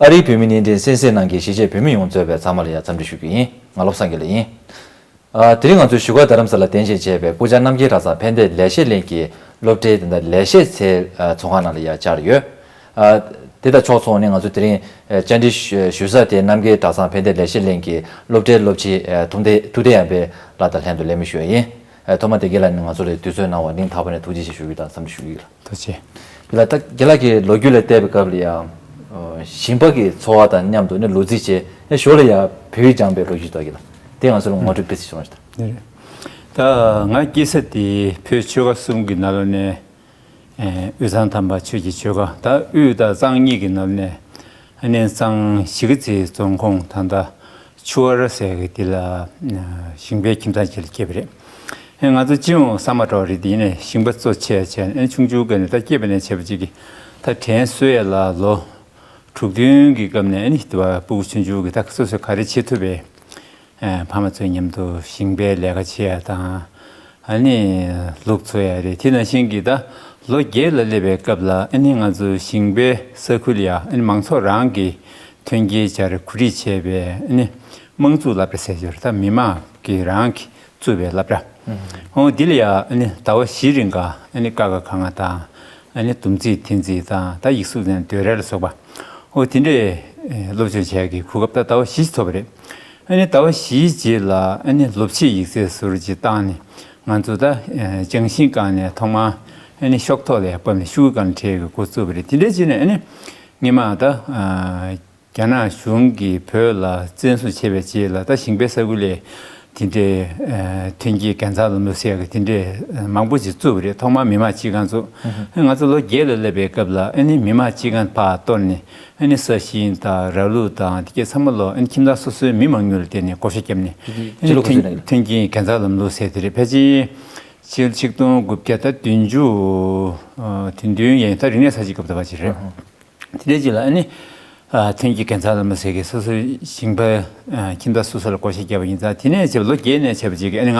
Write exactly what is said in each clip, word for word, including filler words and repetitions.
ཨ་རིའི་བོད་མི་སྣེ་འདྲེན་གསན་གཟིགས་གནང་མཁན་གཞིས་བྱེས་བོད་མི་ཡོངས་གཙོས་པའི་ཚང་མ་ལ་ཡང་འཚམས་འདྲི་ཞུ་རྒྱུ་ཡིན། ང་བློ་བཟང་དགེ་ལེགས་ཡིན། ཨ། དེ་རིང་ང་ཚོས་བཞུགས་སྒར་རྡ་རམ་ས་ལར་གདན་ཞུ་བྱས་པའི་སྐུ་བཅར་རྣམ་རྒྱལ་གྲྭ་ཚང་ཕན་བདེ་ལེགས་བཤད་གླིང་གི་སློབ་གྲྭའི་དེ་འདྲ་ལེགས་བཤད་ཚལ་ཚོགས་ཁང་ནང་ལ་ཡང་བཅར་ཡོད། ཨ། དེ་དང་ཕྱོགས་མཚུངས་ནས་ང་ཚོ་དེ་རིང་བཅར་འདྲི་ཞུ་ས་དེ་རྣམ་རྒྱལ་གྲྭ་ཚང་ཕན་བདེ་ལེགས་བཤད་གླིང་གི་སློབ་གྲྭའི་སློབ་སྤྱི་ཐུབ་བསྟན་ཐུབ་བསྟན་ཡར་འཕེལ་ལགས་དང་ལྷན་དུ་ལེགས་སྨོན་ཞུ་ཡ་ཡིན། ཐོག་མ་དེ་རྒན་ལགས་ནས་ང་ཚོ་ལ་དུས་ཚོད་གནང་བར་སྙིང་ཐག་པ་ནས་ཐུགས་རྗེ་ཆེ་ཞུ་རྒྱུ་དང་འཚམས་འདྲི་ཞུ་རྒྱུ་ཡིན། ཐུགས་རྗེ་ཆེ། དེ་ལ་ད་རྒན་ལགས་ཀྱིས་ལོ་རྒྱུས་ལ་བལྟས་པའི་སྐབས་ལ་ཡང་ཞིང་པ་གི་འཚོ་བ་དང་མཉམ་དུ་ནི་ལོ་རྩིས་བྱས་ནས་ཞོར་ལ་ཡང་བོད་ཡིག་སྦྱངས་པའི་ལོ་རྒྱུས་དག་གི་ལ་དེ་ང་ཚོ་ལ་ངོ་སྤྲོད་སྤེལ་ཚིག་བྱུང་བ་ཞིག་དང་། ད་ང་སྐྱེས་ས་དེ་བོད་ཆོལ་ཁ་གསུམ་གྱི་ནང་ལོགས་ནས་དབུས་གཙང་དམ་པ་ཆོས་ཀྱི་ཆོལ་ཁ་ད་དབུས་དང་གཙང་གཉིས་ཀྱི་ནང་ནས་ཨ་ནི་གཙང་གཞིས་ཀ་རྩེའི་རྫོང་ཁོངས་ད་ལྟ། ཆུ་དབར་ཟེར་གི་དེ་ལ་ཞིང་པའི་ཁྱིམ་ཚང་ཅིག་ལ་སྐྱེས་པ་རེད། ཨེ་ང་ཚོ་སྤྱི་ཡོངས་ས་མ་འདྲ་བ་རེད། དེ་ཡིན་ནའི་ཞིང་པ་གཙོ་ཆེ་བྱས་ནས་ཨེ་ཆུང་ཆུང་སྒང་ནས་ད་སྐྱེས་པ་ནས་བྱས་པ་ཅིག་གིས་ད་དྲན་གསོ་ཡས་ལ་ལོ་དྲུག་བདུན་གྱི་སྐབས་ནས་ཨེ་ནི་དེ་བ་སྤུ་གུ་ཆུང་ཆུང་གིས་ད་སོ་སོས་ག་རེ་བྱེད་ཐུབ་པའི་ཨེ་ཕ་མ་ཚོའི་མཉམ་དུ་ཞིང་པའི་ལས་ཀ་བྱེད་ཡ་དང་། ཨ་ནི་ལུག་འཚོ་ཡ་རེད། དེ་ནང་བཞིན་གྱི་ད་ལོ་བརྒྱད་ལ་སླེབས་པའི་སྐབས་ལ་ཨ་ནི་ང་ཚོ་ཞིང་པའི་ས་ཁུལ་ཡ་ཨ་ནི་མང་ཚོགས་རང་གི་མཐུན་རྐྱེན་སྦྱར་གོ་སྒྲིག་བྱས་པའི་ཨ་ནི་དམངས་གཙོའི་སློབ་གྲྭ་ཟེར་རྒྱུ་རེད། ད་མི་མང་གི་རང་གི་བཙུགས་པའི་སློབ་གྲྭ། ཧོ་འདི་ལ་ཡ་ཨ་ནི་ཟླ་བ་བཞིའི་རིང་ག་ཨ་ནི་ཀ་ཁ་ག་ང་དང་ཨ་ནི་ཟླུམ་རྩིས་འཐེན་རྩིས་དང་ད་ཡིག་གཟུགས་ནས་འདོད་རེས་ལ་སོགས་པ་ཧོ་དེ་འདྲའི་སློབ་སྦྱོང་བྱས་ཀྱི་གོ་སྐབས་ད་ཟླ་བ་བཞི་ཐོབ་པ་རེད། ཨ་ནི་ཟླ་བ་བཞིའི་རྗེས་ལ་ཨ་ནི་སློབ་ཕྱིའི་ཡིག་ཚད་ཟུར་གཅིག་བཏང་ནས་ང་ཚོ་ད་ཨ་ལྗང་ཤིང་སྒང་ནས་ཐོག་མར་ཨ་ནི་ཤོག་ཐོག་ལ་ཡར་ཕབ་ནས་ཤོག་གུའི་སྒང་ལ་འབྲི་ཡས་ཀྱི་འགོ་བཙུགས་པ་རེད། དེ་འདྲའི་རྗེས་ནས་ཨ་ནི་སྔོན་མ་ད་ཨ་རྒྱ་ནག་གཞུང་གིས་བོད་ལ་བཙན་བཟུང་བྱས་པའི་རྗེས་ལ་ད་ཞིང་པའི་ས་ཁུལ་ལ་དེ་འདྲའི་ཨ་མཐུན་རྐྱེན་དགེ་རྩ་ལམ་ལུགས་ཟེར་ཡས་ཀྱི་དེ་འདྲའི་ཨ་མང་པོ་ཞིག་བཙུགས་པ་རེད། ཐོག་མར་མི་དམངས་སྤྱི་ཁང་བཙུགས། ཨ་ང་ཚོ་ལོ་བརྒྱད་ལ་སླེབས་པའི་སྐབས་ལ་ཨ་ནི་མི་དམངས་སྤྱི་ཁང་ཕར་གཏོར་ནས། ཨ་ནི་ས་ཞིང་དང་ར་ལུག་དང་དེ་གའི་ཚང་མ་ལོ་ཨ་ནི་ཁྱིམ་ཚང་སོ་སོའི་མི་མང་ཉུང་ལ་བརྟེན་ནས་བགོ་བཤའ་བརྒྱབ་ནས་ཨ་ནི་སྤྱི་ལོ་ག་ཚོད་ནས་མཐུན་རྐྱེན་དགེ་རྩ་ལམ་ལུགས་ཟེར་དེ་རེད། ཕལ་ཆེར་ཕྱི་ལོ་ཆིག་སྟོང་དགུ་བརྒྱ་དང་བདུན་ཅུ་དེ་བདུན་ཡན་ད་རིག་གནས་གསར་བརྗེ་སྐབས་དེ་བ་ཅིག་རེད། དེ་འདྲའི་རྗེས་ལ་ཨ་ནི་མཐུན་རྐྱེན་དགེ་རྩ་ལམ་ལུགས་ཟེར་གི་སོ་སོའི་ཞིང་པ་ཁྱིམ་ཚང་སོ་སོ་ལ་བགོ་བཤའ་བརྒྱབ་པ་ཡིན་ཙང་དེ་ནས་བྱས་པ་ལོ་བརྒྱད་ནས་བྱས་པ་ཅིག་གི་ཨ་ནི་ང་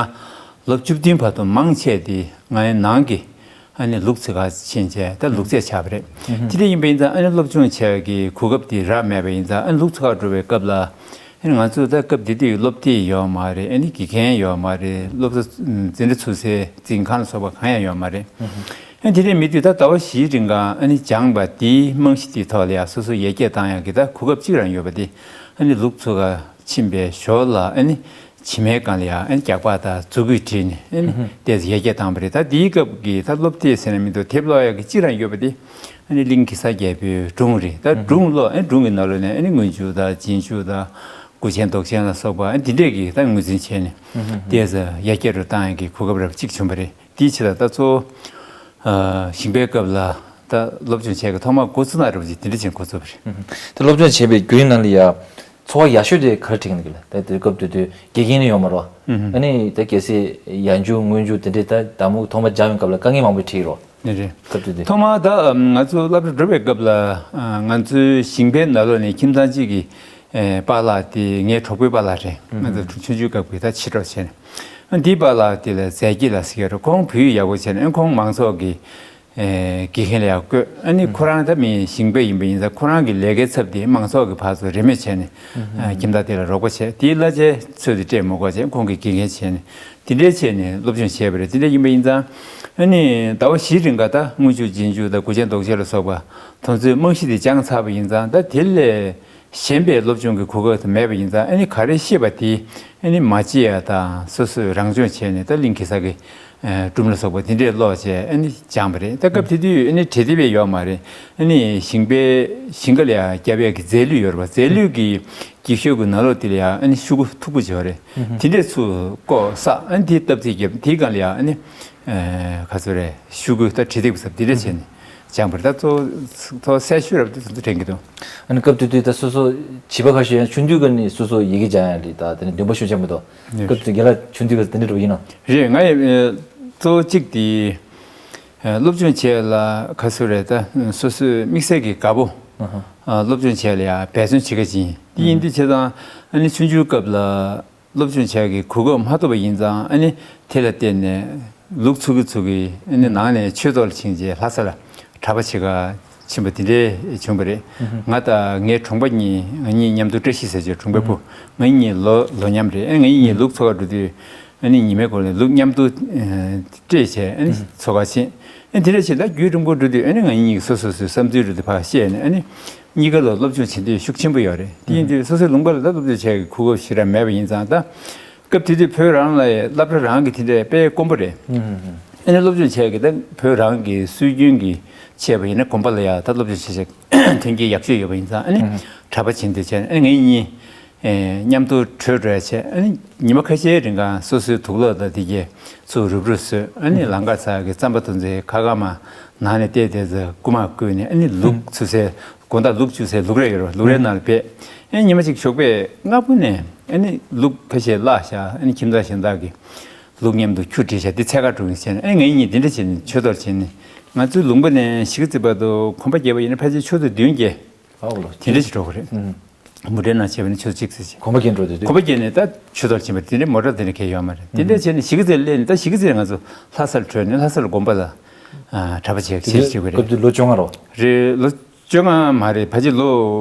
ལོ་བཅུ་བདུན་བར་དུ་མང་ཆེ་དེ་ང་ཡི་ནང་གི་ཨ་ནི་ལུག་འཚོ་གར་ཕྱིན་བྱས་ད་ལུག་རྫིས་ཆགས་པ་རེད། དེ་འདྲ་ཡིན་པ་ཡིན་ཙང་ཨ་ནི་སློབ་སྦྱོང་བྱས་ཀྱི་གོ་སྐབས་དེ་རག་མེད་པ་ཡིན་ཙང་ཨ་ནི་ལུག་འཚོ་གར་འགྲོ་བའི་སྐབས་ལ་ཨ་ནི་ང་ཚོ་ད་སྐབས་དེ་དུས་སློབ་དེབ་ཡོད་མ་རེད། ཨ་ནི་དགེ་རྒན་ཡོད་མ་རེད། སློབ་གྲྭ་འཛིན་གྲྭ་ཚུགས་སའི་འཛིན་ཁང་ལ་སོགས་པ་གང་ཡང་ཡོད་མ་རེད། ཨ་ནི་དེ་འདྲ་མེད་དུས་ད་ཟླ་བ་བཞིའི་རིང་ག་ཨ་ནི་སྦྱངས་པ་དེའི་རྨང་གཞི་དེའི་ཐོག་ལ་ཡ་སོ་སོ་ཡར་རྒྱས་བཏང་ཡག་གི་ད་གོ་སྐབས་གཅིག་རང་ཡོད་པ་དེ་ཨ་ནི་ལུག་འཚོ་གར་ཕྱིན་པའི་ཞོར་ལ་ཨ་ནི་བྱེ་མའི་སྒང་ལ་ཡང་ཨ་ནི་རྒྱག་པ་དང་མཛུབ་གུས་བྲིས་ནས་ཨ་ནི་ཏོག་ཙམ་ཡར་རྒྱས་བཏང་བ་རེད། ད་དེའི་སྐབས་ཀྱི་ད་སློབ་དེབ་ཟེར་ན་མི་འདུག་དེབ་ཀློག་ཡག་གི་གཅིག་རང་ཡོད་པ་དེ་ཨ་ནི་གླིང་གེ་སར་རྒྱལ་པོའི་སྒྲུང་རེད། ད་སྒྲུང་ཀློག་ཨ་ནི་སྒྲུང་གི་ནང་ལོགས་ནས་ཨ་ནི་སྔོན་འཇུག་དང་རྗེས་འཇུག་དང་དགུ་ཆེན་དོག་ཆེན་ལ་སོགས་པ་ཨ་ནི་དེ་འདྲས་ཀྱི་ད་ངོས་འཛིན་བྱས་ནས་ཏོག་ཙམ་ཡར་རྒྱས་འགྲོ་བཏང་ཡག་གི་གོ་སྐབས་རབ་གཅིག་བྱུང་བ་རེད། དེའི་ཕྱིར་ད་གཙོ་བོ་ཞིང་པའི་སྐབས་ལ་ད་སློབ་སྦྱོང་བྱས་ཀྱི་ཐོག་མར་འགོ་ཚུགས་ན་རབ་ཅིག་དེ་འདྲ་བྱས་འགོ་ཚུགས་པ་རེད། ད་སློབ་སྦྱོང་བྱས་པའི་བརྒྱུད་རིམ་ནང་ལ་ཡ། འཚོ་བ་ཡག་ཤོས་དེ་ག་རེ་འཕྲད་ཀྱི་འདུག་ལ། ད་དེ་སྐབས་དེ་དུས་དགེ་རྒན་ནི་ཡོད་མ་རེད་བ། ཨ་ནི་ད་གལ་སྲིད་ཡར་འཇུག་སྔོན་འཇུག་དེ་འདྲའི་ད་ཟླ་མོ་ཐོག་མ་སྦྱངས་པའི་སྐབས་ལ་དཀའ་ངལ་མང་པོ་འཕྲད་ཀྱི་རེད་བ། ནི་རེད། སྐབས་དེ་དུས། ཐོག་མར་ད་ང་ཚོ་སློབ་གྲྭ་འགྲོ་བའི་སྐབས་ལ་ང་ཚོའི་ཞིང་པའི་ནང་ལོགས་ནས་ཁྱིམ་ཚང་གཅིག་གི་པཱ་ལགས་དེ་ངའི་གྲོགས་པོའི་པཱ་ལགས་རེད། ང་ཚོ་ཆུང་ཆུང་སྐབས་ཀྱི་ད་ཕྱི་གྲོགས་བྱས་ནས་འདིའི་པཱ་ལགས་དེ་ལ་ཛའི་སྐྱིད་ལགས་ཟེར་གྱི་རེད། ཁོང་བོད་ཡིག་ཡག་པོ་བྱས་ནས་ཁོང་མང་ཚོགས་ཀྱི་ཨེ་དགེ་རྒན་ལ་ཡང་བསྐོས། ཨ་ནི་ཁོ་རང་ད་མི་ཞིང་པ་ཡིན་པ་ཡིན་ཙང་ཁོ་རང་གི་ལས་ཀའི་ཚབ་དེ་མང་ཚོགས་ཀྱི་ཕར་ཚུར་རེས་མོས་བྱས་ནས་ཨ་ཁྱིམ་བདག་དེ་ལ་རོགས་པ་བྱས། དེའི་གླ་ཆའི་ཚོད་དེ་སྤྲད་མི་དགོས་བྱས་ཁོང་གིས་དགེ་རྒན་བྱས་ནས་དེ་འདྲའི་བྱས་ནས་སློབ་སྦྱོང་བྱས་པ་རེད། དེ་འདྲ་ཡིན་པ་ཡིན་ཙང་ཨ་ནི་ཟླ་བ་བཞིའི་རིང་ག་ད་སྔོན་འཇུག་རྗེས་འཇུག་དང་དགུ་ཆེན་དོག་ཆེན་ལ་སོགས་པ་དེ་ཚོའི་རྨང་གཞི་དེ་སྦྱངས་ཚར་བ་ཡིན་ཙང་ད་དེ་ལས། གཞན་པའི་སློབ་སྦྱོང་གི་གོ་སྐབས་དེ་མེད་པ་ཡིན་ཙང་ཨ་ནི་ག་རེ་ཤེས་པ་དེ་ཨ་ནི་མ་བརྗེད་ཡ་དང་སོ་སོས་རང་སྦྱོང་བྱས་ནས་ད་གླིང་གེ་སར་གྱི་སྒྲུང་ལ་སོགས་པ་དེ་འདྲས་ཀློག་བྱས་ཨ་ནི་སྦྱངས་པ་རེད། ད་སྐབས་དེ་དུས་ཨ་ནི་བྲིས་དེབ་ཡོད་མ་རེད། ཨ་ནི་ཞིང་པའི་ཞིང་ཁ་ལ་ཡ་བརྒྱབ་ཡ་གི་རྫས་ལུད་ཡོད་རེད་པ། རྫས་ལུད་ཀྱི་འགྱིག་ཤོག་གི་ནང་ལོགས་དེ་ལ་ཡ་ཨ་ནི་ཤོག་གུ་མཐུག་པོ་བྱས་པ་རེད། དེ་འདྲས་ཚུར་བཀོག་བསགས། ཨ་ནི་དེ་བཏབ་ཚིག་བརྒྱབ། དེའི་སྒང་ལ་ཡ་ཨ་ནི། ཨེ་ག་ཚོད་རེད། ཤོག་གུ་ད་བྲིས་དེབ་ཟེར་དེ་འདྲ་བྱས་ནས་སྦྱངས་པ་རེད། ད་གཙོ་གཙོ་གསལ་ཤོས་རབ་དེ་ཚོ་དྲན་གྱི་འདུག་ཨ་ནི་སྐབས་དེ་དུས་ད་སོ་སོ་བྱིས་པ་ཁ་ཤས་ཡང་ཆུང་དུས་ཀ་ནས་སོ་སོ་ཡི་གེ་སྦྱང་ཡ་རེད། ད་དེ་ནས་འདུན་པ་ཤུགས་ཆེན་པོ་འདུག་ཡོད། སྐབས་དེ་དུས་རྒན་ལགས་ཆུང་དུས་ཀ་དེ་འདྲ་འགྲོ་ཡིན་ན། རེད། ང་ཡི་ཨེ་གཙོ་བོ་གཅིག་དེ་ཨེ་སློབ་སྦྱོང་བྱས་ལ་ག་ཚོད་རེད། ད་སོ་སོའི་དམིགས་བསལ་གྱི་དགའ་པོ་ཨ་ཧ་ཨ་སློབ་སྦྱོང་བྱས་ལ་ཡ་འབད་བརྩོན་བྱེད་མཁན་ཅིག་ཡིན། དེ་ཡིན་དུས་བྱས་ཙང་ཨ་ནི་ཆུང་ཆུང་སྐབས་ལ། སློབ་སྦྱོང་བྱ་ཡག་གི་གོ་སྐབས་མ་ཐོབ་པ་ཡིན་ཙང་ཨ་ནི་དེ་ལ་བརྟེན་ནས་ལུག་འཚོ་གི་འཚོ་གི་ཨ་ནི་ནང་ནས་ཆོས་ཐོག་ལ་ཕྱིན་རྗེས་ལྷ་ས་ལ་གྲྭ་པ་བྱེད་ག་ ཕྱིན་པ་དེ་འདྲའི་བྱུང་བ་རེད། ང་དང་ངའི་གྲོང་པ་གཉིས། ང་གཉིས་མཉམ་དུ། བཀྲ་ཤིས་ཟེར་བྱས་གྲོང་པའི་བུ། ང་གཉིས་ལོ་ལོ་མཉམ་རེད། ཨ་ང་གཉིས་ལུག་འཚོ་གར་འགྲོ་དུས། ཨ་ནི་ཉི་མའི་གུང་ལ་ལུག་མཉམ་དུ་ཨ་སྤྲད་བྱས། ཨ་ནི་འཚོ་གར་ཕྱིན། ཨ་དེ་འདྲ་བྱས། ད་རྒྱུན་རིང་པོ་འགྲོ་དུས། ཨ་ནི་ང་གཉིས་སོ་སོ་སོའི་བསམ་ཚུལ་རེ་དེ་ཕར་བཤད་ནས། ཨ་ནི་གཉིས་ཀ་ལ་སློབ་སྦྱོང་བྱེད་འདོད་ཤུགས་ཆེན་པོ་ཡོད་རེད། དེ་ཡིན་དུས་སོ་སོའི་ལུང་པ་ལ་ད་སློབ་སྦྱོང་བྱེད་ཀྱི་གོ་སྐབས་ཞེ་དྲག་མེད་པ་ཡིན་ཙང་། ད་སྐབས་དེ་དུས་བོད་རང་ལ་སློབ་གྲྭ་རང་གི་དེ་འདྲའི་དཔེ་དཀོན་པོ་རེད། ཨ་ནི་སློབ་སྦྱོང་བྱས་ཀྱི་ད་བོད་རང་གི་སྲོལ་རྒྱུན་གྱི་བྱས་པ་ཡིན་ན། དགོན་པ་ལ་ཡ་ད་སློབ་སྦྱོང་བྱེད་བྱེད་མཐུན་རྐྱེན་ཡག་ཤོས་ཡོད་པ་ཡིན་ཙང་། ཨ་ནི་གྲྭ་པ་བྱེད་འདོད་བྱས་ནས། ཨ་ནི་ངེད་གཉིས་ཨེ་མཉམ་དུ་བྲོས་འགྲོ་ཡ་བྱས། ཨ་ནི་ཉི་མ་ཁ་ཤས་རིང་ག་སོ་སོའི་དུག་ལོག་དང་དེ་གས་ཚུར་རུབ་རུབ་བཟོས། ཨ་ནི་ལང་ཀ་ཚ་གི་རྩམ་པ་དེ་ཚོའི་ཁ་ཁ་མ་ནང་ནས་བལྟས་བལྟས་ཚེ་རྐུ་མ་བརྐུས་ནས། ཨ་ནི་ལུག་ཚུར་སའི་དགོང་དག་ལུག་བཅུག་སའི་ལུག་ར་ཡོད་རེད། ལུག་རའི་ནང་ལ་སྦས། ཨ་ནི་ཉི་མ་གཅིག་ཞོགས་པ་སྔ་པོ་ནས་ཨ་ནི་ལུག་ཁ་ཤས་བརླགས་བཞག་ཨ་ནི་ཁྱིམ་ཚང་གཞན་དག་གིས་ལུག་མཉམ་དུ་ཁྱུ་བསྒྲིགས་བཞག་དེ་འཚོལ་ག་འགྲོ་གི་བྱས་ནས། ཨ་ནི་ངེད་གཉིས་དེ་འདྲ་བྱས་ནས་ཆུ་གཏོར་བྱས་ནས། ང་ཚོའི་ལུང་པ་ནས་གཞིས་ཀ་རྩེ་བར་དུ་གོམ་པ་བརྒྱབ་པ་ཡིན་ན་ཕལ་ཆེར་ཆུ་ཚོད་བདུན་བརྒྱད། ཨོ་ལོ། དེ་འདྲ་ཞིག་འགྲོ་གི་རེད། མུ་འབྲེལ་ནང་བྱས་པ་ནི་ཆུ་ཚོད་གཅིག་ཙམ་ཞིག་གོམ་པ་བརྒྱབ་འགྲོ་དུས། གོམ་པ་བརྒྱབ་ནས་ད་ཆུ་གཏོར་ཕྱིན་པ་རེད། དེ་འདྲའི་མོ་ཊ་དེ་འདྲ་གང་ཡང་ཡོད་མ་རེད། དེ་འདྲ་བྱས་ནས་གཞིས་ཀ་རྩེར་སླེབས་ནས། ད་གཞིས་ཀ་རྩེ་ནས་ང་ཚོ་ལྷ་སར་བྲོས་ནས། ལྷ་སར་དགོན་པ་ལ་ཨ་གྲྭ་པ་བྱས་བྱས་བྱེད་དགོས་རེད། སྐབས་དེ་ལོ་བཅོ་ལྔ་རེད་པ། རེད། ལོ་བཅོ་ལྔ་མ་རེད། ཕལ་ཆེར་ལོ་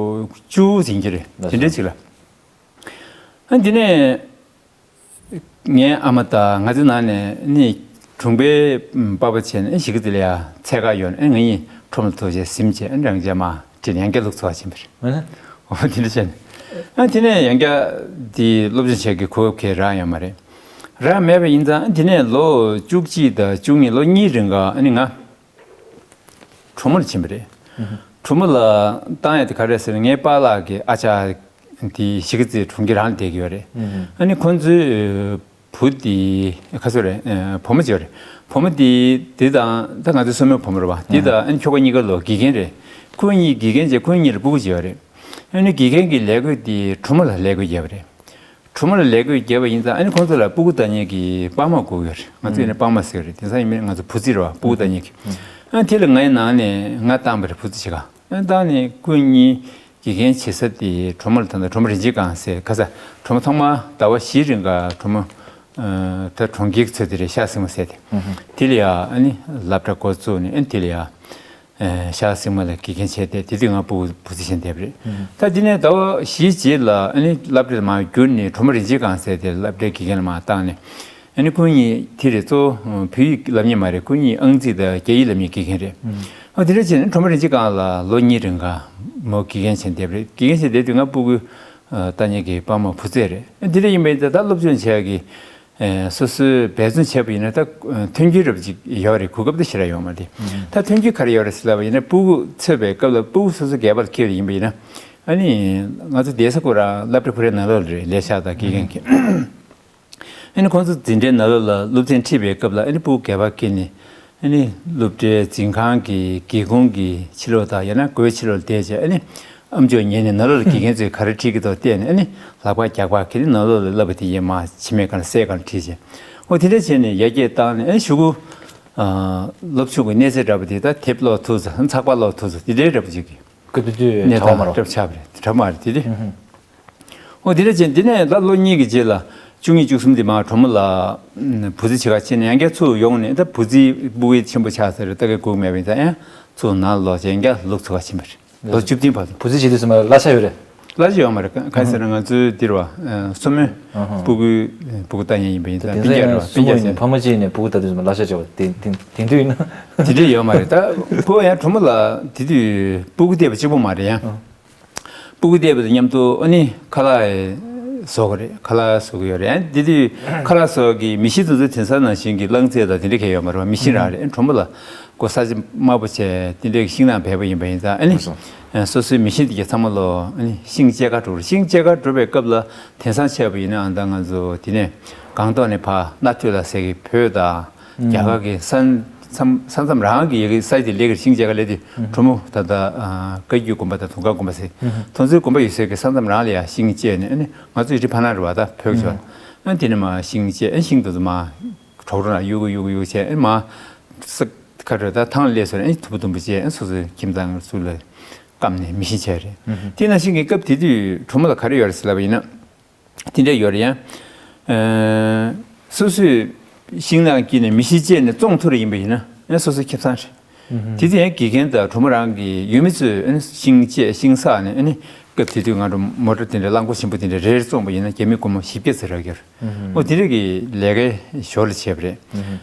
བཅུ་ཟིན་གྱི་རེད། དེ་འདྲའི་ཅིག་ལ། ཨ་དེ་ནས་ངའི་ཨ་མ་དང་ང་ཚོའི་ནང་ནས་ནི་གྲོང་པའི་པ་ཕ་བྱས་ནས་གཞིས་ཀ་རྩེ་ལ་ཡ་འཚོལ་ག་ཡོང་ནས། ཨ་ངེད་གཉིས་ཁྲོམ་ལ་ཐུག་བྱས་ཟིམ་བྱས། ཨ་རང་ཅག་མ་བྲིས་ནས་ཡང་བསྐྱར་ལུག་འཚོ་བར་ཕྱིན་པ་རེད། ཨ་ནི། འོ་དེ་འདྲ་བྱས་ནས། ཨ་དེ་ནས་ཡང་བསྐྱར་དེ་སློབ་སྦྱོང་བྱེད་ཀྱི་གོ་སྐབས་གང་ཡང་རག་ཡོད་མ་རེད། རག་མེད་པ་ཡིན་ཙང་། ཨ་དེ་ནས་ལོ་བཅུ་གཅིག་དང་བཅུ་གཉིས། ལོ་གཉིས་རིང་ག་ཨ་ནི་ང་གྲོ་མོ་ལ་ཕྱིན་པ་རེད། གྲོ་མོ་ལ་བཏང་ཡ་དེ་ག་རེ་ཟེར་ན། ངའི་པཱ་ལགས་ཀྱི་ཨ་ཅག་དེ་གཞིས་ཀ་རྩེའི་གྲོང་ཁྱེར་རང་ལ་བསྡད་ཀྱི་ཡོད་རེད། ཨ་ནི་ཁོང་ཚོའི་བུ་དེ་ག་ཚོད་རེད། ཨ་བུ་མོ་ཅིག་ཡོད་རེད། བུ་མོ་དེ་དེ་དང་ད་ང་ཚོའི་སྲུ་མོའི་བུ་མོ་རེད་པ། དེ་དང་ཨ་ནི་ཁྱོ་ག་གཉིས་ཀ་ལོ་དགེ་རྒན་རེད། ཁོ་གཉིས་དགེ་རྒན་བྱས། ཁོ་གཉིས་ལ་སྤུ་གུ་ཅིག་ཡོད་རེད། ཨ་ནི་དགེ་རྒན་གྱི་ལས་བགོས་དེ་གྲོ་མོ་ལ་ལས་བགོས་བརྒྱབ་པ་རེད། གྲོ་མོ་ལ་ལས་བགོས་བརྒྱབ་པ་ཡིན་ཙང་། ཨ་ནི་ཁོང་ཚོ་ལ་སྤུ་གུ་ལྟ་མཁན་གྱི་པང་མ་དགོས་ཀྱི་ཡོད་རེད། ང་ཚོ་ཡིན་ན་པང་མ་ཟེར་གྱི་རེད། དེང་སང་ཡིན་ན་ང་ཚོ་བུ་རྫི་རེད་པ། སྤུ་གུ་ལྟ་མཁན་གྱི། ཨ་ནི་དེ་ལ་ངའི་ནང་ནས་ང་བཏང་པ་རེད། བུ་རྫི་བྱེད་ག། ཨ་ནི་བཏང་ནས་ཁོ་གཉིས་དགེ་རྒན་བྱེད་ས་དེ་གྲོ་མོ་ལ། ད་ལྟ་གྲོ་མོ་རིན་ཆེན་སྒང་ཟེར་ག་ས། གྲོ་མོ་ཚང་མ་ཟླ་བ་བཞི་རིང་ག་གྲོ་མོ། ཨ་ད་གྲོང་ཁྱེར་ཚོ་དེ་རེད། ཤར་སེང་མོ་ཟེར་དེ། དེ་ལ་ཡ་ཨ་ནི་སློབ་གྲྭ་འགོ་བཙུགས་ནས། ཨ་ནི་དེ་ལ་ཡ་ཨ་ཤར་སེང་མོ་ལ་དགེ་རྒན་བྱས་ཏེ། དེ་དུས་ང་སྤུ་གུ་བུ་རྫི་བྱས་བསྡད་པ་རེད། ད་དེ་ནས་ཟླ་བ་བཞིའི་རྗེས་ལ་ཨ་ནི་སློབ་གྲྭ་ལ་མར་བསྒྱུར་ནས། གྲོ་མོ་རིན་ཆེན་སྒང་ཟེར་དེ་སློབ་གྲྭའི་དགེ་རྒན་ལ་མར་བཏང་ནས། ཨ་ནི་ཁོང་གཉིས་དེ་རེད། གཙོ་བོ་བོད་ཡིག་སློབ་གཉེར་མ་རེད། ཁོང་གཉིས་ཨང་རྩིས་དང་རྒྱ་ཡིག་སློབ་གཉེར་དགེ་རྒན་རེད། ཨ་དེ་འདྲ་བྱས་ནས་གྲོ་མོ་རིན་ཆེན་སྒང་ལ་ལོ་གཉིས་རིང་ག་མོ་དགེ་རྒན་བྱས་བསྡད་པ་རེད། དགེ་རྒན་བྱས་བསྡད་དུས་ང་སྤུ་གུ་ཨ་ལྟ་མཁན་གྱི་པང་མ་བུ་རྫི་རེད། ཨ་དེ་འདྲ་ཡིན་པ་ཡིན་ཙང་། ད་སློབ་སྦྱོང་བྱེད་ཡག་གི་ཨེ་སོ་སོས་འབད་བརྩོན་བྱས་པ་ཡིན་ན། ད་ཨེ་མཐུན་རྐྱེན་རབ་ཅིག་ཡོད་རེད། གོ་སྐབས་དེ་ཞེ་དྲག་ཡོད་མ་རེད། ད་མཐུན་རྐྱེན་ག་རེ་ཡོད་རེད་ཟེར་ལབ་པ་ཡིན་ན། སྤུ་གུ་འཚོ་བའི་སྐབས་ལ། སྤུ་གུ་སོ་སོ་སྒལ་པར་འཁྱེར་ཡིན་པ་ཡིན་ན། ཨ་ནི་ང་ཚོ་བསྡད་ས་ཁོ་རང་སློབ་གྲྭ་ཁོ་རའི་ནང་ལོགས་ལ་རེད། ལས་ཤག་དང་དགེ་རྒན་གྱི། ཨ་ནི་ཁོང་ཚོ་འཛིན་གྲྭའི་ནང་ལོགས་ལ་སློབ་ཚན་ཁྲིད་པའི་སྐབས་ལ། ཨ་ནི་སྤུ་གུ་སྒལ་པར་འཁྱེར་ནས། ཨ་ནི་སློབ་གྲྭའི་འཛིན་ཁང་གི་སྒེའུ་ཁུང་གི་ཕྱི་ལོགས་དང་། ཡང་ན་སྒོའི་ཕྱི་ལོགས་ལ་བསྡད་བྱས། ཨ་ནི་ཨམ་ཅོག་ཉན་ནས། ནང་ལོགས་ལ་དགེ་རྒན་ཚོས་ག་རེ་ཁྲིད་ཀྱི་འདུག་བལྟས་ནས། ཨ་ནི་ལག་པ་རྒྱག་པར་འཁྱེར་ནས། ནང་ལོགས་ལ་བསླབ་པ་དེ་ཡས་མར་ཕྱི་མའི་སྒང་ལ་སའི་སྒང་ལ་ཁྲིད་བྱས། འོ་དེ་འདྲ་བྱས་ནས་ཡར་རྒྱས་བཏང་ནས། ཨ་ནི་གཞུག་གུ་ཨ་སློབ་སྦྱོང་གི་གནས་ཚད་འདྲ་པོ་དེ་ད་དེབ་ཀློག་ཐུབ་ཙམ། ཚགས་པར་ཀློག་ཐུབ་ཙམ། དེ་འདྲའི་འདྲ་པོ་ཅིག་གི་སྐབས་དེ་དུས་གནས་གྲྭ་པ་མ་སྟངས་རེད་པ། གྲྭ་པ་མ་རེད། དེ་དུས། འོ་དེ་འདྲ་བྱས། དེ་ནས་ད་ལོ་གཉིས་ཀྱི་རྗེས་ལ། བཅུ་གཉིས་བཅུ་གསུམ་དེ་མར་གྲོ་མོ་ལ་བུ་རྫི་བྱེད་ག་ཕྱིན་ནས། ཡང་བསྐྱར་ཚུར་ཡོང་ནས། ད་བུ་རྫི་སྤུ་གུ་ཆེན་པོ་ཆགས་ཚར་རེད། ལྟ་གི་སྒུག་མེད་པ་ཡིན་ཙང་། ཡང་ཚུར་ནང་ལོག་བྱས་ཡང་བསྐྱར་ལུག་འཚོ་ག་ཕྱིན་པ་རེད། ལོ་བཅུ་བདུན་བར་དུ། བུ་རྫི་བྱེད་དུས་ཙམ་པ་ལ་གླ་ཆ་ཡོད་རེད། གླ་ཆ་ཡོད་མ་རེད། ག་ག་ཟེར་ན་ང་ཚོའི་འདིར་བ་སྲུ་མོའི་སྤུ་གུའི་སྤུ་གུ་ལྟ་མཁན་ཡིན་པ་ཡིན་ཙང་། དེང་སང་སྤུན་ཀྱག་རེད་བ། སྤུན་ཀྱག་ཟེར། ཕ་མ་གཅིག་ནས་སྤུ་གུ་ལྟ་དུས་ཙམ་པ་གླ་ཆ་བྱེད་པ་དེ་དེ་དེ་དུས་ཡིན་ན། དེ་འདྲ་ཡོད་མ་རེད། ད་ཁོ་ཡང་གྲོ་མོ་ལ་དེ་དུས་སྤུ་གུ་བལྟས་པ་གཅིག་པོ་མ་རེད་ཡ། སྤུ་གུ་བལྟས་པ་དང་མཉམ་དུ་ཨ་ནི་ཁ་ལག་བཟོ་གི་རེད། ཁ་ལག་བཟོ་གི་ཡོད་རེད། ཨ་ནི་དེ་དུས་ཁ་ལག་བཟོ་གི་མི་ཤིང་དེ་ཚོ་དེང་སང་ནང་བཞིན་གྱི་རླངས་རྫས་དང་དེ་འདྲ་གང་ཡང་ཡོད་མ་རེད་པ། མི་ཤིང་རང་རེད། ཨ་ནི་གྲོ་མོ་ལ་ཁོ་ས་ཆ་དམའ་པོ་བྱས། དེ་འདྲའི་ཤིང་ནགས་སྦས་པ་ཡིན་པ་ཡིན་ཙང་། ཨ་ནི་སོ་སོའི་མི་ཤིང་དེ་གའི་ཚང་མ་ལོ་ཨ་ནི་ཤིང་བཅད་ག་འགྲོ་རེད། ཤིང་བཅད་ག་འགྲོ་བའི་སྐབས་ལ། དེང་སང་བྱས་པ་ཡིན་ན། ཨ་ད་ང་ཚོ་དེ་ནས་སྒང་ཏོག་ནས་ཕར་སྣ་ཐོས་ལ་ཟེར་གི་བོད་དང་རྒྱ་གར་གྱི་ས་མཚམས། ས་མཚམས་རང་གི་ཡ་གི་ས་དེ་ལས་ཀྱི་ཤིང་བཅད་ག་ལས་དེ། གྲོ་མོ་ད་ལྟ་ཨ་བཀའ་བརྒྱུད་དགོན་པ་དང་དུང་དཀར་དགོན་པ་ཟེར། དེ་ཚོའི་དགོན་པ་ཡོད་སའི་གི་ས་མཚམས་རང་ལ་ཡ་ཤིང་བཅད་ནས། ཨ་ནི་ང་ཚོ་ཡུལ་གྲུ་ཕར་ནང་རེད་པ། ད་བོད་ཀྱི་ཕར། ཨ་དེ་ནས་མར་ཤིང་བཅད། ཨ་ཤིང་དེ་ཚོ་མར་གྲོག་རོང་ལ་གཡུག་གཡུག་གཡུག་བྱས། ཨ་མར་ས་ཁ་རུ་ད་ཐང་ལས་བཟོས་ནས། ཨ་དུམ་བུ་དུམ་བུ་བྱས། ཨ་སོ་སོའི་ཁྱིམ་ཚང་ཚུར་ལ་བསྐམས་ནས་མི་ཤིང་བྱས་རེད། དེ་ནང་བཞིན་གྱི་སྐབས་དེ་དུས་གྲོ་མོ་ལ་ག་རེ་ཡོད་རེད་ཟེར་ལབ་པ་ཡིན་ན། དེ་འདྲ་ཡོད་རེད་ཡ། ཨ་སོ་སོས་ཤིང་ནགས་དཀྱིལ་ནས་མི་ཤིང་བཅད་ནས་བཙོང་ཐུབ་རེ་ཡིན་པ་ཡིན་ན། ཨ་སོ་སོའི་ཁེ་བཟང་རེད། དེ་དུས་ཡང་དགེ་རྒན་དང་གྲོགས་མོ་རང་གི་ཡུལ་མི་ཚོས་ཨ་ནི་ཤིང་བཅད་ཤིང་བསགས་ནས། ཨ་ནི་སྐབས་དེ་དུས་ང་ཚོ་མོ་ཊ་དེ་འདྲའི་རླངས་འཁོར་ཆེན་པོ་དེ་འདྲ་རེ་རེ་བཙོངས་པ་ཡིན་ན་རྒྱ་མི་སྒོར་མོ་བཞི་བརྒྱ་ཙམ་རག་གི་རེད། ཨོ་དེ་འདྲ་གི་ལས་ཀའི་ཞོར་ལ་བྱས་པ་རེད།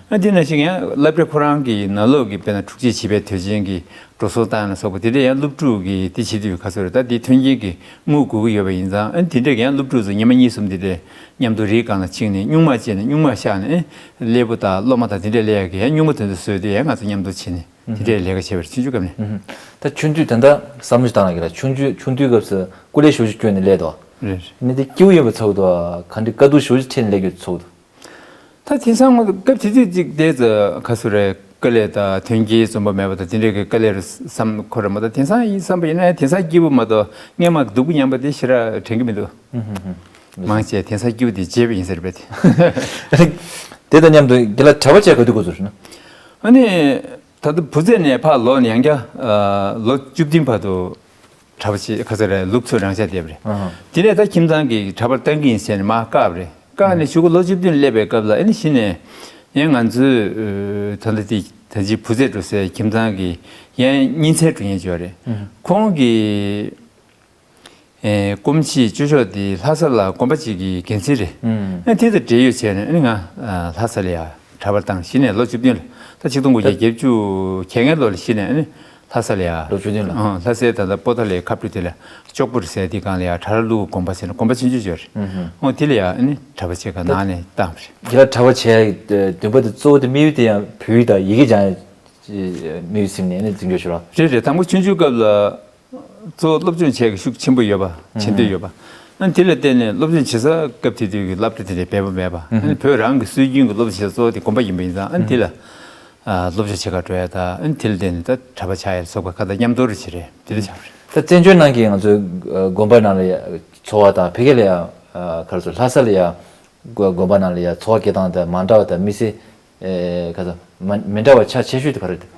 ཨ་དེ་ནང་བཞིན་ཡང་སློབ་གྲྭ་ཁོ་རང་གི་ནང་ལོགས་ཀྱི་དཔེར་ན་འཁྲུག་ཆ་བྱིས་པའི་དུས་ཆེན་གྱི་འགྲོ་སོང་བཏང་ལ་སོགས་པ་དེ་འདྲ་ཡང་སློབ་ཕྲུག་གི་དེ་བྱེད་དུས་ག་ཚོད་རེད། ད་དེ་མཐུན་རྐྱེན་གྱི་དངུལ་དགོས་ཀྱི་ཡོད་པ་ཡིན་ཙང་། ཨ་དེ་འདྲ་གི་ཡང་སློབ་ཕྲུག་ཚོ་ཉི་མ་གཉིས་གསུམ་དེ་འདྲ་མཉམ་དུ་རིའི་སྒང་ལ་ཕྱིན་ནས་སྨྱུག་མ་བྱས་ནས་སྨྱུག་མ་བཤགས་ནས། ཨ་སླེ་པོ་དང་སློབ་མ་དང་དེ་འདྲ་སླེ་ཡག་གི་ཡང་སྨྱུག་མ་དེ་ཚོ་བཟོས་ཏེ་ཡང་ང་ཚོ་མཉམ་དུ་ཕྱིན་ནས་དེ་འདྲའི་ལས་ཀ་བྱས་པ་རེད། ཆུང་ཆུང་སྐབས་ནས། ད་ཆུང་དུས་ད་ལྟ་བསམ་བློ་ཞིག་བཏང་ན་གི་ལ། ཆུང་ཆུང་ཆུང་དུས་སྐབས་སུ་སྐུ་ལས་ཞེ་པོ་ཅིག་བསྐྱོན་ནས་སླེབས་འདུག་རེད། ནི་དེ་སྐྱིད་པོ་ཡིན་པ་ཚོར་འདུག་ག་འདྲ་དཀའ་སྡུག་ཞེ་པོ་ཅིག་འཕྲད་ནས་སླེབས་ཡོད་ཚོར་འདུག་ད་དེང་སང་སྐབས་དེ་དུས་ཅིག་དེ་ཚོ་ག་ཚོད་རེད། དཀའ་ལས་དང་དོན་རྐྱེན་འཛོམས་པ་མེད་པ་དང་དེ་འདྲའི་གི་དཀའ་ལས་རེད་བསམ་ཁོ་ར་མ་གཏོགས། དེང་སང་ཡིན་བསམ་པ་ཡིན་ན་དེང་སང་སྐྱིད་པོ་མ་གཏོགས་སྔོན་མ་སྡུག་པོ་མཉམ་པ་དེ་ཞེ་དྲག་དྲན་གྱི་མི་འདུག་མང་ཆེ་དེང་སང་སྐྱིད་པོ་དེ་བརྗེད་པ་ཡིན་ཟེར་བས་དེ། དེ་དང་མཉམ་དུ་རྒན་ལགས་གྲྭ་པ་བྱས་ག་དུས་འགོ་ཚུགས་སོང་ན། ཨ་ནི་ད་ལྟ་བུ་བཙས་ནས་ཕར་ལོག་ནས་ཡང་བསྐྱར་ལོ་བཅུ་བདུན་བར་དུ་གྲྭ་པ་བྱས། ག་ཚོད་རེད། ལུག་འཚོ་རང་འཇགས་བསྡད་པ་རེད། དེ་ནས་ད་ཁྱིམ་ཚང་གི་གྲྭ་པར་བཏང་གི་ཡིན་ཟེར་ནས་མར་བཀག་པ་རེད། བཀག་ནས་གཞུག་གུ་ལོ་བཅུ་བདུན་སླེབས་པའི་སྐབས་ལ་ཨ་ནི་གཞི་ནས་ཡང་ང་ཚོའི་ད་ལྟ་དེ་ད་ཅི་བུ་བཙས་འགྲོ་སའི་ཁྱིམ་ཚང་གི་ཡང་གཉེན་ཚན་འགྲོ་མཁན་ཅིག་ཡོད་རེད། ཁོང་གིས། ཨེ། སྐུ་མཆེད་ཅོ་ཅོག་དེ་ལྷ་ས་ལ་དགོན་པ་གཅིག་གི་འགན་འཛིན་རེད། ཨ་དེ་དང་འབྲེལ་ཡོད་བྱས་ནས་ཨ་ནི་ང་ལྷ་ས་ལ་ཡ་གྲྭ་པར་བཏང་། གཞི་ནས་ལོ་བཅུ་བདུན་ལ། ད་ཆིག་སྟོང་དགུ་བརྒྱ་བརྒྱད་ཅུ་གྱ་ལྔའི་ལོ་ལ་གཞི་ནས་ཨ་ནི་ལྷ་ས་ལ་ཡ། ལོ་བཅུ་བདུན་ལ། ཨ་ལྷ་སའི་ད་ལྟ་པོ་ཏཱ་ལའི་ཁ་སྤྲོད་དེ་ལ་ལྕོག་པུར་ཟེར་དེ་སྒང་ལ་ཡ་གྲྭ་ར་ཀླུ་དགོན་པ་ཟེར་ནས་དགོན་པ་ཆུང་ཆུང་ཅིག་ཡོད་རེད། ཨོ་དེ་ལ་ཡ་ཨ་ནི་གྲྭ་པ་བྱེད་ག་ནང་ནས་བཏང་བ་རེད། རྒན་ལགས་གྲྭ་པ་བྱས་འདུན་པ་དེ་གཙོ་བོ་དེ་དམིགས་ཡུལ་དེ་ཡང་བོད་ཡིག་དང་ཡི་གེ་སྦྱང་ཡ་དམིགས་ཡུལ་ཟིན་ནས་ཨ་ནི་འཛིན་སྐྱོང་ཞུ་རོགས། རེད་རེད། དང་པོ་ཆུང་ཆུང་སྐབས་ལ། གཙོ་བོ་སློབ་སྦྱོང་བྱེད་ཀྱི་ཤུགས་ཆེན་པོ་ཡོད་པ། བྱེད་འདོད་ཡོད་པ། ཨ་ནི་དེ་ལ་བརྟེན་ནས་སློབ་སྦྱོང་བྱེད་ས་སྐབས་དེ་དུས་ཀྱི་སློབ་གྲྭ་དེ་འདྲའི་བལ་པོ་མེད་པ། ཨ་ནི་བོད་རང་གི་སྲོལ་རྒྱུན་གྱི་སློབ་སྦྱོང་བྱེད་ས་གཙོ་བོ་དེ་དགོན་པ་ཡིན་པ་ཡིན་ཙང་། ཨ་ནི་དེ་ལ་ཨ་སློབ་སྦྱོང་བྱེད་གར་འགྲོ་ཡ་དང་། ཨ་ནི་དེ་ལ་བརྟེན་ནས་ད་གྲྭ་པ་ཆགས་ཡ་ལ་སོགས་པ་ག་ད་མཉམ་དུ་རེ་བྱེད་རེད། དེ་འདྲ་ཆགས་རེད། ད་བཙན་བྱོལ་ནང་གི་ང་ཚོའི་དགོན་པ་ནང་ལ་ཡ་འཚོ་བ་དང་། ཕ་གི་ལ་ཡ་ག་རེ་ཟེར། ལྷ་ས་ལ་ཡ་དགོན་པ་ནང་ལ་ཡ་འཚོ་བ་སྐྱེལ་སྟངས་དང་མ་འདྲ་བ་དང་། མི་ཚེ། ཨེ། ག་ཚོད་མ་མི་འདྲ་བ་ཆ་ཆེ་ཤོས་དེ་ག་རེ་རེད།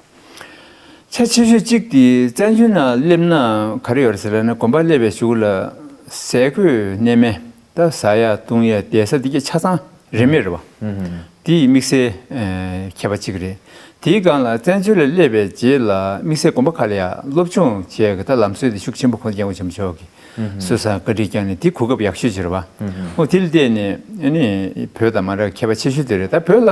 ཆ་ཆེ་ཤོས་གཅིག་དེ་བཙན་བྱོལ་ནང་སླེབས་ན་ག་རེ་ཡོད་རེད་ཟེར་ན། དགོན་པ་སླེབས་པའི་གཞུག་ལ་ཟས་གོས་གནས་མལ། ད་ཟ་ཡ་བཏུང་ཡ་བསྡད་ས་དེ་གྱད་ཆ་ཚང་རིན་མེད་རེད་པ། དེ་དམིགས་བསལ་ཨེ་ཁྱད་པར་གཅིག་རེད། དེའི་སྒང་ལ་བཙན་བྱོལ་ལ་སླེབས་པའི་རྗེས་ལ་དམིགས་བསལ་དགོན་པ་ཁག་ལ་ཡ་སློབ་སྦྱོང་བྱས་ཀྱི་ད་ལམ་སྲོལ་དེ་ཤུགས་ཆེན་པོ་ཁོང་སྐྱབས་མགོན་ཆེན་པོ་མཆོག་གིས་སྲོལ་བཟང་བཀའ་དྲིན་བསྐྱངས་ནས་དེ་གོ་སྐབས་ཡག་ཤོས་ཅིག་རེད་པ། ཨོ་དེ་ལ་བརྟེན་ནས་ཨ་ནི་བོད་དང་མ་འདྲ་བའི་ཁྱད་པར་ཆེ་ཤོས་དེ་རེད། ད་བོད་ལ་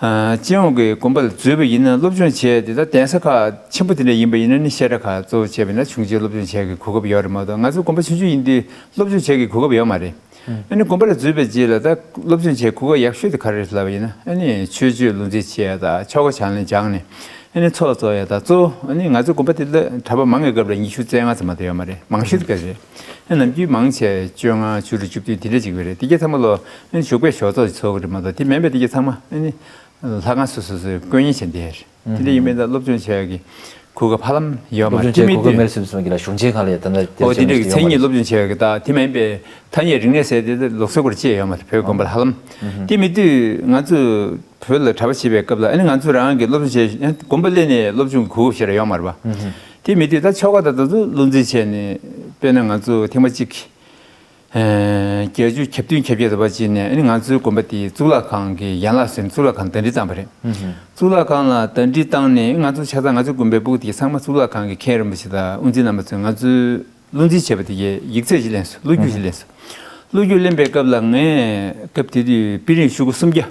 ཨ་སྤྱི་ཡོངས་ཀྱི་དགོན་པ་ལ་འཛུལ་བ་ཡིན་ན་སློབ་སྦྱོང་བྱས་ཏེ། ད་གདན་ས་ཁག་ཆེན་པོ་དེ་འདྲ་ཡིན་པ་ཡིན་ན་ནི་བཤད་གྲྭ་ཁག་གཙོ་བོ་བྱས་པ་ཡིན་ན་ཆུང་ཆུང་སློབ་སྦྱོང་བྱེད་ཀྱི་གོ་སྐབས་ཡོད་རེད་མ་གཏོགས། ང་ཚོ་དགོན་པ་ཆུང་ཆུང་ཡིན་དུས་སློབ་སྦྱོང་བྱེད་ཀྱི་གོ་སྐབས་ཡོད་མ་རེད། ཨ་ནི་དགོན་པ་ལ་འཛུལ་བའི་རྗེས་ལ་ད་སློབ་སྦྱོང་བྱེད་གོ་སྐབས་ཡག་ཤོས་དེ་ག་རེ་རེད་ལབ་པ་ཡིན་ན། ཨ་ནི་ཆོས་སྤྱོད་ལུང་འཛིན་བྱེད་ཡ་དང་། ཆོ་ག་བྱ་ལེན་སྦྱངས་ནས་ཨ་ནི་ཚོགས་གཙོ་ཡ་དང་། གཙོ་བོ་ཨ་ནི་ང་ཚོ་དགོན་པ་དེ་ལ་གྲྭ་པ་མང་བའི་སྐབས་ལ་ཉི་ཤུ་རྩ་ལྔ་ཙམ་མ་གཏོགས་ཡོད་མ་རེད། མང་ཤོས་དེ་ག་རེད། ཨ་ནམ་རྒྱུན་མང་ཆེ་བཅོ་ལྔ། བཅུ་དྲུག། བཅུ་བདུན་དེ་འདྲ་ཅིག་ཡོད་རེད། དེ་གྱད་ཚང་མ་ལོ་ཨ་ནི་བཞུགས་པའི་ཞོགས་ཚོགས་ཚོགས་ཀྱི་རེད་མ་གཏོགས། དེ་མིན་པའི་དེ་གྱད་ཚང་མ་ཨ་ནི་ལྷ་ཁང་སོ་སོ་སོའི་དཀོན་གཉེར་བྱས་བསྡད་ཡ་རེད། དེ་འདྲ་ཡིན་པས་ད་སློབ་སྦྱོང་བྱེད་ཡ་གི་གོ་སྐབས་ཧ་ལམ་ཡོད་མ་རེད། སློབ་སྦྱོང་བྱེད་གོ་སྐབས་མེད་ཟེར་སོང་གི་ལ། གཞུང་ཆེན་ཁག་ལ་ཡ་ད་ལྟ་དེ་ཨོ་དེ་འདྲ་གི་མཚན་ཉིད་སློབ་སྦྱོང་བྱེད་ཡ་གི། ད་དེ་མིན་པའི་ཐ་སྙད་རིག་གནས་ཟེར་དེ་ད་ལུགས་སྲོལ་སྐོར་ཅི་ཡང་ཡོད་མ་རེད། བོད་དགོན་པ་ལ་ཧ་ལམ། དེ་མེད་དུས་ང་ཚོ་བོད་ལ་གྲྭ་པ་བྱེད་པའི་སྐབས་ལ་ཨ་ནི་ང་ཚོ་རང་གི་སློབ་སྦྱོང་བྱས། དགོན་པ་སླེབས་ནས་སློབ་སྦྱོང་གི་གོ་སྐབས་ཞེ་དྲག་ཡོད་མ་རེད་པ། དེ་མེད་དུས་ད་ཆོ་ག་དང་དེ་ཚོ་ལུང་འཛིན་བྱས་ནས། དཔེར་ན་ང་ཚོ་ཐེངས་མ་གཅིག་ཨ་བརྒྱད་ཅུ་གྱ་བདུན་གྱ་བརྒྱད་དུ་བ་ཅིག་ནས་ཨ་ནི་ང་ཚོའི་དགོན་པ་དེ་གཙུག་ལག་ཁང་གི་ཡན་ལག་ཟེར་ནས་གཙུག་ལག་ཁང་གདན་འདྲེན་བཏང་བ་རེད། གཙུག་ལག་ཁང་ལ་གདན་འདྲེན་བཏང་ནས་ང་ཚོ་ཆ་ཚང་ང་ཚོའི་དགོན་པའི་སྤུ་གུ་དེ་གྱད་ཚང་མ་གཙུག་ལག་ཁང་གི་མཁན་རིན་པོ་ཆེ་དང་དབུ་འཛིན་རྣམ་པ་ཚོས་ང་ཚོའི་ལུང་འཛིན་བྱས་པ་དེ་གྱད་ཡིག་ཚད་ཅིག་ལེན་སོང་། བློ་རྒྱུགས་ཅིག་ལེན་སོང་། བློ་རྒྱུགས་ལེན་པའི་སྐབས་ལ་ངས་སྐབས་དེ་དུས་པི་རིང་ཤོག་གུ་སུམ་བརྒྱ།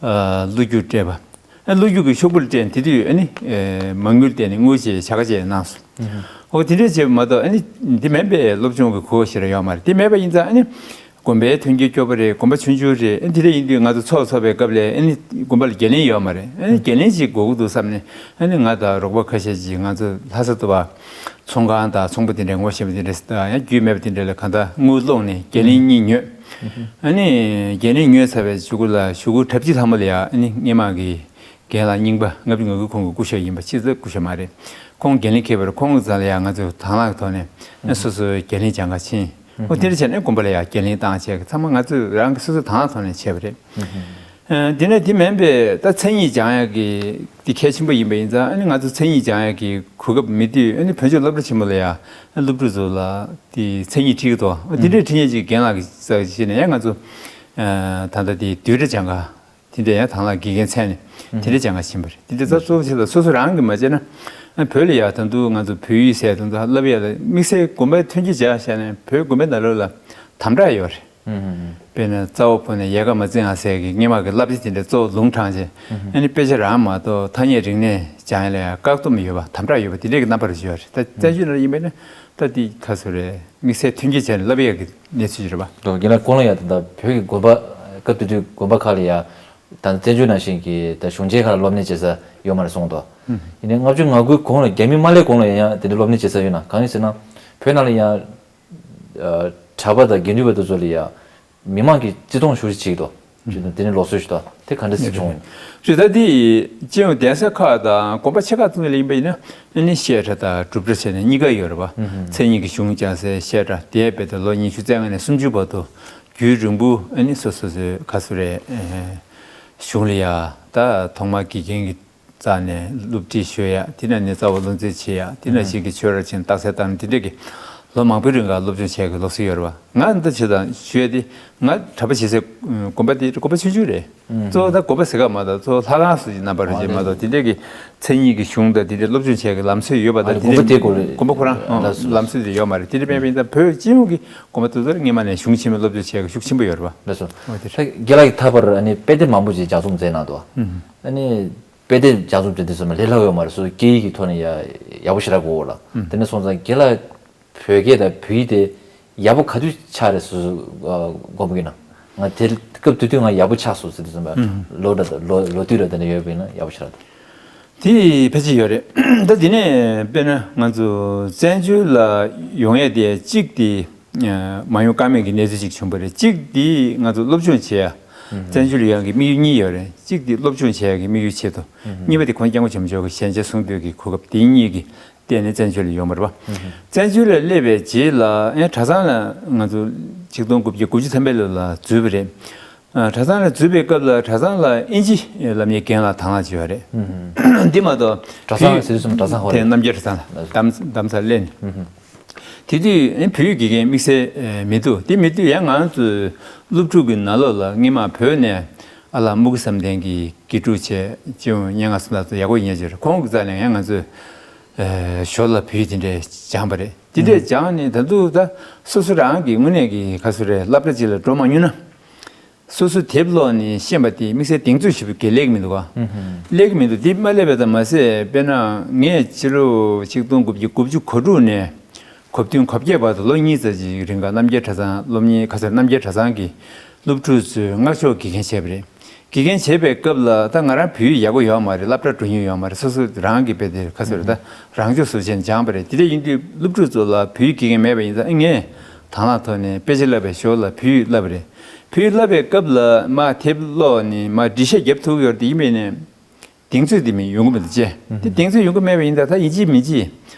ཨ་བློ་རྒྱུགས་སྤྲད་པ། ཨ་བློ་རྒྱུགས་ཀྱི་ཤོག་བུ་ལ་སྤྲད་ནས་དེ་དུས་ཨ་ནི་ཨེ་མ་དངུལ་བཏོན་ནས་དངུལ་ཅིག་བྱ་དགའ་ཅིག་གནང་སོང་། ཨོ་དེ་འདྲ་བྱས་པ་མ་གཏོགས་ཨ་ནི་དེ་མིན་པའི་སློབ་སྦྱོང་གི་གོ་སྐབས་ཞེ་དྲག་ཡོད་མ་རེད། དེ་མེད་པ་ཡིན་ཙང་ཨ་ནི་དགོན་པའི་མཐུན་རྐྱེན་སྐྱོ་པོ་རེད། དགོན་པ་ཆུང་ཆུང་རེད། ཨ་ནི་དེ་འདྲ་ཡིན་དུས་ང་ཚོ་ཚོགས་ཚོགས་པའི་སྐབས་ལ་ཨ་ནི་དགོན་པ་ལ་འགན་ལེན་ཡོད་མ་རེད། ཨ་ནི་འགན་ལེན་ཅིག་དགོས་ཀྱི་འདུག་བསམ་ནས། ཨ་ནི་ང་དང་རོགས་པ་ཁ་ཤས་ཅིག་ང་ཚོ་ལྷ་ས་དུ་བ་ཚོང་ཁང་དང་ཚོང་པ་དེ་འདྲའི་ངོ་ཤེས་པ་དེ་འདྲ་ཡང་རྒྱུས་མེད་པ་དེ་འདྲ་ལ་གང་ལྟར་དངུལ་སློག་ནས་འགན་ལེན་གཉིས་ཉོས། ཨ་ནི་འགན་ལེན་ཉོས་ཚར་བའི་གཞུག་གུ་ལ་གཞུག་གུ་གྲྭ་པ་སྤྱི་ལྷ་མོ་ལ་ཡ་ཨ་ནི་སྔོན་མ་གི་རྒན་ལགས་རྙིང་པ་ལྔ་བཅུ་ང་དགུ་ཁོང་གི་སྐུ་ཞབས་ཡིན་པ། ཕྱི་ཚེས་སྐུ་ཞབས་མ་རེད། ཁོང་འགན་ལེན་འཁྱེར་བར་ཁོང་གི་རྩ་ལ་ཡ་ང་ཚོས་དང་བླངས་ཐོག་ནས་ཨ་སོ་སོའི་འགན་ལེན་སྦྱང་ག་ཕྱིན། ཨོ་དེ་འདྲ་བྱས་ནས་དགོན་པ་ལ་ཡ་འགན་ལེན་བཏང་བྱས་ཀྱི་ཚང་མ་ང་ཚོས་རང་གི་སོ་སོའི་དང་བླངས་ཐོག་ནས་བྱས་པ་རེད། ཨ་དེ་ནས་དེ་མིན་པའི་ད་མཚན་ཉིད་སྦྱང་ཡག་གི་དེ་གལ་ཆེན་པོ་ཡིན་པ་ཡིན་ཙང་། ཨ་ནི་ང་ཚོ་མཚན་ཉིད་སྦྱང་ཡག་གི་གོ་སྐབས་མེད་དུས་ཨ་ནི་བོད་ལྗོངས་སློབ་གྲྭ་ཆེན་མོ་ལ་ཡ་སློབ་ཕྲུག་ཚོ་ལ་དེ་མཚན་ཉིད་ཁྲིད་ཀྱི་འདུག་ཨ་དེ་འདྲའི་ཁྲིད་མཁན་ཅིག་རྒན་ལགས་ཀྱིས་ས་ཞིག་ནས་ཡང་ང་ཚོ་ཨ་ད་ལྟ་དེ་བསྡུས་གྲྭ་སྦྱང་ག་ དེ་འདྲ་ཡང་དང་བླངས་དགེ་རྒན་བཙལ་ནས་དེ་འདྲ་སྦྱང་ག་ཕྱིན་པ་རེད། དེ་འདྲ་ཚོ་གཙོ་བོ་བྱས་ལ་སོ་སོ་རང་གིས་མ་བྱས་ན་ཨ་བོད་ལ་ཡ་ད་དུང་ང་ཚོ་བོད་ཡིག་ཟེར་ད་དུང་བསླབ་ཡ་ལ་དམིགས་བསལ་དགོན་པའི་ཐོན་སྐྱེད་བྱ་བྱས་ནས་བོད་དགོན་པའི་ནང་ལོགས་ལ་དམ་དྲག་ཡོད་རེད། དཔེར་ན་རྩ་བ་ཕུལ་ནས་ཡལ་ག་མ་འཛིང་ཨ་ཟེར་གི་སྔོན་མ་གི་བསླབ་བྱ་དེ་འདྲ་གཙོ་བོ་ལུང་དྲངས་བྱས་ཨ་ནི་དཔེ་ཆ་རང་མ་གཏོགས་ཐ་སྙད་རིག་གནས་སྦྱང་ཡ་ལ་ཡང་བཀག་སྡོམ་ཡོད་པ་དམ་དྲག་ཡོད་པ་དེ་འདྲས་ཀྱི་རྣམ་པ་རེ་བྱུང་བ་རེད། ད་བཙན་བྱོལ་ནང་ཡིན་པས་ན་ད་དེ་ག་ཚོད་རེད། དམིགས་བསལ་མཐུན་རྐྱེན་བྱས་ནས་བསླབ་ཡས་ཀྱི་གནས་ཚུལ་ཅིག་རེད་པ། དོ་རྒན་ལགས་སྐོར་ལ་ཡ་ད་ལྟ་བོད་ཀྱི་དགོན་པ་སྐབས་དེ་དུས་དགོན་པ་ཁག་ལ་ཡ་ད་བཙན་བྱོལ་ནང་བཞིན་གྱི་ད་གཞུང་ཆེན་ཁག་ལ་སློབ་གཉེར་བྱེད་ས་ཡོད་མ་རེད་གསུངས་འདུག་ཡིན་ནའི་ལྔ་བཅུ་ང་དགུའི་གོང་ལ་རྒྱ་མི་མ་སླེབས་གོང་ལ་ཡང་དེ་འདྲ་སློབ་གཉེར་བྱེད་ས་ཡོད་ན་གང་ཡིན་ཟེར་ན་བོད་ནང་ལ་ཡང་གྲྭ་པ་དང་དགེ་འདུན་པ་དེ་ཚོ་ལ་ཡ་མི་མང་གིས་བརྩི་མཐོང་ཤུགས་ཆེ་བྱེད་ཀྱི་འདུག་ཅེས་དང་དེ་ནས་ལོགས་སུ་ཞུ་དང་དེ་ག་འདྲ་སེ་བྱུང་ཡིན། རེད། ད་དེ་སྤྱི་ཡོངས་གདན་ས་ཁག་དང་དགོན་པ་ཆེ་ཁག་ཚང་མ་ལ་ཡིན་པ་ཡིན་ན་ཨ་ནི་བཤད་གྲྭ་དང་སྒྲུབ་གྲྭ་བྱས་ནས་གཉིས་ཀ་ཡོད་རེད་པ། མཚན་ཉིད་ཀྱི་གཞུང་སྦྱང་སའི་བཤད་གྲྭ་དེ་རྦད་དེ་ལོ་ཉི་ཤུ་རྩ་ལྔ་ནས་སུམ་ཅུ་བར་དུ་རྒྱུན་རིང་པོ་ཨ་ནི་སོ་སོ་སོའི་ག་ཚོད་རེད། གཞུང་ལ་ཡ་ད་ཐོག་མར་དགེ་རྒན་གྱི་རྩ་ནས་སློབ་ཁྲིད་ཞུ་ཡ། དེ་ནས་ནི་རྩ་བ་བློ་འཛིན་བྱེད་ཡ། དེ་ནས་གཞིག་གི་ཆོས་རར་ཕྱིན་རྟགས་གསལ་བཏང་དེ་འདྲས་ཀྱི་ལོ་མང་པོའི་རིང་ག་སློབ་སྦྱོང་བྱས་ཀྱི་ལོགས་སུ་ཡོད་རེད་བ། ང་འདི་བྱེད་དང་ཞུ་ཡ་དེ་ང་གྲྭ་པ་བྱེད་སའི་དགོན་པ་དེ་དགོན་པ་ཆུང་ཆུང་རེད། གཙོ་བོ་ད་དགོན་པ་ཟེར་ག་མ་གཏོགས་གཙོ་བོ་ལྷ་ཁང་སུ་ཞིག་རྣམ་པ་རུ་བྱེད་མ་གཏོགས་དེ་འདྲས་ཀྱི་མཚན་ཉིད་ཀྱི་གཞུང་དང་དེ་འདྲས་སློབ་སྦྱོང་བྱས་ཀྱི་ལམ་སྲོལ་ཡོད་པ་དང་དེ་འདྲས་དགོན་པ་དེ་སྐོར་ལ་དགོན་པ་ཁོ་རང་ལམ་སྲོལ་དེ་ཡོད་མ་རེད། དེ་འདྲས་མེད་པ་ཡིན་ད་བོད་སྤྱི་ཡོངས་ཀྱི་དགོན་པ་དེ་ཚོར་སྔོན་མ་ནས་གཞུང་ཆེན་མོའི་སློབ་སྦྱོང་བྱས་ཀྱི་ཤུགས་ཆེན་པོ་ཡོད་རེད་བ། ལགས་སོ། ད་རྒན་ལགས་ཀྱིས་ད་བར་ཨ་ནི་དཔེ་དེབ་མང་པོ་ཅིག་ལྗགས་རྩོམ་མཛད་གནང་འདུག་ཨ་ནི་དཔེ་དེབ་ལྗགས་རྩོམ་བྱེད་དུས་ཙམ་པ་ལས་སླ་བོ་ཡོད་མ་རེད། སོ་སོ་སྐད་ཡིག་གི་ཐོག་ནས་ཡ་ཡག་པོ་ཞེ་དྲག་དགོས་ལ། དེ་ནས་སོང་ཙང་རྒན་ལགས་བོད་སྐད་དང་བོད་ཡིག་དེ་ཡག་པོ་ག་དུས་ཆགས་རེད་སོ་སོ་དགོངས་པ་གི་ན། ང་དེ་སྐབས་དེ་དུས་ང་ཡག་པོ་ཆགས་སོང་ཟེར་དུས་ཙམ་པ་ལོ་འདྲ་དང་ལོ་ལོ་དུས་འདྲ་དེ་འདྲ་ཡོད་པ་ཡིན་ན་ཡག་པོ་ཞེ་དྲག་འདུག་དེ་ཕལ་ཆེར་ཡོད་རེད། ད་དེ་ནས་དཔེར་ན་ང་ཚོ་བཙན་བྱོལ་ལ་ཡོང་ཡས་དེ་གཅིག་དེ་མ་ཡོང་ཀ་མེད་ཀྱི་གནས་ཚུལ་ཅིག་བྱུང་བ་རེད། གཅིག་དེ་ང་ཚོ་སློབ་སྦྱོང་བྱེད་ཡ། བཙན་བྱོལ་ཡོང་གི་དམིགས་ཡུལ་གཉིས་ཡོད་རེད། གཅིག་དེ་སློབ་སྦྱོང་བྱེད་ཡ་གི་དམིགས་ཡུལ་ཆེད་དུ། གཉིས་པ་དེ་ཁོང་སྐྱབས་མགོན་ཆེན་པོ་མཆོག་གི་ཞལ་མཇལ་གསུང་འདོད་ཀྱི་གོ་སྐབས་དེ་གཉིས་ཀྱི་སྟེང་ནས་བཙན་བྱོལ་ལ་ཡོང་བ་རེད་བ། བཙན་བྱོལ་ལ་སླེབས་པའི་རྗེས་ལ་ཡང་གྲྭ་ཚང་ལ་ང་ཚོ་ཆིག་སྟོང་དགུ་བརྒྱ་དགུ་བཅུ་ཐམ་པའི་ལོ་ལ་འཛུལ་བ་རེད། ཨ། གྲྭ་ཚང་ལ་འཛུལ་བའི་སྐབས་ལ་གྲྭ་ཚང་ལ་ཨིན་ཇི་སློབ་གཉེར་རྒན་ལགས་དང་བླངས་བྱས་པ་རེད། འདི་མ་གཏོགས་གྲྭ་ཚང་དུས་ཟེར་དུས་ཙམ་གྲྭ་ཚང་ཧོ་རེད། དེ་རྣམ་རྒྱལ་གྲྭ་ཚང་ལ་རྡ་རྡ་རམ་ས་ལ་སླེབས་ནས། དེ་དུས་ཨེ་བོད་ཡིག་དགེ་རྒན་དམིགས་བསལ་ཨེ་མི་འདུག་དེ་མི་འདུག་ཡང་ང་ཚོའི་སློབ་ཕྲུག་གི་ནང་ལོགས་ལ་སྔོན་མ་བོད་ནས་ཨ་ལགས་དམུ་དགེ་བསམ་གཏན་གྱིས་དགེ་ཕྲུག་བྱས། སྤྱི་ཡོངས་སྙན་ངག་གསུམ་ལ་ཚོ་ཡག་པོ་ཡིན་ཡ་ཅིག་རེད། ཁོང་གི་རྩ་ནས་ཡང་ང་ཚོས་ཨེ་ཞོར་ལ་བོད་ཡིག་དེ་འདྲས་སྦྱངས་པ་རེད། དེ་འདྲས་སྦྱངས་ནས་ད་དུང་ད་སོ་སོ་རང་གི་དངོས་གནས་ཀྱི་ག་ཚོད་རེད་སློབ་གྲྭ་ཅིག་ལ་འགྲོ་མ་མྱོང་ན། སོ་སོ་དེབ་ཀློག་ནས་ཤེས་པ་དེ་དམིགས་བསལ་གདེང་ཚོད་ཞེ་པོ་གལ་སླེབས་ཀྱི་མི་འདུག་ག་སླེབས་ཀྱི་མི་འདུག་དེ་མ་སླེབས་པ་དང་མ་ཟད་དཔེར་ན་ངས་ཕྱི་ལོ་ཆིག་སྟོང་དགུ་བརྒྱ་དགུ་བཅུ་གོ་དྲུག་ནས་གོ་བདུན་གོ་བརྒྱད་བར་དུ་ལོ་གཉིས་ཙམ་ཅིག་རིང་ག་རྣམ་རྒྱལ་གྲྭ་ཚང་སློབ་གཉེར་ཁ་སང་རྣམ་རྒྱལ་གྲྭ་ཚང་གི་སློབ་ཕྲུག་ཚོའི་སྔགས་ཕྱོགས་དགེ་རྒན་བྱས་པ་རེད། དགེ་རྒན་བྱས་པའི་སྐབས་ལ་ད་ང་རང་བོད་ཡིག་ཡག་པོ་ཡོད་མ་རེད། སློབ་གྲྭ་འགྲོ་མྱོང་ཡོད་མ་རེད། སོ་སོ་རང་གི་དཔེ་དེ་ཁ་སོ་རེད། ད་རང་ཕྱོགས་སུ་བྱས་ནས་སྦྱངས་པ་རེད། དེ་འདྲ་ཡིན་དུས་སློབ་ཕྲུག་ཚོ་ལ་བོད་ཡིག་དགེ་རྒན་མེད་པ་ཡིན་ཙང་ངས་དང་བླངས་ཐོག་ནས་དཔེ་ཆ་བསླབ་པའི་ཞོར་ལ་བོད་ཡིག་བསླབ་པ་རེད། བོད་ཡིག་བསླབ་པའི་སྐབས་ལ་མར་དེབ་ཀློག་ནས་མར་འགྲེལ་བཤད་རྒྱབ་ཐུབ་ཡོད་རེད། དེ་ཡིན་པས་ནས་གདེང་ཚོད་དེ་མི་ཡོང་གི་མི་འདུག་ཅེས། དེ་གདེང་ཚོད་ཡོང་གི་མེད་པ་ཡིན་ཙང་ད་ཡིན་གཅིག་མིན་གཅིག་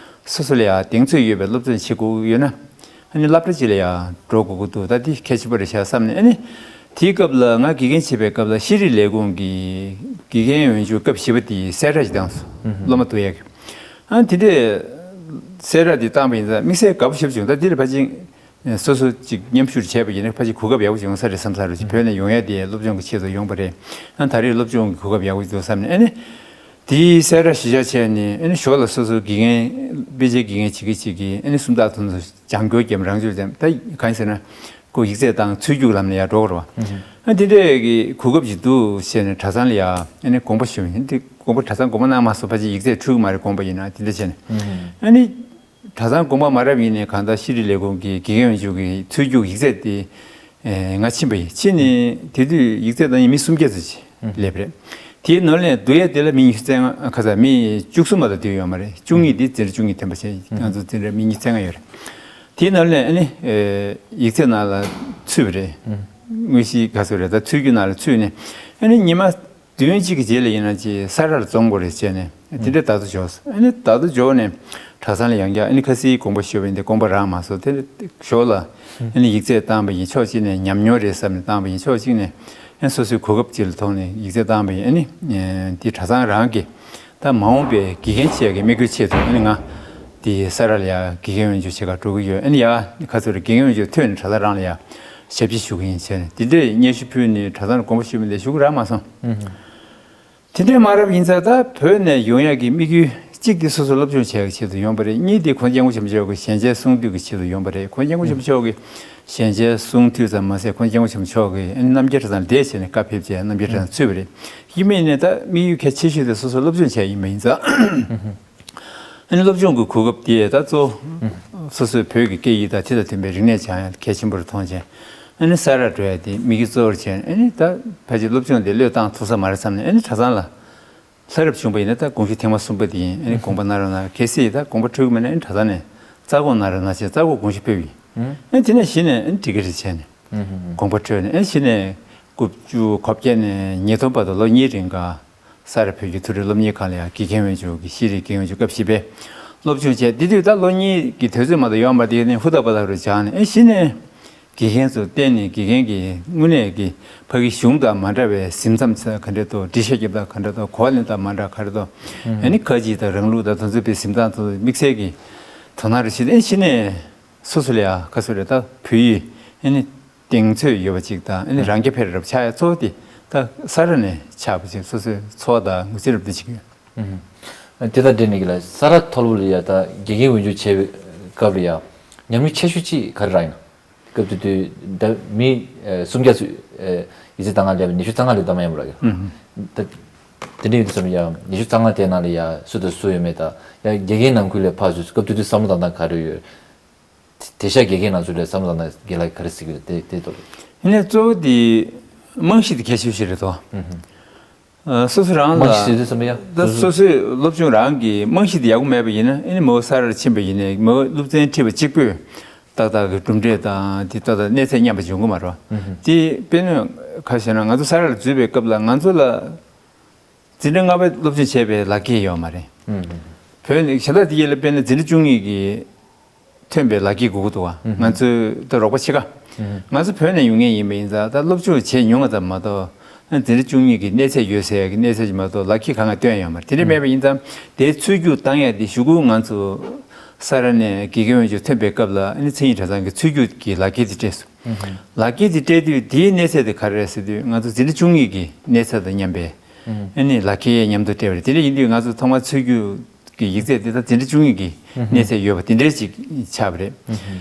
སོ་སོ་ལ་ཡང་གདེང་ཚོད་ཡོད་པའི་སློབ་ཚན་བྱེད་དགོས་ཀྱི་ཡོད་ན། ཨ་ནི་སློབ་གྲྭ་གཅིག་ལ་ཡང་འགྲོ་དགོས་ཀྱི་འདུག་ད་འདི་གལ་ཆེན་པོ་རེད་ཤག་བསམ་ནས། ཨ་ནི་དེའི་སྐབས་ལ་ང་དགེ་རྒན་བྱེད་པའི་སྐབས་ལ་ཤེས་རིག་ལས་ཁུངས་ཀྱི་དགེ་རྒན་ཡོན་ཆབ་སྐབས་བཞི་པ་དེའི་གསལ་བསྒྲགས་ཤིག་བཏང་སོང་། སློབ་མ་བསྡུ་ཡག་གི། ཨ་ནི་དེ་འདྲས་གསལ་བསྒྲགས་དེ་བཏང་པ་ཡིན་ཙང་དམིགས་བསལ་དགའ་པོ་ཞེ་པོ་བྱུང་། ད་འདི་ལ་ཕལ་ཆེར་སོ་སོ་ཅིག་མཉམ་ཞུགས་བྱས་པ་ཡིན་ན་ཕལ་ཆེར་གོ་སྐབས་ཡག་པོ་ཅིག་ཡོང་ས་རེད་བསམ་ས་རེད། ཅིག་བོད་ནས་ཡོང་ཡ་དེ་སློབ་སྦྱོང་གི་ཆེད་དུ་ཡོང་པ་རེད། ཨ་ནི་ད་རེས་སློབ་སྦྱོང་གི་གོ་སྐབས་ཡག་པོ་ཅིག་འདུག་བསམ་ནས། ཨ་ནི་དེའི་གསལ་བསྒྲགས་གཞི་བཞག་བྱས་ནས་ཨ་ནི་ཞོར་ལ་སོ་སོ་དགེ་རྒན་དཔེ་ཆའི་དགེ་རྒན་བྱེད་ཀྱི་བྱེད་ཀྱི་ཨ་ནི་སུམ་རྟགས་དེ་ཚོ་སྦྱང་སྐྱོར་བརྒྱབ། རང་སྦྱོང་བརྒྱབ། ད་གང་ཡིན་ཟེར་ན་ཁོ་ཡིག་ཚད་བཏང་ཚུར་རྒྱུགས་ལམ་ནས་ཡར་འགྲོ་དགོས་རེད་བ། ཨ་དེ་འདྲས་ཀྱི་གོ་སྐབས་ཅིག་འདུག་བྱས་ནས་གྲྭ་ཚང་ལ་ཡ་ཨ་ནི་དགོངས་པ་ཞུ་ཡིན། དེ་དགོངས་པ་གྲྭ་ཚང་དགོངས་པ་གནང་མ་སོང་། ཕལ་ཆེར་ཡིག་ཚད་འཁྲུལ་གྱི་མ་རེད། དགོངས་པ་ཡིན་ན་དེ་འདྲ་བྱས་ནས་ཨ་ནི། གྲྭ་ཚང་དགོངས་པ་མ་རབས་ཡིན་ནའི་གང་ལྟར་ཤེས་རིག་ལས་ཁུངས་ཀྱི་དགེ་རྒན་ཡོན་ཆབ་ཀྱི་ཚུར་རྒྱུགས་ཡིག་ཚད་དེ་ཨེ་ང་ཕྱིན་པ་ཡིན། ཕྱིན་ནས་དེ་དུས་ཡིག་ཚད་བཏང་མཁན་མི་སུམ་བརྒྱ་ཙམ་ཅིག་སླེབས་རེད། དེའི་ནང་ནས་བསྡུ་ཡས་དེ་ལ་མི་ཉི་ཤུ་རྩ་ལྔ། ཁ་ས་མི་བཅུ་གསུམ་མ་གཏོགས་བསྡུས་ཡོད་མ་རེད། བཅུ་གཉིས་དེ་འཛིན་གྲྭ་བཅུ་གཉིས་ཐོན་པ་བྱས། ང་ཚོ་འཛིན་གྲྭ་མི་ཉི་ཤུ་རྩ་ལྔ་ཡོད་རེད། དེའི་ནང་ནས་ཨ་ནི་ཨེ་ཡིག་ཚད་ནང་ལ་ཚུད་པ་རེད། དངོས་གཞི་ག་ཚོད་རེད། ད་ཚུར་རྒྱུགས་ནང་ལ་ཚུད་ནས་ཨ་ནི་ཉི་མ་བདུན་གཅིག་གི་རྗེས་ལ་ཡིན་ན་ཅིག་ས་རར་འཛོམས་དགོས་རེད་བྱས་ནས་དེ་འདྲའི་བརྡ་ཐོ་འབྱོར་སོང་། ཨ་ནི་བརྡ་ཐོ་འབྱོར་ནས་གྲྭ་ཚང་ལ་ཡང་བསྐྱར་ཨ་ནི་ཁ་སང་དགོངས་པ་ཞུས་པ་ཡིན་ཏེ་དགོངས་པ་རག་མ་སོང་། དེ་ནས་ཞོར་ལ་ཨ་ནི་ཡིག་ཚད་བཏང་པ་ཡིན། ཕྱོགས་གཅིག་ནས་ཉམས་མྱོང་རེད་བསམ་ནས་བཏང་པ་ཡིན། ཕྱོགས་གཅིག་ནས་ཨ་ནི་སོ་སོའི་གོ་སྐབས་ཅིག་ལ་མཐོང་ནས་ཡིག་ཚད་བཏང་པ་ཡིན། ཨ་ནི་དེ་གྲྭ་ཚང་རང་གི་ད་མ་འོངས་པའི་དགེ་རྒན་བྱེད་ཀྱི་དམིགས་ཡུལ་ཆེད་དུ་ཨ་ནི་ང་དེ་ས་ར་ལ་ཡ་དགེ་རྒན་ཡོན་ཆབ་བྱེད་ག་འགྲོ་གི་ཡོད། ཨ་ནི་ཡ་ཁ་ཚུར་དགེ་རྒན་ཡོན་ཆབ་ཐོན་ནས་གྲྭ་ཚང་རང་ལ་ཡ། ཞབས་ཕྱི་ཞུ་གི་ཡིན་ཟེར་ནས་དེ་འདྲའི་སྙན་ཞུ་ཕུལ་ནས་གྲྭ་ཚང་ལ་དགོངས་པ་ཞུས་པ་ལས་ཞུ་གི་རག་མ་སོང་། དེ་འདྲའི་མ་རབས་ཡིན་ཙང་ད་བོད་ནས་ཡོང་ཡག་གི་དམིགས་ཡུལ་གཅིག་དེ་སོ་སོ་སློབ་སྦྱོང་བྱེད་ཡག་གི་ཆེད་དུ་ཡོང་པ་རེད། གཉིས་དེ་ཁོང་སྐྱབས་མགོན་ཆེན་པོ་མཆོག་གི་ཞལ་མཇལ་གསུང་དུས་ཀྱི་ཆེད་དུ་ཡོང་པ་རེད། ཁོང་སྐྱབས་མགོན་ཆེན་པོ་མཆོག་གི་ཞལ་མཇལ་གསུང་དུས་ཙམ་མ་ཟད་ཁོང་སྐྱབས་མགོན་ཆེན་པོ་མཆོག་གིས་རྣམ་རྒྱལ་གྲྭ་ཚང་ལ་བསྡད་བྱས་ནས་བཀའ་ཕེབས་བྱས་རྣམ་རྒྱལ་གྲྭ་ཚང་ཚུད་པ་རེད། ཡིན་མིན་ནས་ད་དམིགས་ཡུལ་གལ་ཆེ་ཤོས་དེ་སོ་སོ་སློབ་སྦྱོང་བྱས་ཡིན་པ་ཡིན་ཙང་། ཨ་ནི་སློབ་སྦྱོང་གི་གོ་སྐབས་དེ་ད་གཙོ་བོ་སོ་སོའི་བོད་ཀྱི་སྐད་ཡིག་དང་དེ་དང་མཐུན་པའི་རིག་གནས་སྦྱང་ཡག་གལ་ཆེན་པོར་མཐོང་བྱས། ཨ་ནི་ས་རཱ་འགྲོ་ཡག་དེ་དམིགས་ཡུལ་གཙོ་བོར་བྱས། ཨ་ནི་ད་ཕལ་ཆེར་སློབ་སྦྱོང་དེ་བློས་བཏང་ཐུབ་ས་མ་རེད་བསམ་ནས། ཨ་ནི་གྲྭ་ཚང་ལ་ལྷ་རབ་བྱུང་པ་ཡིན་ན་ད་དགོངས་ཞུ་ཐེངས་མ་གསུམ་པ་དེ་ཡིན། ཨ་ནི་དགོངས་པ་གནང་རོགས་གནང་། གལ་སྲིད་ད་དགོངས་པ་འཁྲོལ་གྱི་མེད་ན། ཨ་ནི་གྲྭ་ཚང་ནས་རྩ་དགོངས་གནང་རོགས་གནང་ཞེས་རྩ་དགོངས་དགོངས་ཞུ་ཕུལ་བ་ཡིན། ཨ་ནི་དེ་ནས་གཞི་ནས་ཨ་ནི་འགྲིག་གི་རེད་བྱས་ནས་དགོངས་པ་འཁྲོལ་ནས། ཨ་ནི་གཞི་ནས་དགུ་བཅུ་གོ་བརྒྱད་ནས་ཉིས་སྟོང་བར་དུ་ལོ་གཉིས་རིང་ག་ས་རཱ་བོད་ཀྱི་མཐོ་རིམ་སློབ་གཉེར་ཁང་ལ་ཡང་དགེ་རྒན་འོས་སྦྱོར་གྱི་ཤེས་རིག་དགེ་རྒན་འོས་སྦྱོར་སྐབས་བཞི་པའི་སློབ་སྦྱོང་བྱས། དེ་དུས་ད་ལོ་གཉིས་ཀྱི་དུས་ཚོད་མ་གཏོགས་ཡོད་མ་རེད། དེ་ནས་ཧུར་ཐག་པ་ཐག་རུ་སྦྱངས་ནས། ཨེ་གཞི་ནས་དགེ་རྒན་ཚོར་བསྟེན་ནས་དགེ་རྒན་གྱི་དངོས་གནས་ཀྱི་ཕ་གི་གཞུང་དང་མ་འདྲ་བའི་གཟིམ་མཚམས་ག་འདྲ་འདུག་འགྲེལ་བཤད་རྒྱབ་སྟངས་ག་འདྲ་འདུག་གོ་བ་ལེན་སྟངས་མ་འདྲ་ག་རེ་འདུག་ཨ་ནི་ཁ་ཅིག་དང་རང་ལུགས་དང་དེ་ཚོ་པའི་གཟིམ་སྟངས་དེ་ཚོ་དམིགས་བསལ་གྱི་དོ་སྣང་རུ་བྱས་ཏེ། ཨེ་གཞི་ནས་སོ་སོ་ལ་ཡང་ག་ཚོད་རེད། ད་བོད་ཡིག་ཨ་ནི་གདེང་ཚོད་ཡོད་པ་ཅིག་དང་། ཨ་ནི་རང་རྐྱ་འཕེར་རབ་ཆགས་ཡ་གཙོ་བོ་དེ་ད་ས་རཱ་ནས་ཆགས་པ་ཅིག་སོ་སོའི་ཚོར་བ་དང་ངོས་འཛིན་རབ་དེ་ཅིག་ཡོད། ཨུམ། དེ་དང་འབྲེལ་ནས་ཀྱི་ལ་ས་རཱ་མཐོ་སློབ་ལ་ཡ་ད་དགེ་རྒན་འོས་སྦྱོར་བྱས་པའི་སྐབས་ལ་ཡ་ཉམས་མྱོང་ཆེ་ཤོས་ཅིག་ག་རེ་རག་ཡིན་ན། སྐབས་དེ་དུས་ད་མི་ཨེ་སུམ་བརྒྱ་ཚོད་ཨེ་ཡིག་ཚད་ལྔ་སླེབས། ཉི་ཤུ་རྩ་ལྔ་སླེབས་ད་མ་ཡིན་པ་ར་ཡ། ཨུམ། ད་དེ་འདྲ་ཡོད་དུས་ཙམ་ཡ་ཉི་ཤུ་རྩ་ལྔ་དེ་ནང་ལ་ཡ་སུ་དང་སུ་ཡོད་མེད་དང་། ཡ་དགེ་རྒན་ནང་ཁུལ་ལ་ཕར་ཚུར་སྐབས་དེ་དུས་བསམ་བློ་བཏང་སྟངས་ག་རེ་ཡོད། དེ་ཤ་དགེ་རྒན་ནང་ཚུད་ལ་བསམ་བློ་བཏང་ན་དགེ་ལགས་ག་རེ་ཟེར་གྱི་ཡོད། དེ་དེ་ཐོག་ལ། ཡིན་ནའི་གཙོ་བོ་དེ་རྨང་གཞི་དེ་གལ་ཆེ་ཤོས་རེད་དོ། ཨ་སོ་སོ་རང་ལ་རྨང་གཞི་ཟེར་དུས་ཙམ་ཡ་ད་སོ་སོ་སོའི་སློབ་སྦྱོང་རང་གི་རྨང་གཞི་དེ་ཡག་པོ་མེད་པ་ཡིན་ན། ཨ་ནི་མོ་ས་རཱར་ཕྱིན་པ་ཡིན་ནའི་མོ་སློབ་ཚན་ཁྲིད་པ་གཅིག་པོས་ཏག་ཏག་གི་གྲུབ་འབྲས་དང་དེ་ཏག་ཏག་གནས་ཚད་མཉམ་པ་འབྱུང་གི་མ་རེད། དེ་དཔེར་ན་ག་རེ་ཟེར་ན་ང་ཚོ་ས་རཱར་འཛུལ་བའི་སྐབས་ལ་ང་ཚོ་ལ་འཛིན་གྲྭ་ལྔ་པའི་སློབ་སྦྱོང་བྱས་པའི་ལག་འཁྱེར་ཡོད་མ་རེད། བོད་ནས་གཞན་དག་དེ་ཡས་ལ་དཔེར་ན་འཛིན་གྲྭ་བཅུ་གཉིས་ཀྱི་ཐོན་པའི་ལག་འཁྱེར་དགོས་ཀྱི་འདུག་བ། ང་ཚོའི་ད་རོགས་པ་ཕྱེད་ཀ་ང་ཚོ་བོད་ནས་ཡོང་མཁན་ཡིན་པ་ཡིན་ཙང་ད་སློབ་སྦྱོང་བྱས་མྱོང་བ་ཙམ་མ་གཏོགས། འཛིན་གྲྭ་བཅུ་གཉིས་ཀྱི་གནས་ཚད་ཡོད་ཟེར་ཡག་གི་གནས་ཚད་ཅིག་མ་གཏོགས་ལག་འཁྱེར་གང་ཡང་སྟོན་ཡོད་མ་རེད། དེ་འདྲ་མེད་པ་ཡིན་ཙང་དེའི་ཚུར་རྒྱུགས་བཏང་ཡག་དེ་གཞུག་གུ་ང་ཚོ་ས་རཱ་ནས་དགེ་རྒན་འོས་སྦྱོར་ཐོན་པའི་སྐབས་ལ་ཨ་ནི་མཚན་ཉིད་གྲྭ་ཚང་གི་ཚུར་རྒྱུགས་ཀྱི་ལག་འཁྱེར་དེ་སྤྲད་སོང་། ལག་འཁྱེར་དེ་སྤྲད་དུས་དེའི་གནས་ཚད་དེ་ག་རེ་རེད་ཟེར་དུས་ང་ཚོ་འཛིན་གྲྭ་བཅུ་གཉིས་ཀྱི་གནས་ཚད་དང་མཉམ་པའི་ཨ་ནི་ལག་འཁྱེར་མཉམ་དུ་སྤྲད་པ་རེད། དེ་འདྲ་ཡིན་དུས་ང་ཚོ་ཐོག་མར་ཚུར་རྒྱུགས་ཀྱི་ཡིག་ཚད་དེ་ད་འཛིན་གྲྭ་བཅུ་གཉིས་ཀྱི་གནས་ཚད་ཡོད་པ་དེ་འདྲའི་ཅིག་ཆགས་པ་རེད།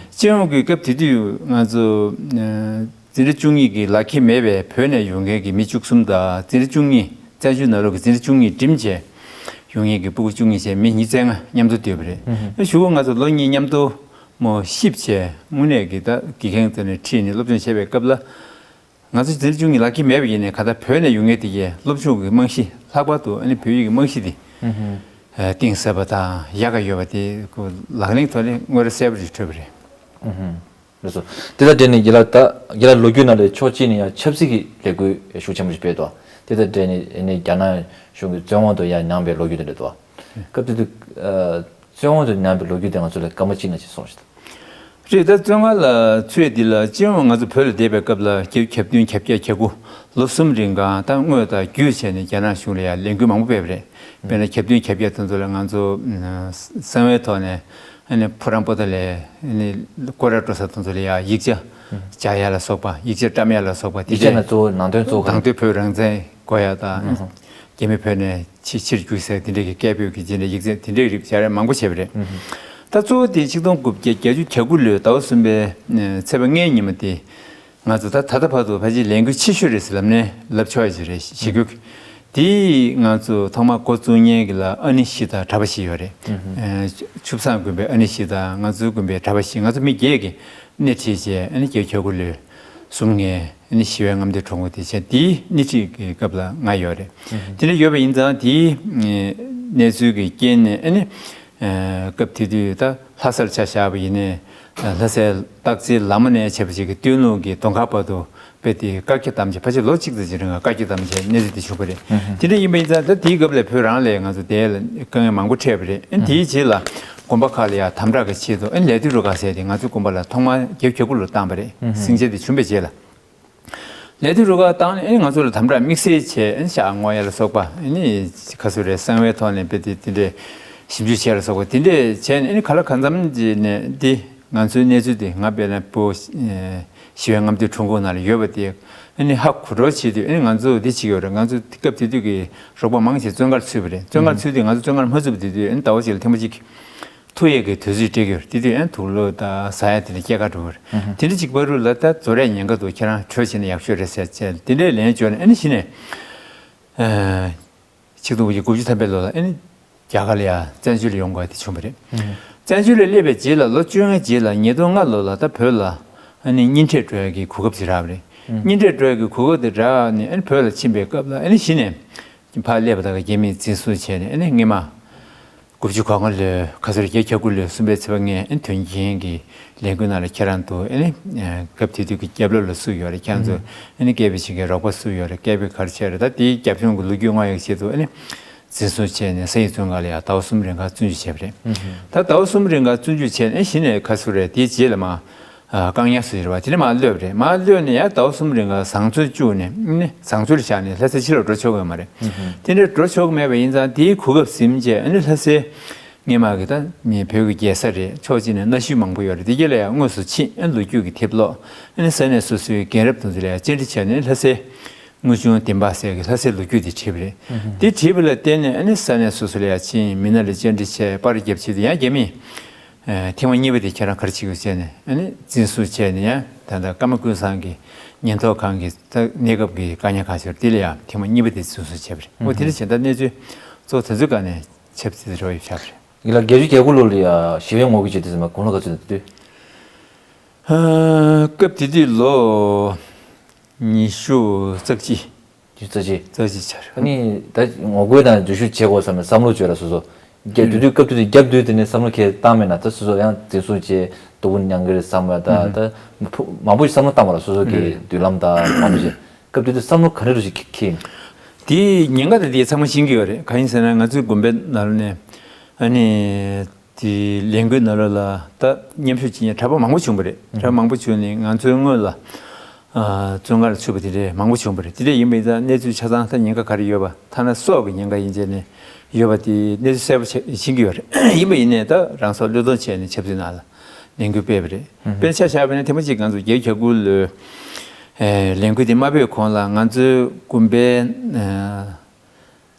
སྤྱི་ཡོངས་ཀྱི་སྐབས་དེ་དུས་ང་ཚོ་ཨ་འཛིན་གྲྭ་བཅུ་གཉིས་ཀྱི་ལག་འཁྱེར་མེད་པའི་བོད་ནས་ཡོང་མཁན་གྱི་མི་བཅུ་གསུམ་དང་། འཛིན་གྲྭ་བཅུ་གཉིས་བཙན་བྱོལ་ནང་ལོགས་ཀྱི་འཛིན་གྲྭ་བཅུ་གཉིས་འགྲིམ་བྱས་ཡོང་མཁན་གྱི་སྤུ་གུ་བཅུ་གཉིས་བྱས་མི་ཉིས་རྩ་ལྔ་མཉམ་དུ་སྡོད་པ་རེད། ཨ་གཞུག་གུ་ང་ཚོ་ལོ་གཉིས་མཉམ་དུ་མོ་གཤིབ་བྱས་དངོས་གནས་ཀྱི་ད་དགེ་རྒན་ཚོ་ནས་ཁྲིད་ནས་སློབ་སྦྱོང་བྱས་པའི་སྐབས་ལ། ང་ཚོ་འཛིན་གྲྭ་བཅུ་གཉིས་ལག་འཁྱེར་མེད་པ་ཡིན་ནའི་གང་ལྟར་བོད་ནས་ཡོང་མཁན་དེ་གས་སློབ་སྦྱོང་གི་རྨང་གཞི་ལྷག་པར་དུ་ཨ་ནི་བོད་ཡིག་གི་རྨང་གཞི་དེ་ཨ་གཏིང་ཟབ་པ་དང་ཡག་ག་ཡོད་པ་དེ་ཁོ་ལག་ལེན་ཐོག་ནས་དངོས་ར་གསལ་པོ་ཞིག་འཕྲོད་པ་རེད། ལགས་སོ། དེ་དང་འབྲེལ་ནས་རྒན་ལགས་ད་རྒན་ལགས་ལོ་རྒྱུས་ནང་ལ་ཕྱོགས་གཅིག་ནས་ཡང་ཆབ་སྲིད་ཀྱི་ལས་འགུལ་ཤུགས་ཆེན་པོ་ཞིག་སྤེལ་འདུག་དེ་དང་འབྲེལ་ནས་ཨ་ནི་རྒྱ་ནག་གཞུང་གི་བཙོན་འོག་ཏུ་ཡང་མྱངས་པའི་ལོ་རྒྱུས་དེ་འདྲ་འདུག་སྐབས་དེ་དུས་ཨ་བཙོན་འོག་ཏུ་མྱངས་པའི་ལོ་རྒྱུས་དེ་ང་ཚོ་ལ་སྐར་མ་གཅིག་ནང་ཞིག་གསུངས་ཤིག་རེད། ད་བཙོན་ཁང་ལ་ཚུད་དེ་ལ་སྤྱི་ཡོངས་ང་ཚོ་བོད་ལ་བསྡད་པའི་སྐབས་ལ་བརྒྱད་ཅུ་གྱ་བདུན་གྱ་བརྒྱད་གྱ་དགུ་ལོ་གསུམ་རིང་གང་ད་དངོས་དང་བརྒྱུད་བྱས་ནས་རྒྱ་ནག་གཞུང་ལ་ཡང་ལས་འགུལ་མང་པོ་སྤེལ་བ་རེད། དཔེར་ན་གྱ་བདུན་གྱ་བརྒྱད་དེ་ཚོ་ལ་ང་ཚོ་གསང་བའི་ཐོག་ནས་ཨ་ནི་ཕོ་བྲང་པོ་ཏཱ་ལའི་ཨ་ནི་སྐོར་ར་འགྲོ་ས་དེ་ཚོ་ལ་ཡང་ཡིག་ཆ་སྦྱར་ཡ་ལ་སོགས་པ། ཡིག་ཆ་བཀྲམ་ཡ་ལ་སོགས་པ་དེ་ཡིག་ཆ་ནང་གཙོ་བོ་ནང་དོན་གཙོ་བོ་གང་དང་དོན་བོད་རང་བཙན་དགོས་ཡ་དང་། རྒྱ་མི་བོད་ནས་ཕྱི་ཕྱིར་རྒྱུགས་ཟེར་དེ་འདྲའི་གི་སྐད་འབོད་ཀྱི་རྗེས་ནས་ཡིག་ཚད་དེ་འདྲའི་རིགས་སྦྱར་ཡ་མང་པོ་བྱས་པ་རེད། ད་གཙོ་བོ་དེ་ཆིག་སྟོང་དགུ་བརྒྱ་བརྒྱད་ཅུ་གྱ་དགུ་ལོའི་ཟླ་བ་གསུམ་པའི་ཚེས་པ་ལྔའི་ཉིན་མོ་དེ་ང་ཚོ་ད་ད་ལྟ་བར་དུ་ཕལ་ཆེར་ལས་འགུལ་ཆེ་ཤོས་རེད་ཟེར་ལབ་ནས་ལབ་ཆོག་ཡ་ཅིག་རེད། གཞིས་ཁུལ་གྱི་དེ་ང་ཚོ་ཐོག་མར་འགོ་བཙུགས་མཁན་གྱི་ལ་ཨ་ནི་གཞིས་དང་གྲྭ་པ་གཞིས་ཡོད་རེད། ཆུ་བཟང་དགོན་པའི་ཨ་ནི་གཞིས་དང་ང་ཚོའི་དགོན་པའི་གྲྭ་པ་གཞིས། ང་ཚོ་མི་བརྒྱད་ཀྱིས་སྣེ་ཁྲིད་བྱས་ཨ་ནི་བརྒྱད་ཅུ་གྱ་དགུ་ལོའི་གསུམ་ངའི་ཨ་ནི་ཞི་བའི་རྔམ་སྟོན་གྲོགས་པོ་དེ་བྱས། དེའི་སྣེ་ཁྲིད་ཀྱི་སྐབས་ལ་ང་ཡོད་རེད། དེ་འདྲ་ཡོད་པ་ཡིན་ཙང་དེའི་གནས་ཚུལ་གྱི་རྐྱེན་ནས་ཨ་ནི་སྐབས་དེ་དུས་ད་ལྷ་སར་ཆ་བཞག་པ་ཡིན་ནའི་ལྷ་སའི་སྟག་རྩེའི་ལ་མོ་ནས་བྱས་པ་ཞིག་གི་སྟོད་ལུང་གི་དོང་ཁ་བར་དུ་དཔེ་དེ་བཀའ་རྒྱ་བསྡམས་བྱས་ཕལ་ཆེར་ལོ་གཅིག་ཙམ་ཅིག་རིང་བཀའ་རྒྱ་བསྡམས་བྱས་གནས་ཚུལ་དེ་བྱུང་བ་རེད། དེ་འདྲ་ཡིན་པ་ཡིན་ཙང་ད་དེའི་སྐབས་ལ་བོད་རང་ལ་ང་ཚོ་དེ་ལ་དཀའ་ངལ་མང་པོ་འཕྲད་པ་རེད། ཨ་ནི་དེའི་རྗེས་ལ་དགོན་པ་ཁག་ལ་ཡང་དམ་དྲག་གི་ཆེད་དུ་ཨ་ནི་ལས་དོན་རུ་ཁག་ཟེར་དེ་ང་ཚོའི་དགོན་པ་ལ་ཐོག་མར་བརྒྱད་ཅུ་གྱ་དགུ་ལོར་བཏང་བ་རེད། ཟིང་ཆ་དེ་བྱུང་བའི་རྗེས་ལ། ལས་དོན་རུ་ཁག་བཏང་ནས་ཨ་ནི་ང་ཚོ་ལ་དམ་དྲག་དམིགས་བསལ་བྱས་ཨ་ནི་ཤག་བསྔོག་ཡ་ལ་སོགས་པ། ཨ་ནི་ཁ་སུ་རེ་གསང་བའི་ཐོག་ནས་དཔེ་དེ་དེ་འདྲའི་ཞིབ་འཇུག་བྱས་ལ་སོགས་པ་དེ་འདྲས་བྱས་ནས་ཨ་ནི་ག་ལ་གང་འཚམ་ཅིག་ནས་འདི་ང་ཚོའི་གནས་ཚུལ་དེ་ང་དཔེར་ན་བོད་ཨེ་ ཞི་བའི་རྔམ་སྟོན་ཁྲོམ་སྐོར་ནང་ལ་ཡོད་པ་དེ་ཨ་ནི་ཧ་གོ་འགྲོ་བྱེད་དུས། ཨ་ནི་ང་ཚོ་འདི་བྱེད་ཀྱི་ཡོད་རེད། ང་ཚོ་སྐབས་དེ་དུས་ཀྱི་རོགས་པ་མང་ཆེ་བཙོན་ཁར་ཚུད་པ་རེད། བཙོན་ཁར་ཚུད་དུས་ང་ཚོ་བཙོན་ཁར་མ་ཚུད་པ་དེ་དུས། ཨ་ནི་ཟླ་བ་གཅིག་ལ་ཐེངས་མ་གཅིག་ཐུག་ཡས་ཀྱི་དུས་ཚོད་སྤྲད་ཀྱི་ཡོད་རེད། དེ་དུས་ཨ་ནི་དུག་ལོག་དང་ཟ་ཡ་དེ་ལ་སྐྱེལ་ག་འགྲོ་གི་རེད། དེ་འདྲ་གཅིག་བར་དུ་ལ་ད་ཟླ་རེར་ཉེན་ཁ་འདུག་ཁྱེད་རང་བྲོས་བྱས་ན་ཡག་ཤོས་རེད་ཟེར་བྱས། དེ་འདྲའི་ལན་བརྗོད་ནས། ཨ་ནི་གཞི་ནས་ཆིག་སྟོང་དགུ་བརྒྱ་དགུ་བཅུ་ཐམ་པའི་ལོ་ལ་ཨ་ནི་རྒྱ་གར་ལ་ཡ་བཙན་བྱོལ་ལ་ཡོང་དགོས་དེ་བྱུང་བ་རེད། བཙན་བྱོལ་ལ་སླེབས་པའི་རྗེས་ལ་ལོ་བཅོ་ལྔའི་རྗེས་ལ་ཉིས་སྟོང་ལྔ་ལོ་ལ་ད་བོད་ལ་ཨ་ནི་གཉེན་འཕྲད་འགྲོ་ཡ་གི་གོ་སྐབས་ཅིག་རག་པ་རེད། གཉེན་འཕྲད་འགྲོ་ཡ་གི་གོ་སྐབས་དེ་རག་ནས། ཨ་ནི་བོད་ལ་ཕྱིན་པའི་སྐབས་ལ་ཨ་ནི་གཞི་ནས་ཕར་སླེབས་པ་དང་རྒྱ་མིས་འཛིན་བཟུང་བྱས་ནས། ཨ་ནི་སྔོན་མ་དགུ་བཅུ་གོ་ལྔ་ལོའི་ཁ་སང་རྒྱལ་ཁབ་ལོའི་གསུམ་པའི་ཚེས་པ་ལྔ། ཨ་ནི་དོན་རྐྱེན་གྱི་ལས་འགུལ་ནང་ལ་ཁྱེད་རང་འདུག་ཨ་ནི་སྐབས་དེ་དུས་ཀྱི་རྒྱབ་ལོགས་ལ་སུ་ཡོད་རེད། ཁྱེད་རང་ཚོ་ཨ་ནི་སྐད་འབོད་བྱེད་མཁན་རོགས་པ་སུ་ཡོད་རེད། སྐད་འབོད་ག་རེ་བྱས་རེད། ད་དེའི་རྒྱབ་ལྗོངས་ཀྱི་ལོ་རྒྱུས་སྔོག་ཡག་ཆེད་དུ་ཨ་ནི་འཛིན་བཟུང་བྱས་ནས་སའི་བཙོན་ཁང་ལ་ཡ་ཟླ་བ་གསུམ་རིང་ག་བཙོན་འཇུག་བྱས་པ་རེད། ད་ཟླ་བ་གསུམ་རིང་ག་བཙོན་འཇུག་བྱས་ནས་གཞི་ནས་ག་ཚོད་རེད། དེའི་རྗེས་ལ་མར་བཀག་ཉར་སུ་ཡོད་རེད་བ། དེ་ནས་མར་གློད་པ་རེད། མར་གློད་ནས་ཡ་ཟླ་བ་གསུམ་རིང་ག་བཟང་བཙོན་བཅུག་ནས། ཨ་ནི་བཟང་བཙོན་ལ་བཞག་ནས་ལྷ་སའི་ཕྱི་ལོགས་འགྲོ་ཆོག་གི་ཡོད་མ་རེད། དེ་འདྲ་འགྲོ་ཆོག་གི་མེད་པ་ཡིན་ཙང་དེའི་གོ་སྐབས་ཟིན་བྱས། ཨ་ནི་ལྷ་སའི་སྔོན་མ་གི་ད་ནི་བོད་ཀྱི་རྒྱལ་ས་རེད། ཕྱོགས་གཅིག་ནས་གནའ་ཤུལ་མང་པོ་ཡོད་རེད། དེ་ག་ལ་ཡང་དངོས་སུ་ཕྱིན། ཨ་ནི་ལོ་རྒྱུས་ཀྱི་དེབ་ཀློག་ཨ་ནི་ས་གནས་སོ་སོའི་རྒན་རབས་དེ་ཚོ་ལ་ཡང་བཅར་འདྲི་བྱས་ནས། ལྷ་སའི་དངུལ་ཆུང་བདེན་པ་ཟེར་གྱི་ལྷ་སའི་ལོ་རྒྱུས་དེ་བྲིས་པ་རེད། དེ་བྲིས་པ་ལ་བརྟེན་ནས་ཨ་ནི་ས་གནས་སོ་སོ་ལ་ཡང་ཕྱིན། མི་སྣ་ལ་བཅར་འདྲི་བྱས། པར་རྒྱབ་བྱས་དུས་ཡང་རྒྱ་མིས་ཨ་ཐེངས་མ་གཉིས་པ་དེ་ཁྱེད་རང་ག་རེ་བྱེད་དགོས་ཟེར་ནས། ཨ་ནི་འཛིན་བཟུང་བྱས་ནས་ཡང་ད་ལྟ་ཀརྨ་ཀུན་བཟང་གི་ཉེན་རྟོག་ཁང་གི་ད་གནས་སྐབས་ཀྱི་བཀག་ཉར་ཁང་ཟེར་དེ་ལ་ཡང་ཐེངས་མ་གཉིས་པ་དེ་འཛིན་བཟུང་བྱས་པ་རེད། འོ་དེ་འདྲ་བྱས། ད་གནས་ཚུལ་གཙོ་བོ་དེ་ཚོའི་སྒང་ནས་ཆབ་སྲིད་དེ་རོ་ཡོད་ཆགས་པ་རེད། ཡིན་ལ་བརྒྱད་ཅུ་གྱ་དགུ་ལོ་ལ་ཡ་ཞི་བའི་ངོ་རྒོལ་བྱེད་དུས་ཙམ་པ་དགུང་ལོ་ག་ཚོད་འདུག་ཨ་སྐབས་དེ་དུས་ལོ་ཉི་ཤུ་རྩ་གཅིག་ཉི་ཤུ་རྩ་གཅིག་རྩ་གཅིག་ཆགས་རེད། ཨ་ནི་ད་ངོ་རྒོལ་དང་འཛུལ་ཞུགས་བྱེད་དགོས་བསམ་ནས་བསམ་བློ་བཅོས་ར་སོ་སོ། རྒྱབ་དུས་དུས་སྐབས་དུས་དུས་རྒྱབ་དུས་དེ་ནས་བསམ་བློ་ཁྱེར་བཏང་མེད་ན། ད་སོ་སོ་ཡང་འཛིན་བཟུང་བྱས་སྡུག་པོ་མྱང་གི་རེད་བསམ་པ་དང་། ད་མང་པོ་ཞིག་བསམ་བློ་བཏང་བ་ར་སོ་སོ་གི་མདུན་ལམ་དང་མང་པོ་ཞིག་སྐབས་དུས་དུས་བསམ་བློ་ག་འདྲ་རུ་ཞིག་འཁྱེར་ཡིན། དེའི་ཉེན་ཁ་དང་དེའི་ཚང་མ་ཤེས་ཀྱི་ཡོད་རེད། གང་ཡིན་ཟེར་ན་ང་ཚོའི་དགོན་པའི་ནང་ལ་ནས་ཨ་ནི་དེ་ལས་འགུལ་ནང་ལོགས་ལ་ད་མཉམ་ཞུགས་བྱེད་མཁན་གྲྭ་པ་མང་པོ་བྱུང་བ་རེད། གྲྭ་པ་མང་པོ་བྱུང་ནས་ང་ཚོའི་སྔོན་ལ་ཨ་བཙོན་ཁང་ལ་ཚུད་པ་དེ་འདྲས་མང་པོ་བྱུང་བ་རེད། དེ་འདྲས་ཡིན་པ་ཡིན་ཙང་གནས་ཚུལ་ཆ་ཚང་ད་ཉེན་ཁ་ག་རེ་ཡོད་པ། ཐ་ན་སྲོག་གི་ཉེན་ཁ་ཡིན་ཟེར་ནས་ཡོད་པ་དེ་གནས་ཚུལ་གསལ་པོ་ཆགས་ཤེས་ཀྱི་ཡོད་རེད། ཡིན་པ་ཡིན་ནའི་ད་རང་སྲོག་བློས་གཏོང་བྱས་ནས་ཆབ་སྲིད་ནང་ལ་ལས་འགུལ་སྤེལ་བ་རེད། དཔེར་ཆ་བཞག་པ་ན་ཐེངས་མ་གཅིག་ང་ཚོ་བརྒྱད་ཅུ་གྱ་དགུ་ལོའི་ཨེ་ལས་འགུལ་དེ་མ་སྤེལ་གོང་ལ་ང་ཚོའི་དགོན་པའི་ཨེ་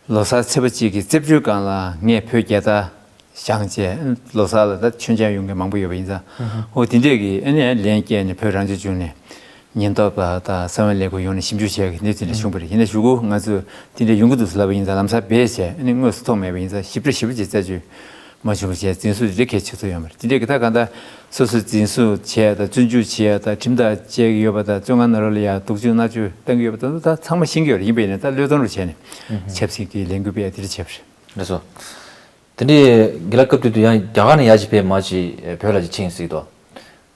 ལོ་གསར་ཚེས་པ་གཅིག་གི་རྩིབ་སྤྱོད་སྒང་ལ་ངས་བོད་རྒྱལ་དར་བཞེངས་བྱས། ལོ་གསར་ལ་ད་མཆོད་མཇལ་ཡོང་མཁན་མང་པོ་ཡོད་པ་ཡིན་ཙང་། འོ་དེ་འདྲས་ཀྱི་ཨ་ནི་ལན་བསྐྱལ་ནས་བོད་རང་སྐྱོང་ལྗོངས་ནས་ཉེན་རྟོག་པ་དང་གསང་བའི་ལས་ཁུངས་ཡོང་ནས་ཞིབ་འཇུག་བྱས་ཀྱི་གནས་ཚུལ་འདྲ་བྱུང་བ་རེད། ཡིན་ན་གཞུག་གུ་ང་ཚོས་དེ་འདྲས་ཡོང་གི་འདུག་ཟེར་ལབ་པ་ཡིན་ཙང་། ལམ་སང་བེད་བྱས། ཨ་ནི་དངོས་སུ་མཐོང་མེད་པ་ཡིན་ཙང་ཞིབ་ཕྲ་ཞིབ་ཕྲ་ཅིག་རྩད་གཅོད་མ་བྱུང་བ་བྱས། འཛིན་བཟུང་དེ་འདྲས་གལ་ཆེ་ཚོད་ཡོད་མ་རེད། དེ་འདྲས་ཀྱི་ད་གང་ལྟར་སོ་སོས་འཛིན་བཟུང་བྱས་དང་བཙོན་འཇུག་བྱས་དང་ཁྲིམས་ཐག་བཅད་ཀྱི་ཡོད་པ་དང་། བཙོན་ཁང་ནང་ལོགས་ལ་ཡང་སྡུག་སྦྱོང་མནར་གཅོད་བཏང་གི་ཡོད་པ་དེ་ཚོ་ད་ཚང་མ་ཤེས་ཀྱི་ཡོད་རེད། ཡིན་པ་ཡིན་ནའི་ད་བློས་གཏོང་རུ་བྱས་ནས་ཆབ་སྲིད་ཀྱི་ལས་འགུལ་སྤེལ་ཡ་དེ་འདྲ་བྱས་པ་རེད། ལགས་སོ། དེ་འདྲའི་རྒན་ལགས་སྐབས་དེ་དུས་ཡང་རྒྱ་གར་ནས་ཡར་ཅིག་ཕེབས། མར་ཅིག་བོད་ལ་ཅིག་ཕྱིན་ཟིག་དོ།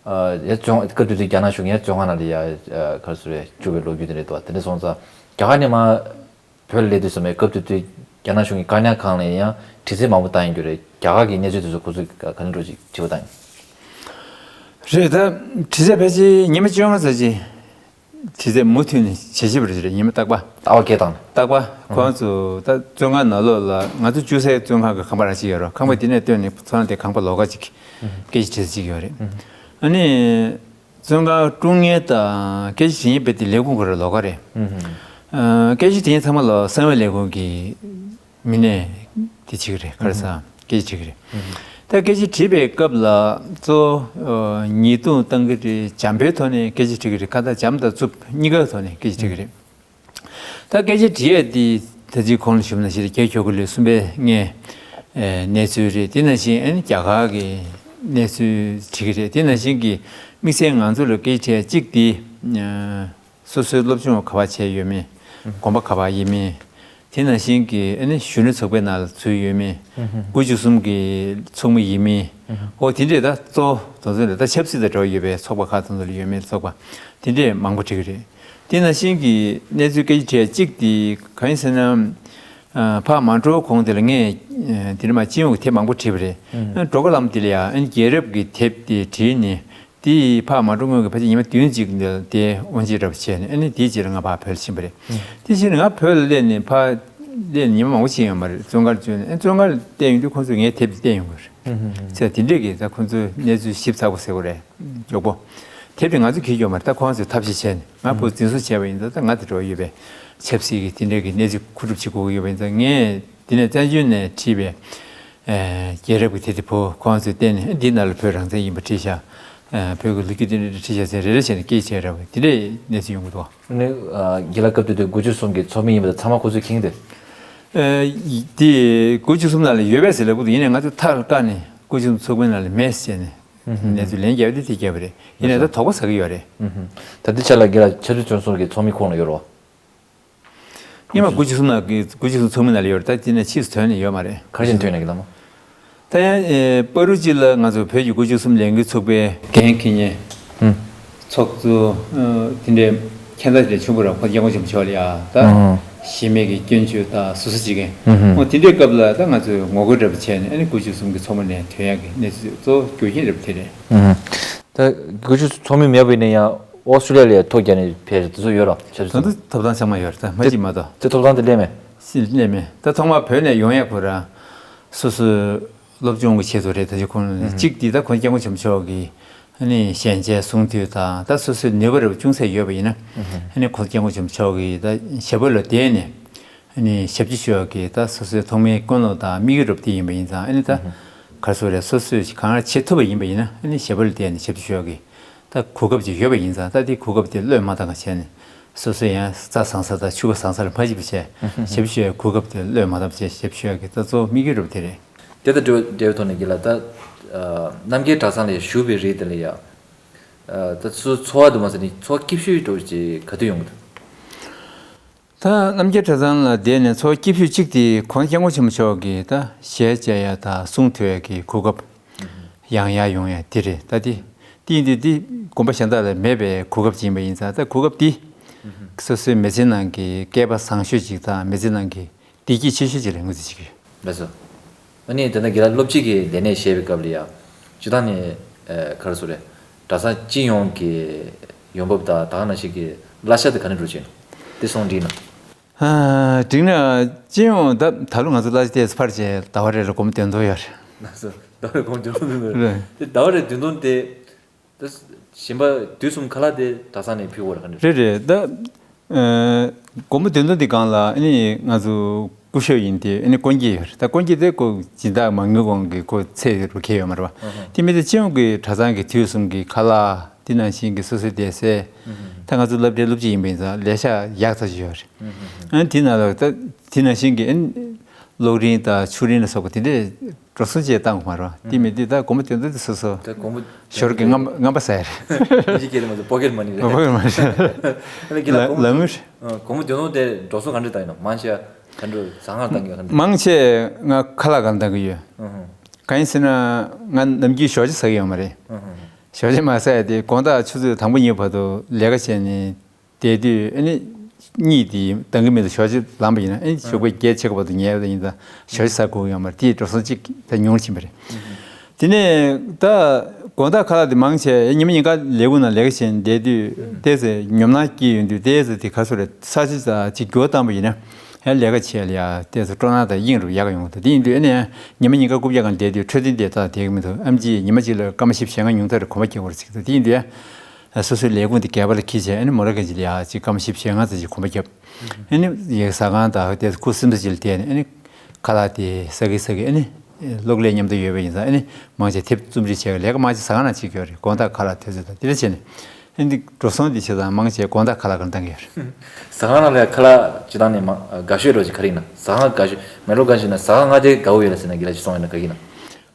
ཡ་བཙོན་སྐབས་དེ་དུས་རྒྱ་ནག་གཞུང་ཡ་བཙོན་ཁང་ནང་ལ་ཡ་ག་རེ་ཟེར་བཅུག་པའི་ལོ་རྒྱུས་དེ་འདྲ་འདུག་དེ་འདྲ་སོང་ཙང་རྒྱ་གར་ནས་མར་བོད་ལ་སླེབས་དུས་ཙམ་པའི་སྐབས་དེ་དུས་རྒྱ་ནག་གཞུང་གི་བཀག་ཉར་ཁང་ལ་ཡང་དྲི་རྩད་མང་པོ་བཏང་ཡོང་རྒྱུ་རེད། རྒྱ་གར་གྱི་གནས་ཚུལ་དེ་ཚོ་ཁོ་ཚོས་ག་འདྲ་ཅིག་དྲི་བ་བཏང་ཡོང་། རེད། ད་དྲི་རྩད་ཕལ་ཆེར་ཉི་མ་བཅོ་ལྔ་ཙམ་ཅིག་དྲི་རྩད་མུ་མཐུད་ནས་བྱེད་བཞིན་པ་རེད། ཉི་མ་རྟག་པ། རྟག་པ་སྐད་བཏང་། རྟག་པ། ཁོང་ཚོ་ད་བཙོན་ཁང་ནང་ལོགས་ལ་ང་ཚོ་བཅུག་སའི་བཙོན་ཁང་གི་ཁང་པ་རང་ཅིག་ཡོད་རེད། ཁང་པ་དེ་ནས་བཏོན་ནས་བཙོན་ཁང་དེ་ཁང་པ་ལོགས་ཀ་ཅིག་སྐད་ཆ་དྲི་རྩད་ཅིག་ཡོད་རེད། ཨ་ནི་བཙོན་ཁང་དཀྲུག་མཁན་དང་སྐད་ཆ་དྲི་མཁན་དཔེ་དེ་ལས་ཁུངས་ཁོ་རང་ལོགས་ཀ་རེད། ཨ་སྐད་ཆ་དྲི་མཁན་ཚང་མ་ལ་གསང་བའི་ལས་ཁུངས་ཀྱི་མི་སྣས་དེ་བྱེད་ཀྱི་རེད། ག་རེ་ཟ། སྐད་ཆ་དྲི་གི་རེད། ད་སྐད་ཆ་དྲིས་པའི་སྐབས་ལ་གཙོ་བོ་ཉེས་རྡུང་བཏང་གི་རེད། བྱམས་པའི་ཐོག་ནས་སྐད་ཆ་དྲི་གི་རེད། ཁ་ད་བྱམས་དང་རྩུབ་གཉིས་ཀའི་ཐོག་ནས་སྐད་ཆ་དྲི་གི་རེད། ད་སྐད་ཆ་དྲི་ཡས་དེ་ད་ཅི་གོང་ལ་ཞུས་པ་ནང་བཞིན་རེད། རྒྱལ་ཁྱོ་ག་ལོའི་གསུམ་པའི་ལྔའི་གནས་ཚུལ་རེད། དེ་ནང་བཞིན་ཨ་ནི་རྒྱ་གར་གྱི་གནས་ཚུལ་དྲི་གི་རེད། དེ་ནང་བཞིན་གྱི་དམིགས་བསལ་ང་ཚོ་ལ་སྐད་ཆ་དྲི་ཡས་གཅིག་དེ། སོ་སོའི་སློབ་སྦྱོང་ག་པར་བྱས་ཡོད་མེད། དགོན་པ་ག་པར་ཡིན་མིན། དེ་ནང་བཞིན་གྱི་ཨ་ནི་གཞོན་ནུ་ཚོགས་པའི་ནང་ལ་ཚུད་ཡོད་མེད། དགུ་བཅུ་གསུམ་གྱི་ཚོགས་མི་ཡིན་མིན། ཨོ་དེ་འདྲས་ད་གཙོ་བོ་དེ་ཚོ་རེད། ད་ཆབ་སྲིད་དང་འབྲེལ་བ་ཡོད་པའི་ཚོགས་པ་ཁག་དེ་ཚོ་ལ་ཡོད་མེད། ཚོགས་པ་དེ་འདྲས་མང་པོ་འགྲིག་གི་རེད། དེ་ནང་བཞིན་གྱི་གནས་ཚུལ་སྐད་ཆ་དྲི་ཡས་གཅིག་དེ་གང་ཡིན་ཟེར་ན། ཕར་མ་འགྲོ་གོང་དེ་ལ་ངས་དེ་རིང་མ་སྤྱི་ཡོངས་ཀྱི་དེབ་མང་པོ་བྲིས་པ་རེད། འགྲོ་སྐབས་ལམ་དེ་ལ་ཡང་རྒྱལ་རབས་ཀྱི་དེབ་དེ་བྲིས་ནས། དེ་ཕར་མ་འགྲོ་སྔོན་གྱི་ཕལ་ཆེར་ཉི་མ་བདུན་ཅིག་འདིར་དེ་དབུ་འབྱེད་འདྲ་པོ་བྱས་ནས། ཨ་ནི་དེའི་རྗེས་ལ་ང་ཕར་བོད་ལ་ཕྱིན་པ་རེད། དེ་བཞིན་ང་བོད་ལ་སླེབས་ནས་ཕར་སླེབས་ནས་ཉི་མ་མང་པོ་ཕྱིན་ཡོད་མ་རེད། བཙོན་ཁང་བྱོན་ནས། ཨ་བཙོན་ཁང་ལ་བསྡད་ཡོང་དུས་ཁོང་ཚོས་ངའི་དེབ་དེ་བསྟན་ཡོང་གི་རེད། ཚེ་དེ་འདྲས་ཀྱི་ད་ཁོང་ཚོའི་གནས་ཚུལ་ཞིབ་ཚགས་པོ་ཟེར་དགོས་རེད། མགྱོགས་པོ། དེབ་དེ་ང་ཚོས་འཁྱེར་ཡོད་མ་རེད། ད་ཁོང་ཚོས་ཐབས་ཤེས་བྱས་ནས། ང་བུ་འཛིན་བཟུང་བྱས་པ་ཡིན་ཙང་། ད་ང་དང་འབྲེལ་བ་ཡོད་པའི་ཆབ་སྲིད་ཀྱི་དེ་འདྲའི་གི་གནས་ཚུལ་མཁོ་སྒྲུབ་བྱེད་དགོས་ཀྱི་ཡོད་པ་ཡིན་ཙང་། ངས་འདི་ནས་བཙན་བྱོལ་ནས་ཁྲིད་པའི་ཨེ་རྒྱལ་རབས་ཀྱི་དེབ་དེ་བོ་ཁོང་ཚོས་བལྟས་ནས། འདི་ནང་ལ་བོད་རང་བཙན་ཡིན་པ་བྲིས་ཤག་ཨེ་བོད་ཀྱི་ལོ་རྒྱུས་དེ་འདྲ་བྲིས་ཤག་ཟེར། རེ་རེ་བྱས་ནས་སྐད་ཆ་རེ་བ་དེ་འདྲའི་གནས་ཚུལ་ཡོང་གི་འདུག་ཨ་ནི་ཨ་རྒན་ལགས་སྐབས་དེ་དུས་དགུ་བཅུ་གསུམ་གྱི་ཚོགས་མི་ཡིན་པ་དེ་ཚང་མ་ཁོ་ཚོས་མཁྱེན་གྱི་འདུག་ཨེ་དེ་དགུ་བཅུ་གསུམ་ནང་ལ་ཡོད་པས་ཟེར་ལབ་ཀྱི་འདུག་ཡིན་ནའི་ང་ཚོས་ཐག་བཀག་ནས་དགུ་བཅུ་གསུམ་ཚོགས་མི་ནང་ལ་མེད་ཟེར་ནས། ཨུ་ཧུམ། གནས་ཚུལ་ལན་བརྒྱབ་དེ་དེ་བརྒྱབ་པ་རེད། ཡིན་ནའི་ད་དོགས་པ་ཟ་གི་ཡོད་རེད། ཨུ་ཧུམ། ད་ལྟའི་ཆ་ལ་རྒན་ལགས་ཆབ་སྲིད་བཙོན་སྲུང་གི་ཚོགས་མི་ཁོངས་ལ་ཡོད་རེད་བ། སྔོན་མ་དགུ་བཅུ་གསུམ་ནང་གི་དགུ་བཅུ་གསུམ་ཚོགས་མི་ནང་ལ་ཡོད་རེད། ད་དེ་ནས་ཕྱིས་སུ་ཐོན་ནས་ཡོད་མ་རེད། ག་རེ་བྱས་ནས་ཐོན་ནས་གི་ལ་མོ། ད་ཡང་ཨེ་བར་དུ་ཅིག་ལ་ང་ཚོ་བོད་ཀྱི་དགུ་བཅུ་གསུམ་ལས་འགུལ་ཚོགས་པའི་འགན་འཁྱེར་མཁན། ཨུ། ཚོགས་གཙོ་ཨ་དེ་འདྲའི་ཁྱད་མཚར་ཅན་ཆེན་པོ་ར། ཁོ་སྐྱབས་མགོན་ཆེན་པོ་མཆོག་ལ་ཡ་ད་ཨུ། གཞི་མེད་ཀྱི་སྐྱོན་བརྗོད་དང་སོ་སོ་བྱེད་མཁན། ཨུ་ཧུ། འོ་དེ་འདྲའི་སྐབས་ལ་ད་ང་ཚོས་ངོ་རྒོལ་འདྲ་པོ་བྱས་ནས། ཨ་ནི་དགུ་བཅུ་གསུམ་གྱི་ཚོགས་མི་ནས་ཐོན་ཡག་གི་གནས་ཚུལ་གཙོ་བོ་རྒྱུ་རྐྱེན་འདྲ་པོ་དེ་རེད། ཨུ་ཧུ། ད་དགུ་བཅུ་ཚོགས་མི་མེད་པ་ཡིན་ན་ཡང་ཨོ་སི་ཀྲོ་ལི་ཡ་ལ་ཐོ་རྒྱག་ནས་ཕེབས་དེ་ཚོ་ཡོད་ར། ཆབ་སྲིད་ད་ཚོ། ད་ཐོབ་ཐང་ཚང་མ་ཡོད་རེད། ད་མ་གཅིག་མ་གཏོགས། དེ་ཐོབ་ཐང་དེ་སླེབས་མེད། སྲིད་སླེབས་མེད། ད་ཐོག་མར་བོད་ནས་ཡོང་ཡག་ཁོ་རང་སོ་སོའི་སློབ་སྦྱོང་གི་ཆེད་དུ་རེད། ད་ཅི་ཁོང་ཨུ་ཧུ། གཅིག་འདི་ད་ཁོང་སྐྱབས་མགོན་ཆེན་པོ་མཆོག་གི་ཨ་ནི་ཞལ་མཇལ་གསུང་ཐོས་དང་། ད་སོ་སོའི་ནུས་པ་རེ་བ་ཅུང་ཟད་ཡོད་པ་ཡིན་ན། ཨུ་ཧུ། ཨ་ནི་ཁོང་སྐྱབས་མགོན་ཆེན་པོ་མཆོག་གི་ད་ཞབས་པད་ལ་བསྡད་ནས། ཨ་ནི་ཞབས་ཕྱི་ཞུ་ཡག་གི་ད་སོ་སོའི་ཐོག་མའི་ཀུན་སློང་དང་དམིགས་ཡུལ་རབ་དེ་ཡིན་པ་ཡིན་ཙང་། ཨ་ནི་ད་ཨུ་ཧུ། ག་རེ་ཟེར་དགོས་རེད། སོ་སོས་གང་ལ་བྱེད་ཐུབ་པ་ཡིན་པ་ཡིན་ན། ཨ་ནི་ཞབས་པད་ལ་བསྡད་ནས་ཞབས་ཕྱི་ཞུ་ཡག་གི་ད་གོ་སྐབས་ཅིག་ཡོད་པ་ཡིན་ཙང་། ད་དེ་གོ་སྐབས་དེ་བློས་མ་བཏང་བ་བྱས་ནས། སོ་སོས་ཡང་རྩྭ་བཟང་ས་དང་ཆུ་ཁ་བཟང་ས་ལ་མ་གཞིགས་པ་བྱས། ཨུ་ཧུ། ཞབས་ཕྱི་ཞུ་ཡག་གི་གོ་སྐབས་དེ་བློས་མ་བཏང་བ་བྱས། ཞབས་ཕྱི་ཞུ་ཡག་གི་ད་གཙོ་བོ་དམིགས་ཡུལ་རབ་དེ་རེད། དེ་དང་འབྲེལ་བའི་ཐོག་ནས་རྒན་ལགས། ད་ཨ་རྣམ་རྒྱལ་གྲྭ་ཚང་ལ་བཞུགས་པའི་རིང་དེ་ལ་ཡ། ཨ་ད་ཚོ་ཚོར་བ་དུ་མ་ཟེར་ནི་ཚོར་བ་སྐྱིད་ཤོས་འདྲ་བོ་ཅིག་ག་དུས་ཡོང་གི་འདུག་ད་རྣམ་རྒྱལ་གྲྭ་ཚང་ལ་བསྡད་ནས་ཚོར་བ་སྐྱིད་ཤོས་གཅིག་དེ་ཁོང་སྐྱབས་མགོན་ཆེན་པོ་མཆོག་གི་ད་ཞལ་མཇལ་ཡག་དང་གསུང་ཐོས་ཡག་གི་གོ་སྐབས་ཡང་ཡང་ཡོང་ཡག་དེ་རེད། ད་དེ་དེ་ཡིན་དུས་དེ་དགོན་པ་གཞན་དག་ལ་མེད་པའི་གོ་སྐབས་ཅིག་ཡིན་པ་ཡིན་ཙང་། ད་གོ་སྐབས་དེ་སོ་སོའི་མི་ཚེ་ནང་གི་སྐལ་པ་བཟང་ཤོས་ཅིག་དང་། མི་ཚེ་ནང་གི་བདེ་སྐྱིད་ཆེ་ཤོས་ཅིག་ལ་ངོས་འཛིན་བྱེད་ཀྱི་ཡོད། ལགས་སོ། ཨ་ནི་དེ་འདྲ་རྒན་ལགས་སློབ་སྤྱི་གི་ལས་གནས་བཞེས་པའི་སྐབས་ལ་ཡ། སྤྱིར་བཏང་ནས་ཨ་ག་རེ་ཟེར་དགོས་རེད། གྲྭ་ཚང་སྤྱི་ཡོངས་ཀྱི་ཡོང་འབབ་དང་། ད་ག་ནང་བཞིན་གྱི་གླ་ཆ་དེ་ག་འདྲ་འགྲོ་གི་ཡོད་ན། དེ་གསུང་དྲིས་ན། ཨ་དྲིས་ན། སྤྱི་ཡོངས་ད་ད་ལོ་ང་ཚོ་གླ་ཆ་ཏོག་ཙམ་འཕར་བྱས། ཟླ་བ་རེ་ལ་སྒོར་མོ་བདུན་སྟོང་ཡོད་རེད། ལགས་སོ། ཟླ་བ་རེ་སྒོར་མོ་བདུན་སྟོང་ཡོད་རེད། རེད། དེ་ཟླ་བ་རེ་བདུན་སྟོང་དེ། ད་གཞན་པ་དུས་གསུམ་ཁ་ལག་དེ་གྲྭ་ཚང་ནས་ཕུལ་བ་རེད་ག་འདྲ། རེད་རེད། ད་ཨ་སྒོར་མོ་བདུན་སྟོང་དེ་སྒང་ལ་ཨ་ནི་ང་ཚོ་སྐུ་ཞབས་ཡིན་དུས་ཨ་ནི་སྐུ་འགྱེད་ཡོད་རེད། ད་སྐུ་འགྱེད་དེ་ཁོ་སྦྱིན་བདག་མ་དངུལ་ཁང་གི་ཁོ་ཚད་རུ་འཁེལ་ཡོད་མ་རེད་བ། ཨ་ཧ། དེ་མིན་དེ་སྤྱི་ཡོངས་ཀྱི་གྲྭ་ཚང་གི་དུས་གསུམ་གྱི་ཁ་ལག་དེ་ནང་བཞིན་གྱི་སོ་སོའི་སྡེ་ཚན། ཨ་ཧ། ད་ང་ཚོ་སློབ་གྲྭའི་སློབ་སྤྱི་ཡིན་པ་ཡིན་ཙང་ལས་ཤག་ཡག་ཐག་ཆོད་ཡོད་རེད། ཨ་ཧ། ཨ་ནི་དེ་ནང་ལ་ད་དེ་ནང་བཞིན་གྱི་ཨ་ནི་གློག་རིན་དང་ཆུ་རིན་ལ་སོགས་པ་དེ་འདྲས་འགྲོ་སོང་བཅས་བཏང་དགོས་མ་རེད། དེ་མིན་དུས་ད་སྒོར་མོ་དེ་ཚོ་དེ་སོ་སོ། ད་སྒོར་མོ་ཞོར་གྱི་རྔམ་རྔམ་པ་ཟ་ཡ་རེད། ཨིན་ཇི་སྐད་ལ་ང་ཚོ་པོ་ཀེཊ་མ་ནི་རེད། པོ་ཀེཊ་མ་ནི་རེད། ཨ་ནི་རྒན་ལགས། ལ་སྒོར་མོ་ལ་དངུལ། ཨ་སྒོར་མོ་བདུན་སྟོང་དེ་འགྲོ་སོང་ག་འདྲ་བཏང་ཡིན་ནམ། མང་ཆེ་ག་འདྲ་ཟ་ཁང་བཏང་གི་ཡོད་ག་འདྲ། མང་ཆེ་ང་ཁ་ལག་སྒང་བཏང་གི་ཡོད། ཨ་ཧུ། གང་ཡིན་ཟེར་ན་ང་ནམ་རྒྱུན་ཞོགས་ཇ་ཟ་གི་ཡོད་མ་རེད། ཨ་ཧུ། ཞོགས་ཇ་མ་ཟ་ཡ་དེ་དགོང་དག་ཆུ་ཚོད་དང་པོ་གཉིས་བར་དུ་ལས་ཀ་བྱས་ནས། བསྡད་དུས་ཨ་ནི་གཉིད་དེ་འདང་གི་མི་འདུག་ཞོགས་ཇ་ལངས་པ་ཡིན་ན། ཨ་ནི་ཞོགས་པ་བརྒྱད་ཕྱེད་ཀ་བར་དུ་ཉལ་བ་ཡིན་ཙང་ཞོགས་ཇ་ཟ་དགོས་ཀྱི་ཡོད་མ་རེད། དེའི་འགྲོ་སོང་གཅིག་ད་ཉུང་ཕྱིན་པ་རེད། དེ་ནས་ད་དགོང་དག་ཁ་ལག་དེ་མང་ཆེ་ཉི་མ་ཉིན་གང་ལས་ཁུངས་ནང་ལས་ཀ་བྱས་ནས་བསྡད་དུས་ཏོག་ཙམ་ཉོབ་སྣང་སྐྱེས་ཡོང་དུས། ཏོག་ཙམ་དེ་ག་རེ་ཟེར་དགོས་རེད། ས་ཆ་ཅིག་འགྱུར་བ་བཏང་པ་ཡིན་ན་ཡང་ལས་ཀ་བྱེད་ཡ་ལ་ཡ་ཏོག་ཙམ་སྤྲོ་སྣང་དང་དབྱིངས་རུ་ཡག་ག་ཡོང་གི་འདུག་དེ་ཡིན་དུས་ཨ་ནི་ཡང་ཉི་མ་ཉིན་གང་རྐུབ་བཀྱག་སྒང་བསྡད་དུས་འཕྲོད་བསྟེན་སྡེ་ཐག་དེ་གི་མི་འདུག་ཨེམ་ཆི་ཉི་མ་གཅིག་ལ་སྐར་མ་བཞི་བཅུ་ཞེ་ལྔ་ཉུང་མཐར་གོམ་པ་རྒྱག་དགོས་རེད་ཟེར་གི་འདུག་དེ་ཡིན་དུས་ཡང་སོ་སོའི་ལས་ཁུངས་དེ་སྒལ་པ་ལ་འཁྱེར་བྱས། ཨ་ནི་མོ་ཊ་གི་ཅིག་ལ་ཡ་ཅིག་སྐར་མ་བཞི་བཅུ་ཞེ་ལྔ་ཙམ་ཞིག་གོམ་པ་བརྒྱབ། ཨ་ནི་ཡ་ཟ་ཁང་དང་དེ་ཁུ་སིམ་ས་ཅིག་ལ་བསྡད་ནས། ཨ་ནི་ཁ་ལག་དེ་ཟ་གི་ཟ་གི། ཨ་ནི་གློག་ཀླད་མཉམ་དུ་ཡོད་པ་ཡིན་ཙང་། ཨ་ནི་མང་ཆེ་དེབ་རྩོམ་སྒྲིག་བྱས། ལས་ཀ་མང་ཆེ་ཟ་ཁང་ནང་བྱེད་ཀྱི་ཡོད་རེད། དགོང་དག་ཁ་ལག་དེ་ཚོ་དང་དེ་འདྲ་བྱས་ནས། ཨ་ནི་འགྲོ་སོང་དེ་བྱས་ཙང་མང་ཆེ་དགོང་དག་ཁ་ལག་སྒང་བཏང་གི་ཡོད་རེད། ཟ་ཁང་ནང་ལ་ཁ་ལག་སྤྱིར་བཏང་ནས་མ་དགའ་ཤོས་འདྲ་བོ་ཅིག་ག་རེ་ཡིན་ན། ཟ་ཁང་དགའ་ཤོས་མེ་ལོ་གང་ཞིག་ན། ཟ་ཁང་ང་དེ་དགའ་བོ་ཡོད་ལ་ཟེར་ན་རྒན་ལགས་ཅིག་གསུངས་ཡོད་ན་ག་གི་ཡིན་ན།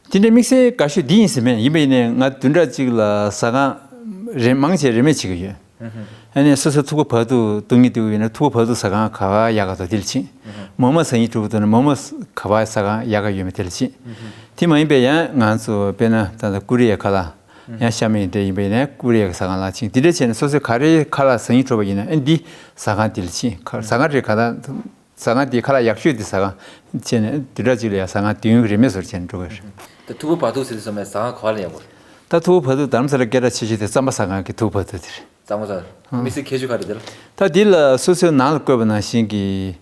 དེ་འདྲའི་དམིགས་བསལ་དགའ་ཤོས་འདི་ཡིན་ཟེར་མེད། ཡིན་པ་ཡིན་ནའི་ང་བདུན་ཕྲག་གཅིག་ལ་ཟ་ཁང་རེ་མང་ཆེ་རེས་མོས་བྱེད་ཀྱི་ཡོད། ཨ་ནི་སོ་སོ་ཐུག་པ་བར་དུ་འདུག་སྙིང་འདོད་ཡོད་ན། ཐུག་པ་བར་དུ་ཟ་ཁང་ག་པར་ཡག་ག་འདུག་དེ་ལ་ཕྱིན། མོག་མོག་ཟ་སྙིང་འདོད་འདུག་ན་མོག་མོག་ག་པར་ཟ་ཁང་ཡག་ག་ཡོད་མེད་དེ་ལ་ཕྱིན། དེ་མ་ཡིན་པའི་ཡང་ང་ཚོ་དཔེར་ན་ད་ལྟ་ཀོ་རི་ཡའི་ཁ་ལག་ཡང་ཤ་མེད་འདྲ་ཡིན་པ་ཡིན་ན་ཀོ་རི་ཡའི་ཟ་ཁང་ལ་ཕྱིན། དེ་འདྲ་བྱས་ནས་སོ་སོའི་ག་རེ་ཁ་ལག་ཟ་སྙིང་འདོད་པ་ཡིན་ན། ཨ་ནི་འདི་ཟ་ཁང་དེ་ལ་ཕྱིན། ཁ་ཟ་ཁང་རེ་ག་ད། ཟ་ཁང་དེའི་ཁ་ལག་ཡག་ཤོས་དེ་ཟ་ཁང་བྱས་ནས་བདུན་ཕྲག་གཅིག་ལ་ཡང་ཟ་ཁང་བདུན་རེས་མོས་སུ་བྱས་ནས་འགྲོ་གི་རེད། ད་ཐུག་པ་བར་དུ་ཟེར་དུས་ཙམ་པ་ཟ་ཁང་ག་པར་ལ་ཡག་པོ་རེད། ད་ཐུག་པ་བར་དུ་རྡ་རམ་ས་ལ་སྐད་གྲགས་ཆེ་ཤོས་དེ་རྩམ་པ་ཟ་ཁང་གི་ཐུག་པ་བར་དུ་དེ་རེད། རྩམ་པ་ཟ། ཨང་། དམིགས་བསལ་ཁྱད་ཆོས་ག་རེ་དེ་ལ། ད་འདི་ལ་སོ་སོའི་ནང་ལ་བཀོད་པ་ནང་བཞིན་གྱི་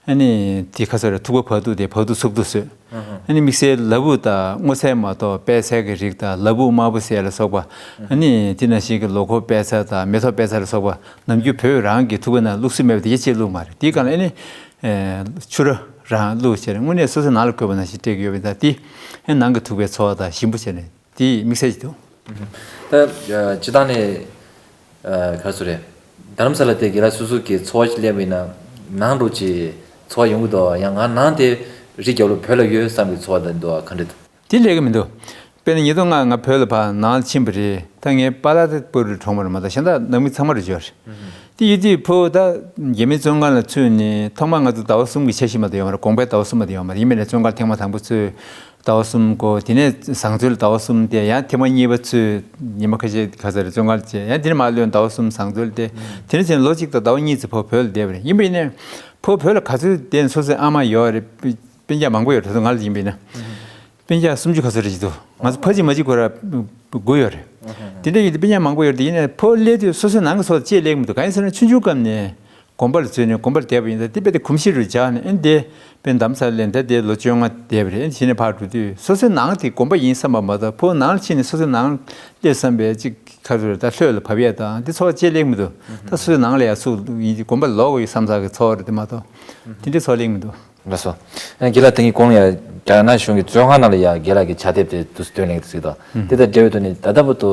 ཨ་ནི་དེ་ག་ཚོད་རེད། ཐུག་པ་བར་དུ་དེ་བར་དུ་ཚུགས་དུས་བཟོས། ཨ་ནི་དམིགས་བསལ་ལ་ཕུག་དང་སྔོ་ཚལ་མ་གཏོགས་པད་ཚལ་གྱི་རིགས་དང་ལ་ཕུག་དམར་པོ་ཟེར་ལ་སོགས་པ། ཨ་ནི་དེ་ནང་བཞིན་གྱི་ལོ་འཁོར་པད་ཚལ་དང་མེ་ཏོག་པད་ཚལ་ལ་སོགས་པ་ནམ་རྒྱུན་བོད་རང་གི་ཐུག་པའི་ནང་བླུགས་སྲོལ་མེད་པ་དེ་གས་ཅིག་བླུགས་མ་རེད། དེའི་སྒང་ལ་ཨ་ནི་ཕྱུ་ར་རང་བླུགས་བྱས་ནས་དངོས་གནས་སོ་སོའི་ནང་ལ་དགོས་པ་ནང་བཞིན་སྤྲད་ཀྱི་ཡོད་པ་ཡིན་ཙང་དེ་ཨ་ནི་ནང་གི་ཐུག་པའི་ཚོར་བ་དང་ཞིམ་པོ་བྱས་ནས། དེ་དམིགས་བསལ་ཞིག་འདུག་ད་སྤྱི་བཏང་ནས་ག་རེ་ཟེར་རེད། རྡ་རམ་ས་ལ་དེ་དགེ་ལགས་སོ་སོ་གི་འཚོ་བ་ཞིག་སླེབས་པ་ཡིན་ན་ནང་འགྲོ་ཅིག་འཚོ་བ་ཡོང་གི་འདུག་ཡང་ང་ནང་དེ་རི་རྒྱབ་ལ་བོད་ལ་ཡོད་བསམ་གི་འཚོ་བ་དང་འདུག་ག་འདྲ་འདུག་དེ་སླེབས་ཀྱི་མི་འདུག་དཔེར་ན་ཉིས་སྟོང་ལྔ་ང་བོད་ལ་ཕར་ནང་ལ་ཕྱིན་པ་རེད། ད་ངའི་པཱ་ལགས་དེ་པུ་རུ་གྲོངས་པ་རེད་མ་གཏོགས་གཞན་དག་ནང་མི་ཚང་མ་རུ་འབྱོར་རེད། དེ་ཡིན་དུས་ཕོ་ད་རྒྱ་མི་བཙོན་ཁང་ལ་ཚུད་ནས་ཐོག་མར་ང་ཚོ་ཟླ་བ་གསུམ་གྱི་འཆར་གཞི་མ་གཏོགས་ཡོད་མ་རེད། དགོངས་པའི་ཟླ་བ་གསུམ་མ་གཏོགས་ཡོད་མ་རེད། ཡིན་པས་ན་བཙོན་ཁང་ཐེངས་མ་དང་པོ་ཚུད་ཟླ་བ་གསུམ་འགོར། དེ་ནས་བཟང་བཙོན་ལ་ཟླ་བ་གསུམ་བསྡད། ཡང་ཐེངས་མ་གཉིས་པ་ཚུད་ཉི་མ་ཁ་ཤས་ག་ཚོད་རེད་བཙོན་ཁང་ལ་བྱས། ཡང་དེ་ནས་མར་ལོན་ཟླ་བ་གསུམ་བཟང་བཙོན་ལ་བསྡད། དེ་ནས་བྱས་ནས་ལོ་གཅིག་དང་ཟླ་བ་གཉིས་ཙམ་ཕོ་བོད་ལ་བསྡད་པ་རེད། ཡིན་པས་ན་ཕོ་བོད་ལ་ག་ཚོད་བསྡད་ནས་སོ་སོའི་ཨ་མ་ཡོད་རེད། སྤུན་ཀྱག་མང་པོ་ཡོད་རེད། ང་ལ་ཡིན་པས་ན། སྤུན་ཀྱག་སུམ་ཅུ་ག་ཚོད་རེ་ཅིག་འདུག་ང་ཚོ་ཕ་གཅིག་མ་གཅིག་ཁོ་ར་དགུ་ཡོད་རེད། དེ་འདྲ་ཡིན་དུས་སྤུན་ཀྱག་མང་པོ་ཡོད་རེད། དེ་ཡིན་ནའི་ཕོ་སླེབས་དུས་སོ་སོའི་ནང་གི་ཚོགས་ཅེས་ལེགས་མི་འདུག་གང་ཡིན་ཟེར་ན་ཆུང་ཆུང་སྐབས་ནས་དགོན་པ་ལ་འཛུལ་ནས་དགོན་པ་ལ་བསྡད་པ་ཡིན་ཙང་དེ་དཔེ་དེ་གོམས་གཤིས་རུ་འཇགས་ནས་ཨེ་འདི་དཔེ་རྡ་རམ་ས་ལ་ལེན་ད་དེ་ལོ་བཅོ་ལྔ་བསྡད་པ་རེད། ཨེ་གཞི་ནས་ཕར་འགྲོ་དུས་སོ་སོའི་ནང་དེ་དགོན་པ་ཡིན་བསམ་པ་མ་གཏོགས་ཕོ་ནང་ལ་ཕྱིན་ནས་སོ་སོའི་ནང་སླེབས་བསམ་པའི་ཅིག་ཁ་རུ་ད་ལྷོད་ལ་བབས་ཡས་དང་དེ་ཚོགས་ཅེས་ལེགས་མི་འདུག་ད་སོ་སོའི་ནང་ལ་ཡ་སུ་ཡིན་དགོན་པ་ལ་ལོག་དགོས་ཡོད་བསམ་ས་གི་ཚོགས་རེད་དེ་མ་གཏོགས་དེ་འདྲའི་ཚོགས་ལེགས་མི་འདུག་ལགས་སོ། ཨ་རྒན་ལགས་དེ་གི་གོང་ལ་ཡ་རྒྱ་ནག་གཞུང་གི་བཙོན་ཁང་ནང་ལ་ཡ་རྒན་ལགས་ཀྱི་ཕྱག་དེབ་དེ་དུས་སུ་བཏོན་གནང་གི་འདུག་ཟེར་གི་འདུག་དེ་དང་འབྲེལ་བའི་ཐོག་ནས་ད་ལྟ་བར་དུ་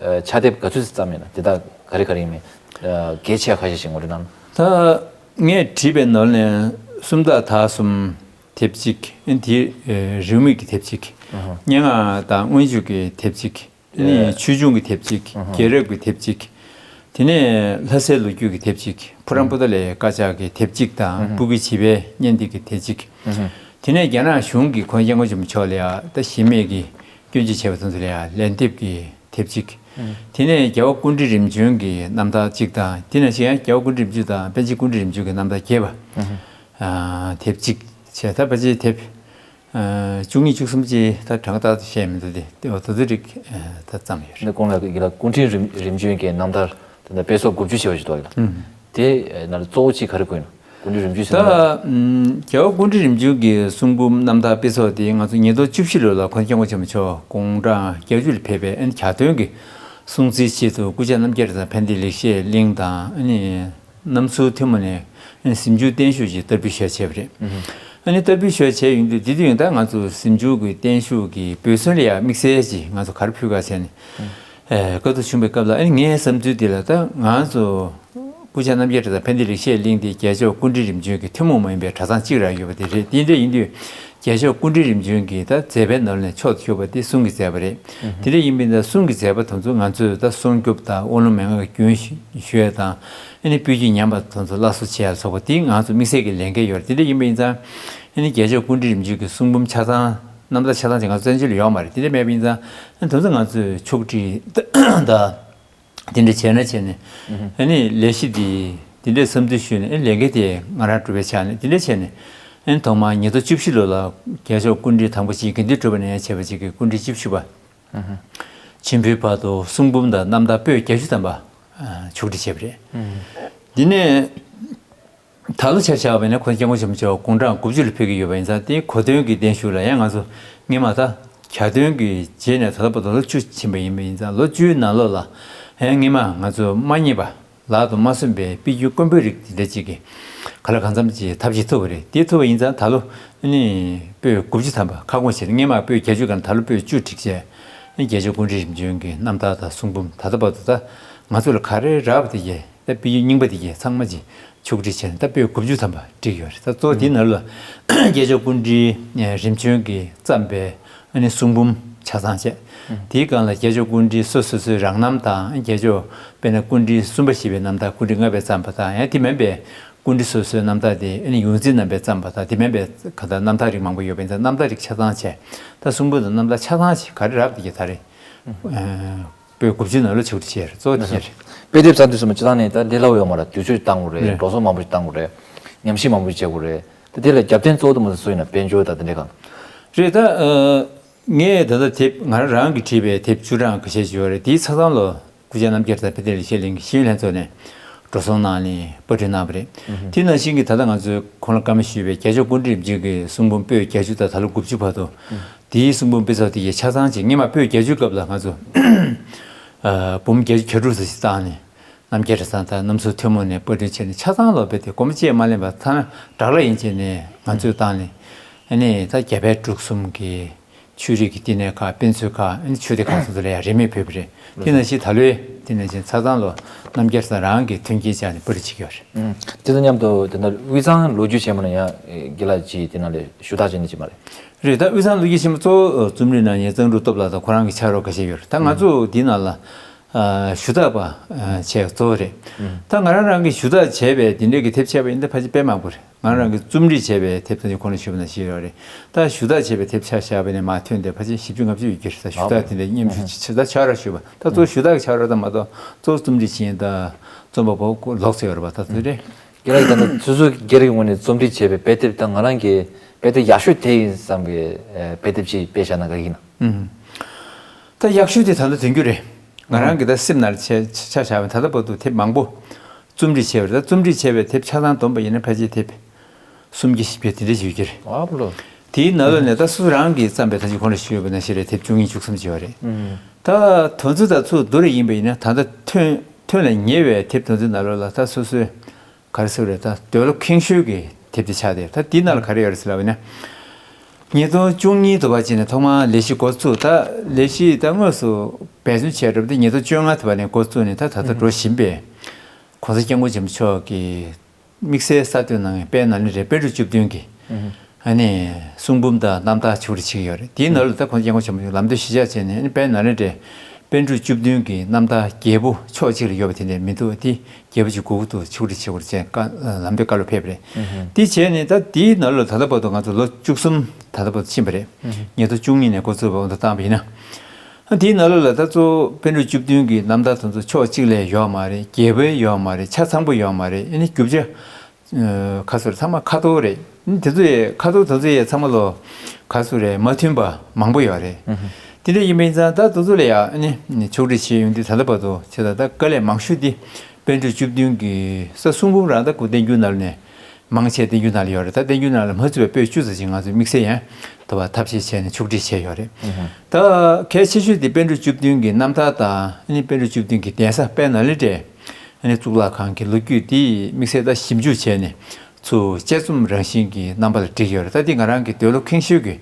ཨ་ཕྱག་དེབ་ག་ཚོད་ཙམ་བརྩམས་ཡོད་ན། དེ་དག་ག་རེ་ག་རེ་ཡིན་མིན་ཨ་གལ་ཆེ་ཁ་ཤས་ཤིག་ངོ་སྤྲོད་གནང་། ད་ངས་བྲིས་པའི་ནང་ལ་སུམ་རྟགས་དག་གསུམ་དེབ་གཅིག་ཨ་དེ་རེའུ་མིག་གི་དེབ་གཅིག་སྙན་ངག་དང་སྔོན་འཇུག་གི་དེབ་གཅིག་ཨ་ནི་ཆོས་འབྱུང་གི་དེབ་གཅིག་རྒྱལ་རབས་ཀྱི་དེབ་གཅིག་དེ་ནས་ལྷ་སའི་ལོ་རྒྱུས་ཀྱི་དེབ་གཅིག་ཕུ་རམ་པུ་ཏ་ལའི་དཀར་ཆག་གི་དེབ་གཅིག་དང་སྤུ་གུའི་བྱིས་པའི་སྙན་ཐིག་གི་དེབ་གཅིག་དེ་ནས་རྒྱ་ནག་གཞུང་གིས་ཁོང་སྐྱབས་མགོན་ཆེན་པོ་མཆོག་ལ་ཡང་ད་གཞི་མེད་ཀྱི་སྐྱོན་བརྗོད་བྱས་པ་དེ་ཚོ་ལ་ཡང་ལན་འདེབས་ཀྱི་དེབ་གཅིག་དེ་ནས་རྒྱལ་བ་སྐུ་ཕྲེང་རིམ་བྱོན་གྱི་རྣམ་ཐར་གཅིག་དང་། དེ་ནང་བཞིན་ཡང་རྒྱལ་བ་སྐུ་ཕྲེང་རིམ་བྱོན་དང་པཎ་ཆེན་སྐུ་ཕྲེང་རིམ་བྱོན་གྱི་རྣམ་ཐར་རྒྱས་པ་དེབ་གཅིག་བྱས། ད་ཕལ་ཆེར་དེབ། ཨ་བཅུ་གཉིས་བཅུ་གསུམ་ཅིག་ད་གྲངས་ཀ་ཏག་ཏག་བཤད་མི་འདུག་སྟེ། དེ་འོ་དེ་ཚོ་རིགས་ཨ་ད་བརྩམས་ཡོད་རེད། འདི་གོང་ལ་གི་ལ་སྐུ་ཕྲེང་རིམ་རིམ་བྱོན་གྱི་རྣམ་ཐར་དེ་འདྲ་དཔེ་ཚོགས་དགུ་བཅུ་ཞེས་པ་ཞིག་འདུག་ལ། ཨུམ། དེ་ནང་ལ་གཙོ་བོ་གཅིག་ག་རེ་བཀོད་ཡོད་ན། སྐུ་ཕྲེང་རིམ་བྱོན་ཟེར་ན། ད་ཨུམ་རྒྱལ་བ་སྐུ་ཕྲེང་རིམ་བྱོན་གྱི་གསུང་འབུམ་རྣམ་ཐར་དཔེ་ཚོགས་དེ་ང་ཚོ་ཉིས་སྟོང་བཅུ་བཞི་ལོ་ལ་ཁོང་སྐྱབས་མགོན་ཆེན་པོ་མཆོག་དགུང་གྲངས་བརྒྱད་ཅུ་ལ་ཕེབས་པའི་ཨ་ནི་གྱ་སྟོན་གྱི་སྲུང་བརྩིའི་ཆེད་དུ་སྐུ་བཅར་རྣམ་རྒྱལ་དང་ཕན་བདེ་ལེགས་བཤད་གླིང་དང་ཨ་ནི། གནམ་མཚོ་ཐོན་མོ་ནས་གཟིམ་ཆུང་བརྟན་བཞུགས་ཀྱི་བསྟར་འབུལ་ཞུ་བྱས་པ་རེད། ཨ་ནི་བསྟར་འབུལ་ཞུ་བྱས་ཡོང་དུས་དེ་དུས་ཡང་ད་ང་ཚོ་གཟིམ་ཆུང་གི་བརྟན་བཞུགས་ཀྱི་འབུལ་སོན་ལ་ཡང་དམིགས་བསལ་གྱིས་ང་ཚོ་ག་རེ་ཕུལ་ག་ཟེར་ནས་ཨེ་བཀའ་བསྡུར་བྱུང་བའི་སྐབས་ལ། ཨ་ནི་ངའི་བསམ་ཚུལ་དེ་ལ་ད་ང་ཚོ་སྐུ་བཅར་རྣམ་རྒྱལ་དང་ཕན་བདེ་ལེགས་བཤད་གླིང་དེ་རྒྱལ་མཆོག་སྐུ་ཕྲེང་རིམ་བྱོན་གྱི་ཐུན་མོང་མ་ཡིན་པའི་གྲྭ་ཚང་གཅིག་རང་ཡོད་པ་དེ་རེད། དེ་འདྲ་ཡིན་དུས་རྒྱལ་མཆོག་སྐུ་ཕྲེང་རིམ་བྱོན་གྱི་ད་མཛད་པའི་ནང་ལ་མཆོག་ཏུ་གྱུར་པ་དེ་གསུང་གི་མཛད་པ་རེད། དེ་འདྲ་ཡིན་པས་ད་གསུང་གི་མཛད་པ་དེ་ཚོ་ང་ཚོས་ད་སྲུང་སྐྱོབ་དང་དབུ་ལུང་མན་ངག་གི་རྒྱུན་ཞུ་ཡས་དང་། ཨ་ནི་སྤོས་ཆུ་ཉམས་པ་དེ་ཚོ་སླར་གསོ་བྱེད་ཡ་སོགས་པ་དེ་ང་ཚོ་དམིགས་བསལ་གྱི་ལས་འགན་ཡོད་རེད། དེ་འདྲ་ཡིན་པ་ཡིན་ཙང་ཨ་ནི་རྒྱལ་མཆོག་སྐུ་ཕྲེང་རིམ་བྱོན་གྱི་གསུང་འབུམ་ཆ་ཚང་རྣམ་ཐར་ཆ་ཚང་ཅིག་ང་ཚོ་བཙན་བྱོལ་ལ་ཡོད་མ་རེད། དེ་འདྲ་མེད་པ་ཡིན་ཙང་ཨ་ནི་དེ་ཚོ་ང་ཚོས་ཕྱོགས་སྒྲིག་དང་དེ་འདྲ་བྱས་ན་བྱས་ནས་ཨ་ནི་ལས་གཞི་འདི་དེ་འདྲའི་བསམ་ཚུལ་ཞུས་ནས་ཨ་ནི་ལས་འགན་དེ་ང་རང་སྒྲུབ་པའི་ཆ་ནས་དེ་འདྲ་བྱས་ནས་ཨ་ནི་ཐོག་མར་ཉིས་སྟོང་བཅུ་བཞི་ལོ་ལ་རྒྱལ་མཆོག་སྐུ་ཕྲེང་དང་པོ་ཅིག་དགེ་འདུན་གྲུབ་པ་ནས་ཡང་བྱས་པ་ཅིག་གི་སྐུ་ཕྲེང་བཅུ་བཞི་པ། ཆེན་པོའི་བར་དུ་གསུང་འབུམ་དང་རྣམ་ཐར་པོད་བརྒྱད་ཅུ་ཐམ་པ་ཨ་ཕྱོགས་སྒྲིག་བྱས་པ་རེད། འདི་ནས་ད་ལོ་ཆ་བཞག་པ་ཡིན་ན་ཁོང་སྐྱབས་མགོན་ཆེན་པོ་མཆོག་དགུང་གྲངས་དགུ་བཅུ་ལ་ཕེབས་ཀྱི་ཡོད་པ་ཡིན་ཙང་། དེའི་གོ་སྟོན་གྱི་བརྟན་བཞུགས་ལ་ཡང་ང་ཚོ་སྔོན་མ་ད་གྱ་སྟོན་གྱི་རྗེས་ནས་ད་ལྟ་བར་དུ་ལོ་བཅུ་ཕྱིན་པ་ཡིན་པ་ཡིན་ཙང་། ལོ་བཅུའི་ནང་ལོགས་ལ་ཡང་སྔོན་མ་ང་ཚོ་མ་རྙེད་པ། ལག་ཏུ་མ་སོན་པའི་དཔེ་རྒྱུན་དཀོན་པོའི་རིགས་དེ་འདྲ་ཅིག་གི་ག་ལ་གང་འཚམ་ཅིག་ཐབས་ཤེས་ཐུབ་པ་རེད། དེ་ཐུབ་པ་ཡིན་ཙང་ད་ལོ་ཨ་ནི་པོད་དགུ་བཅུ་ཐམ་པ་ཁ་སྐོང་བྱས་ནས། སྔོན་མ་པོད་བརྒྱད་ཅུ་གང་ད་ལོ་པོད་བཅུ་བསྒྲིགས་བྱས། ཨ་ནི་རྒྱལ་མཆོག་སྐུ་ཕྲེང་རིམ་བྱོན་གྱི་རྣམ་ཐར་དང་གསུང་འབུམ་ད་ལྟ་བར་དུ་ད་ང་ཚོ་ལ་ག་རེ་རག་པ་དེ་གས། ད་དཔེ་རྒྱུན་རྙིང་པ་དེ་གས་ཚང་མ་ཅིག་ཕྱོགས་སྒྲིག་བྱས་ནས་ད་པོད་དགུ་བཅུ་ཐམ་པ་བསྒྲིགས་ཡོད་རེད། ད་གཙོ་བོ་དེའི་ནང་ལ་རྒྱལ་མཆོག་སྐུ་ཕྲེང་རིམ་བྱོན་གྱིས་བརྩམས་པའི་ཨ་ནི་གསུང་འབུམ་ཆ་ཚང་བཅས། དེའི་སྒང་ལ་རྒྱལ་མཆོག་སྐུ་ཕྲེང་སོ་སོ་སོའི་རང་རྣམ་དང་། རྒྱལ་མཆོག་དཔེར་ན་སྐུ་ཕྲེང་གསུམ་པ་བཞི་པའི་རྣམ་ཐར། སྐུ་ཕྲེང་ལྔ་པས་བརྩམས་པ་དང་། ཡང་དེ་མིན་པའི་སྐུ་ཕྲེང་སོ་སོའི་རྣམ་ཐར་དེ་ཨ་ནི་ཡོངས་འཛིན་རྣམ་པས་བརྩམས་པ་དང་། དེ་མིན་པའི་གང་ལྟར་རྣམ་ཐར་རིགས་མང་པོ་ཡོད་པ་ཡིན་ཙང་། རྣམ་ཐར་རིགས་ཆ་ཚང་བྱས། ད་གསུང་འབུམ་དང་རྣམ་ཐར་ཆ་ཚང་བྱས་ག་རེ་རག་དེ་གས་ད་རེས་ཨ་པོད་དགུ་བཅུ་ནང་ལ་ཕྱོགས་སྒྲིག་བྱས་རེད། གཙོ་བོ་དེ་གས་རེད། དཔེ་དེབ་བཙལ་དུས་སུ་མ་སྤྱིར་བཏང་ནས་ད་ལས་སླ་པོ་ཡོད་མ་རེད། དུས་ཚོད་བཏང་དགོས་རེད། རེད། འགྲོ་སོང་མང་པོ་ཞིག་བཏང་དགོས་རེད། ཉམས་ཞིབ་མང་པོ་ཞིག་བྱེད་དགོས་རེད། ད་དེ་ལ་རྒྱབ་རྟེན་གཙོ་བོ་དེ་མ་ཟད་སུ་ཡིན་ན་དཔལ་འབྱོར་དང་དེ་འདྲའི་སྒང་། རེད། ད་ཨ་ངས་ད་ལྟ་དེབ་ང་རང་གིས་བྲིས་པའི་དེབ་བཅུ་གྲངས་ཁ་ཤས་ཤིག་ཡོད་རེད། དེའི་ཆ་ཚང་ལོ་སྐུ་བཅར་རྣམ་རྒྱལ་དང་ཕན་བདེ་ལེགས་བཤད་གླིང་གི་ཤེས་ཡོན་ལྷན་ཚོགས་ནས་ འགྲོ་སོང་གནང་ནས་པར་སྐྲུན་གནང་བ་རེད། དེ་ནང་བཞིན་གྱི་ད་ལྟ་ང་ཚོས་གོང་ལ་བཀའ་མོལ་ཞུས་པའི་རྒྱལ་མཆོག་སྐུ་ཕྲེང་རིམ་བྱོན་གྱི་གསུང་འབུམ་པོད་བརྒྱད་ཅུ་དང་ད་ལོ་དགུ་བཅུ་བར་དུ། དེའི་གསུང་འབུམ་དཔེ་ཚོགས་དེ་ཡི་ཆ་ཚང་ཅིག་སྔོན་མ་པོད་བརྒྱད་ཅུའི་སྐབས་ལ་ང་ཚོ་འབུམ་བརྒྱད་ཅུ་གྱ་དྲུག་ཙམ་ཞིག་བཏང་ནས། རྣམ་རྒྱལ་གྲྭ་ཚང་དང་རྣམ་ཚོའི་ཐུན་མོང་ནས་པར་སྐྲུན་བྱས་ནས་ཆ་ཚང་ལོ་རྦད་དེ་སྒོར་མོ་གཅིག་མ་ལེན་པར་ཐ་ན་སྦྲག་གླ་ཡིན་བྱས་ནས་ང་ཚོས་བཏང་ནས། ཨ་ནི་ད་རྒྱ་བལ་འབྲུག་གསུམ་གྱི་ཆོས་རིག་གི་བསྟི་གནས་ཁག་དཔེ་མཛོད་ཁག་ཨ་ནི་ཆོས་སྡེ་ཁག་སོ་སོ་ལ་ཡང་རིན་མེད་ཕུལ་བ་རེད། དེ་ནང་བཞིན་ད་ལོའི་དེ་ནང་བཞིན་ཆ་ཚང་ལོ་རྣམ་རྒྱལ་གྲྭ་ཚང་རང་གི་མཐུན་རྐྱེན་སྦྱར་ནས་པར་སྐྲུན་བྱེད་ཀྱི་ཡོད་རེད། དེ་དང་མཉམ་དུ་དེ་ནས་དབུས་གཙང་ལོ་རྒྱུས་ཆེན་མོ་ནས་ཡང་དགེ་ལགས་ཀྱིས་དེ་ནང་ལ་ཞུ་དག་བྱས་ནས་ཅིག་མ་རེད། རེད། ད་དབུས་གཙང་ལོ་རྒྱུས་ཆེན་མོ་གཙོ་བོ་རྩོམ་རིག་ནང་ཡང་གཙང་ཕྲུག་སྟོབས་ལགས་དང་ཁོ་རང་གི་ཕྱག་རོགས་ཁ་ཤས་ཡོད་རེད། ད་ང་ཚོ་འདི་ནང་ལ་ཨ་ཞུ་དག་པ་ཨ་བྱས་གཙོ་བོ་རེད། ད་ང་རང་རང་གིས་ཞུ་དག་བྱས་པའི་འདི་འདྲའི་གི་དེབ་ཆགས་པ་ཡིན་ན་ཕལ་ཆེར་དཔེ་མང་པོ་རེད། ང་རང་གིས་རྩོམ་སྒྲིག་བྱས་པའི་དེབ་དེ་ཚོ་གོང་ལ་ཞུས་པ་ནང་བཞིན་ཡོད་རེད། ད་ཞུ་དག་བྱས་པའི་དེབ་ཆ་བཞག་པ་ཡིན་ན་མར་ཐོན་ཏེ་ཕལ་ཆེར་བཞི་བཅུ་ལྔ་བཅུ་ཡོད་ཀྱི་རེད། ད་ཞུ་དག་དེ་འདྲའི་མཉམ་ཞུགས་བྱས་ད་ཕྱག་རོགས་ཞུས་པ་ད་གཙོ་བོ་ཞུ་དག་གི་ཕྱག་རོགས་ད་མ་གཏོགས་གཙོ་བོ་རྩོམ་སྒྲིག་བྱེད་མཁན་ད་རྩོམ་པ་པོ་ལོག་ཚོད་ཡོད་རེད་པ། ད་དེ་རེད། རྒན་ལགས་ཀྱིས་ད་ལྟ་སོ་སོའི་སྒེར་གྱི་ངོས་ནས་རྩོམ་སྒྲིག་བྱས་པའི་དཔེ་དེབ་དང་ང་རང་གི་དཔེ་དེབ་ཡག་ཤོས་དེ་ཡིན་བསམ་པའི་ཨེ་དཔེ་དེབ་ཅིག་དཔེ་བཞག་ན་དགའ་གི་ཡིན་ན། ཨུམ། ད་ཡག་ཤོས་དེ་ད་ལྟ་དོན་རྒྱུ་རེད། ང་རང་གི་ད་སེམས་ནང་ལ་ཆ་ཆ་བཞག་པ་ད་ལྟ་བར་དུ་དེབ་མང་པོ་རྩོམ་སྒྲིག་བྱས་པ་རེད། ད་རྩོམ་སྒྲིག་བྱས་པའི་དེབ་ཆ་ཚང་བསྡོམས་པ་ཡིན་ན་ཕལ་ཆེར་དེབ་སུམ་བརྒྱ་བཞི་བརྒྱ་དེ་འདྲ་ཡོད་ཀྱི་རེད། ཨ་ལོ། དེའི་ནང་ལོགས་ནས་ད་སོ་སོ་རང་གིས་བརྩམས་པའི་ད་ཅི་གོང་ལ་ཞུས་པ་ནང་བཞིན་རེད། དེབ་བཅུ་གཉིས་བཅུ་གསུམ་ཅིག་ཡོད་རེད། ད་དོན་ཚན་དང་ཚུར་བསྡུར་ཡིན་པ་ཡིན་ན་ད་ལྟ་ཐོན་ཐོན་ལ་ཉེ་བའི་དེབ་དོན་ཚན་ནང་ལོགས་ལ་ད་སོ་སོའི་ག་རེ་ཟེར་རེད། ད་འདོད་བློ་ཁེངས་ཤོས་ཀྱི་དེབ་དེ་ཆགས་ཏེ་ད་དེའི་ནང་ལ་ག་རེ་ཡོད་རེད་ཟེར་ལབ་པ་ཡིན་ན། ཉིས་སྟོང་བཅུ་གཉིས་དུ་བ་ཅིག་ནས་ཐོག་མར་ལས་གཞི་འགོ་བཙུགས། ད་ལས་གཞི་ད་དངོས་སུ་འབད་བརྩོན་བྱས་རབས་དེ་ཉིས་སྟོང་བཅོ་ལྔ་དུ་བ་ནས་འགོ་བཙུགས་ནས་ད་ད་ལྟ་འགྲོ་བཞིན་པའི་༸གོང་ས་༸སྐྱབས་མགོན་ཆེན་པོ་མཆོག་གིས་དམིགས་བསལ་གསར་གཏོད་གནང་བའི་དཔལ་ནཱ་ལེནྡྲའི་པཎ་གྲུབ་བཅུ་བདུན་གྱི་ཨ་ནི་གསུང་འབུམ་དང་རྣམ་ཐར་ཕྱོགས་སྒྲིག་བྱེད་ཀྱི་ཡོད་རེད། དེའི་ནང་ལ་ད་༸གོང་ས་༸སྐྱབས་མགོན་ཆེན་པོ་མཆོག་ལམ་སྟོན་གཞིར་བཞག་བྱས་ནས་ཨ་ནི་དཔལ་ནཱ་ལེནྡྲའི་པཎ་གྲུབ་བཅུ་བདུན་གྱི་རྣམ་ཐར་རྒྱལ་པོ་ཕྱོགས་གཅིག་ལ་ཡོད་པ་དེ་འདྲ་མི་འདུག་དེ་རྒྱལ་པོ་ཅིག་དགུ་དགུ་ཐུག་ཕྱོགས་སྒྲིག་བྱེད་དགོས་ཅེས་བཀའ་ལམ་སྟོན་བཀའ་སློབ་ཕེབས་པ་རེད། དེ་བྱས་ནས་ད་དེའི་ནང་ལ་ད་ལྟ་བར་དུ་ང་ཚོ་ལོ་བཅུ་གསུམ་ད་ལྟ་བར་དུ་ཕྱིན་པ་རེད། ཉིས་སྟོང་བཅུ་གཉིས་ནས་འགོ་བཙུགས་པ་འོ་ད་བཏང་བ་ཡིན་ན། དེའི་ནང་ལོགས་ལ་ད་གཙོ་བོ་པཎ་གྲུབ་བཅུ་བདུན་གྱི་རྣམ་ཐར་དེ་ཚོ་ཕྱོགས་གཅིག་ལས་ཡོད་མ་རེད། རྒྱས་པོ་ཡོད་མ་རེད། ཆ་ཚང་པོ་ཡོད་མ་རེད། ཨ་ནི་རྒྱུ་ཆ་ཁ་སོར་ཚང་མ་ཁ་ཐོར་རེད། དེ་ཚོ་ཡི་ཁ་ཐོར་དེ་ཚོ་ཡི་ཚང་མ་ལོ་ག་སུ་རེད་མ་མཐུན་པ་མང་པོ་ཡོད་རེད། དེ་འདྲ་ཡིན་པ་ཡིན་ཙང་ད་དེ་ཚོ་ལ་ཡང་ཨ་ནི་ཕྱོགས་སྒྲིག་བྱས་ཡོང་དུས་ད་ལྟ་བར་དུ་བྱས་ཙང་ད་དཀའ་ལས་མང་ཤོས་དེ་པཎ་གྲུབ་བཅུ་བདུན་གྱི་ས་གསུང་འབུམ་རང་ད་ཁོ་བསྟན་འགྱུར་ནང་ནས་མང་ཆེ་བསྟན་འགྱུར་ནང་ལ་ཡོད་རེད། ད་བསྟན་འགྱུར་ནང་ལ་མ་ཚུད་པའི་པོད་བཅུ་ཙམ་ཅིག་ང་ཚོས་དམིགས་བསལ་ཡང་དུ་བ་ཐབས་ཤེས་བྱས་ནས་ཕྱོགས་སྒྲིག་བྱས་ཡོད་རེད། ད་གལ་ཆེ་ཤོས་དེ་པཎ་གྲུབ་བཅུ་བདུན་གྱི་རྣམ་ཐར་དང་ཨ་ནི་པཎ་གྲུབ་བཅུ་བདུན་གྱི་གདན་ས་དཔལ་ནཱ་ལེནྡྲའི་ཨ་ནི་གཙུག་ལག་ཁང་གི་ལོ་རྒྱུས་འདི་དམིགས་བསལ་ད་ཞིབ་འཇུག་བྱས་ནས་ཚུར་དཔྱད་རྩོམ་རང་བཞིན་གྱི་རྣམ་པ་ལ་བསྒྲིགས་ཡོད་རེད། ད་འདི་ང་རང་གི་འདོད་བློ་ཁེངས་ཤོས་ཀྱི་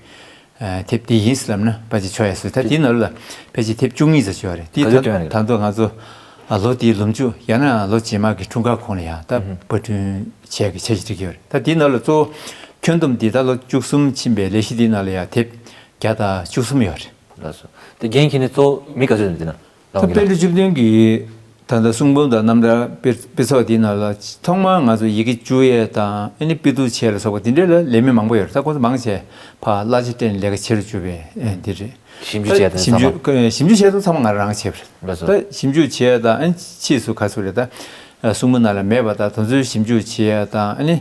ཨ་དེབ་འདི་ཡིན་ཟེར་ལབ་ན་ཕལ་ཆེར་ཆོག་ཡ་སོང་། ད་འདིའི་ནང་ལ་ཕལ་ཆེར་དེབ་བཅུ་གཉིས་ཙམ་ཅིག་ཡོད་རེད། འདི་ག་ཚོད་ད་ཐོན་ཡོད་རེད། ད་ལྟ་ང་ཚོ་ཨ་ལོ་འདིའི་ལོ་མཇུག་ཡང་ན་ལོ་རྗེས་མ་གི་འཁྲུངས་སྐར་གོང་ལ་ཡང་ད་པར་སྐྲུན་བྱས་ཀྱི་འཆར་གཞི་བསྒྲིགས་ཡོད་རེད། ད་འདིའི་ནང་ལ་གཙོ་བོ་ཁྱོན་བསྡོམས་འདི་ད་ལོ་བཅུ་གསུམ་ཕྱིན་པའི་ལས་གཞི་འདིའི་ནང་ལ་ཡང་དེབ་བརྒྱ་དང་བཅུ་གསུམ་ཡོད་རེད། ལགས་སོ། དེ་རྒན་ཁྱེད་ནི་གཙོ་བོ་མི་ག་ཚོད་འདི་ན། ད་པཎ་གྲུབ་བཅུ་བདུན་གྱི་ད་ལྟ་གསུང་འབུམ་དང་རྣམ་ཐར་དཔེ་དཔེ་ཚོགས་འདིའི་ནང་ལ་ཐོག་མར་ང་ཚོ་ཡི་གེ་བཅུ་ཡས་དང་ཨ་ནི་དཔེ་བསྡུར་བྱས་ལ་སོགས་པ་དེ་འདྲའི་ལ་ལས་མི་མང་པོ་ཡོད་རེད། ད་ཁོང་ཚོ་མང་ཆེ་ཕར་གླ་ཆ་སྤྲད་ནས་ལས་ཀ་བྱེད་རུ་བཅུག་པའི་ཨ་འདི་རེད། ཞིབ་འཇུག་བྱས་དང་ཞིབ་འཇུག་ཞིབ་འཇུག་བྱས་དང་ཚང་མ་ང་རང་བྱས་པ་རེད། ལགས་སོ། ད་ཞིབ་འཇུག་བྱས་དང་ཨ་ནི་ཕྱིས་སུ་ག་ཚོད་རེད། ད་གསུང་འབུམ་ནང་ལ་མེད་པ་དང་དེ་ཚོའི་ཞིབ་འཇུག་བྱས་དང་ཨ་ནི་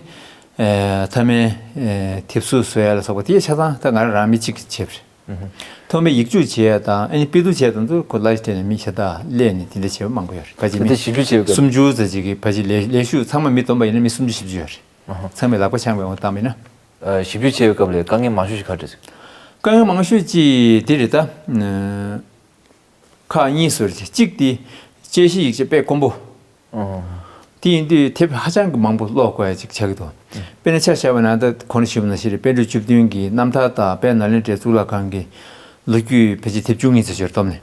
ཨ་མཐའ་མའི་ཨ་དེབ་གཟུགས་བཟོ་ཡ་ལ་སོགས་པ་དེ་ཆ་ཚང་ད་ང་རང་རང་མི་གཅིག་གིས་བྱས་པ་རེད། ཐོག་མའི་ཡིག་རྒྱུགས་བྱེད་ཡ་དང་ཨ་ནི་དཔེ་བསྡུར་བྱེད་དང་དུ་ཁོ་གླ་ཆ་སྤྲད་ནས་མི་ཤ་སྟག་སླེབས་ནས་དེ་འདྲ་བྱེད་པ་མང་པོ་ཡོད་རེད། ཕལ་ཆེར་དེ་མི་ཞིབ་འཇུག་བྱེད་སྐབས་སུམ་ཅུ་ཙམ་ཅིག་གིས་ཕལ་ཆེར་ལས་ལས་ཞུགས་ཚང་མ་མི་བསྡོམས་པ་ཡིན་ན་མི་སུམ་ཅུ་བཞི་བཅུ་ཡོད་རེད། ཚང་མས་ལག་པ་འཆང་བའི་འོང་བཏང་བ་ཡིན་ན། ཨ་ཞིབ་འཇུག་བྱེད་པའི་སྐབས་ལ་དཀའ་ངལ་མང་ཤོས་ཤིག་ག་རེ་རེད། དཀའ་ངལ་མང་ཤོས་ཅིག་དེ་རེད་ད། ཁག་གཉིས་སུ་རེད། གཅིག་དེ་དཔྱད་གཞི་ཡིག་ཆ་དཔེ་དཀོན་པོ། ཨོ། དེ་ཡིན་དུས་དེབ་ཧ་ཅང་གི་མང་པོ་ཀློག་དགོས་ཡ་ཅིག་ཆགས་ཀྱི་འདུག་དཔེར་ན་ཆ་བཞག་པ་ན་ད་གོང་ནས་ཞུས་པ་ནང་བཞིན་རེད། པཎ་གྲུབ་བཅུ་བདུན་གྱི་རྣམ་ཐར་དང་དཔལ་ནཱ་ལེནྡྲའི་གཙུག་ལག་ཁང་གི་ལོ་རྒྱུས་ཕལ་ཆེར་དེབ་བཅུ་གཉིས་ཙམ་ཞིག་བསྡོམས་ནས།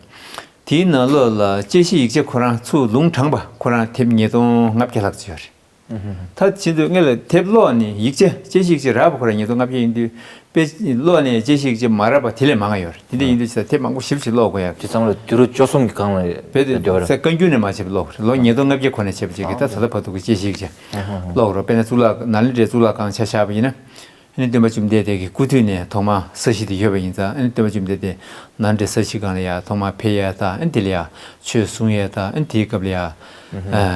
དེའི་ནང་ལོགས་ལ་དཔྱད་གཞི་ཡིག་ཆ་ཁོ་རང་ཚུར་ལུང་དྲངས་པ་ཁོ་རང་དེབ་ཉིས་སྟོང་ལྔ་བརྒྱ་ལྷག་ཙམ་ཡོད་རེད། ད་ཕྱིན་དུས་ངེད་ལ་དེབ་ཀློག་ནས་ཡིག་ཆ་དཔྱད་གཞི་ཡིག་ཆ་རག་པ་ཁོ་རང་ཉིས་སྟོང་ལྔ་བརྒྱ་ཡིན་དུས་དཔེ་ཀློག་ནས་དཔྱད་གཞི་ཡིག་ཆ་མ་རག་པ་དེ་ལས་མང་ང་ཡོད་རེད། དེ་འདྲ་ཡིན་དུས་ད་དེབ་མང་པོ་ཞེ་པོ་ཅིག་ཀློག་དགོས་ཡ། དེ་ཚང་མ་ལ་དུས་རབས་བཅུ་གསུམ་གྱི་སྒང་ལ་རྦད་དེ་བསྡད་པ་རེད། ས་བཀའ་འགྱུར་ནས་མར་བྱས་པ་ཀློག་རེད། ལོ་ཉིས་སྟོང་ལྔ་བརྒྱ་གོང་ནས་བྱས་པ་ཅིག་གིས་ད་ད་ལྟ་བར་དུ་གི་དཔྱད་གཞི་ཡིག་ཆ་ཀློག་རོགས། དཔེར་ན་གཙུག་ལག་ནཱ་ལེནྡྲའི་གཙུག་ལག་ཁང་ཆ་བཞག་པ་ཡིན་ན། ཨ་ནི་སྟོན་པ་བཅོམ་ལྡན་འདས་ཀྱི་སྐུ་དུས་ནས་ཐོག་མར་ས་གཞི་དེ་ཡོད་པ་ཡིན་ཙང་། ཨ་ནི་སྟོན་པ་བཅོམ་ལྡན་འདས་ནཱ་ལེནྡྲའི་ས་གཞིའི་སྒང་ལ་ཡ་ཐོག་མར་ཕེབས་ཡ་དང་། ཨ་ནི་དེ་ལ་ཡ་ཆོས་གསུང་ཡ་དང་། ཨ་ནི་དེའི་སྐབས་ལ་ཡ་ཨ་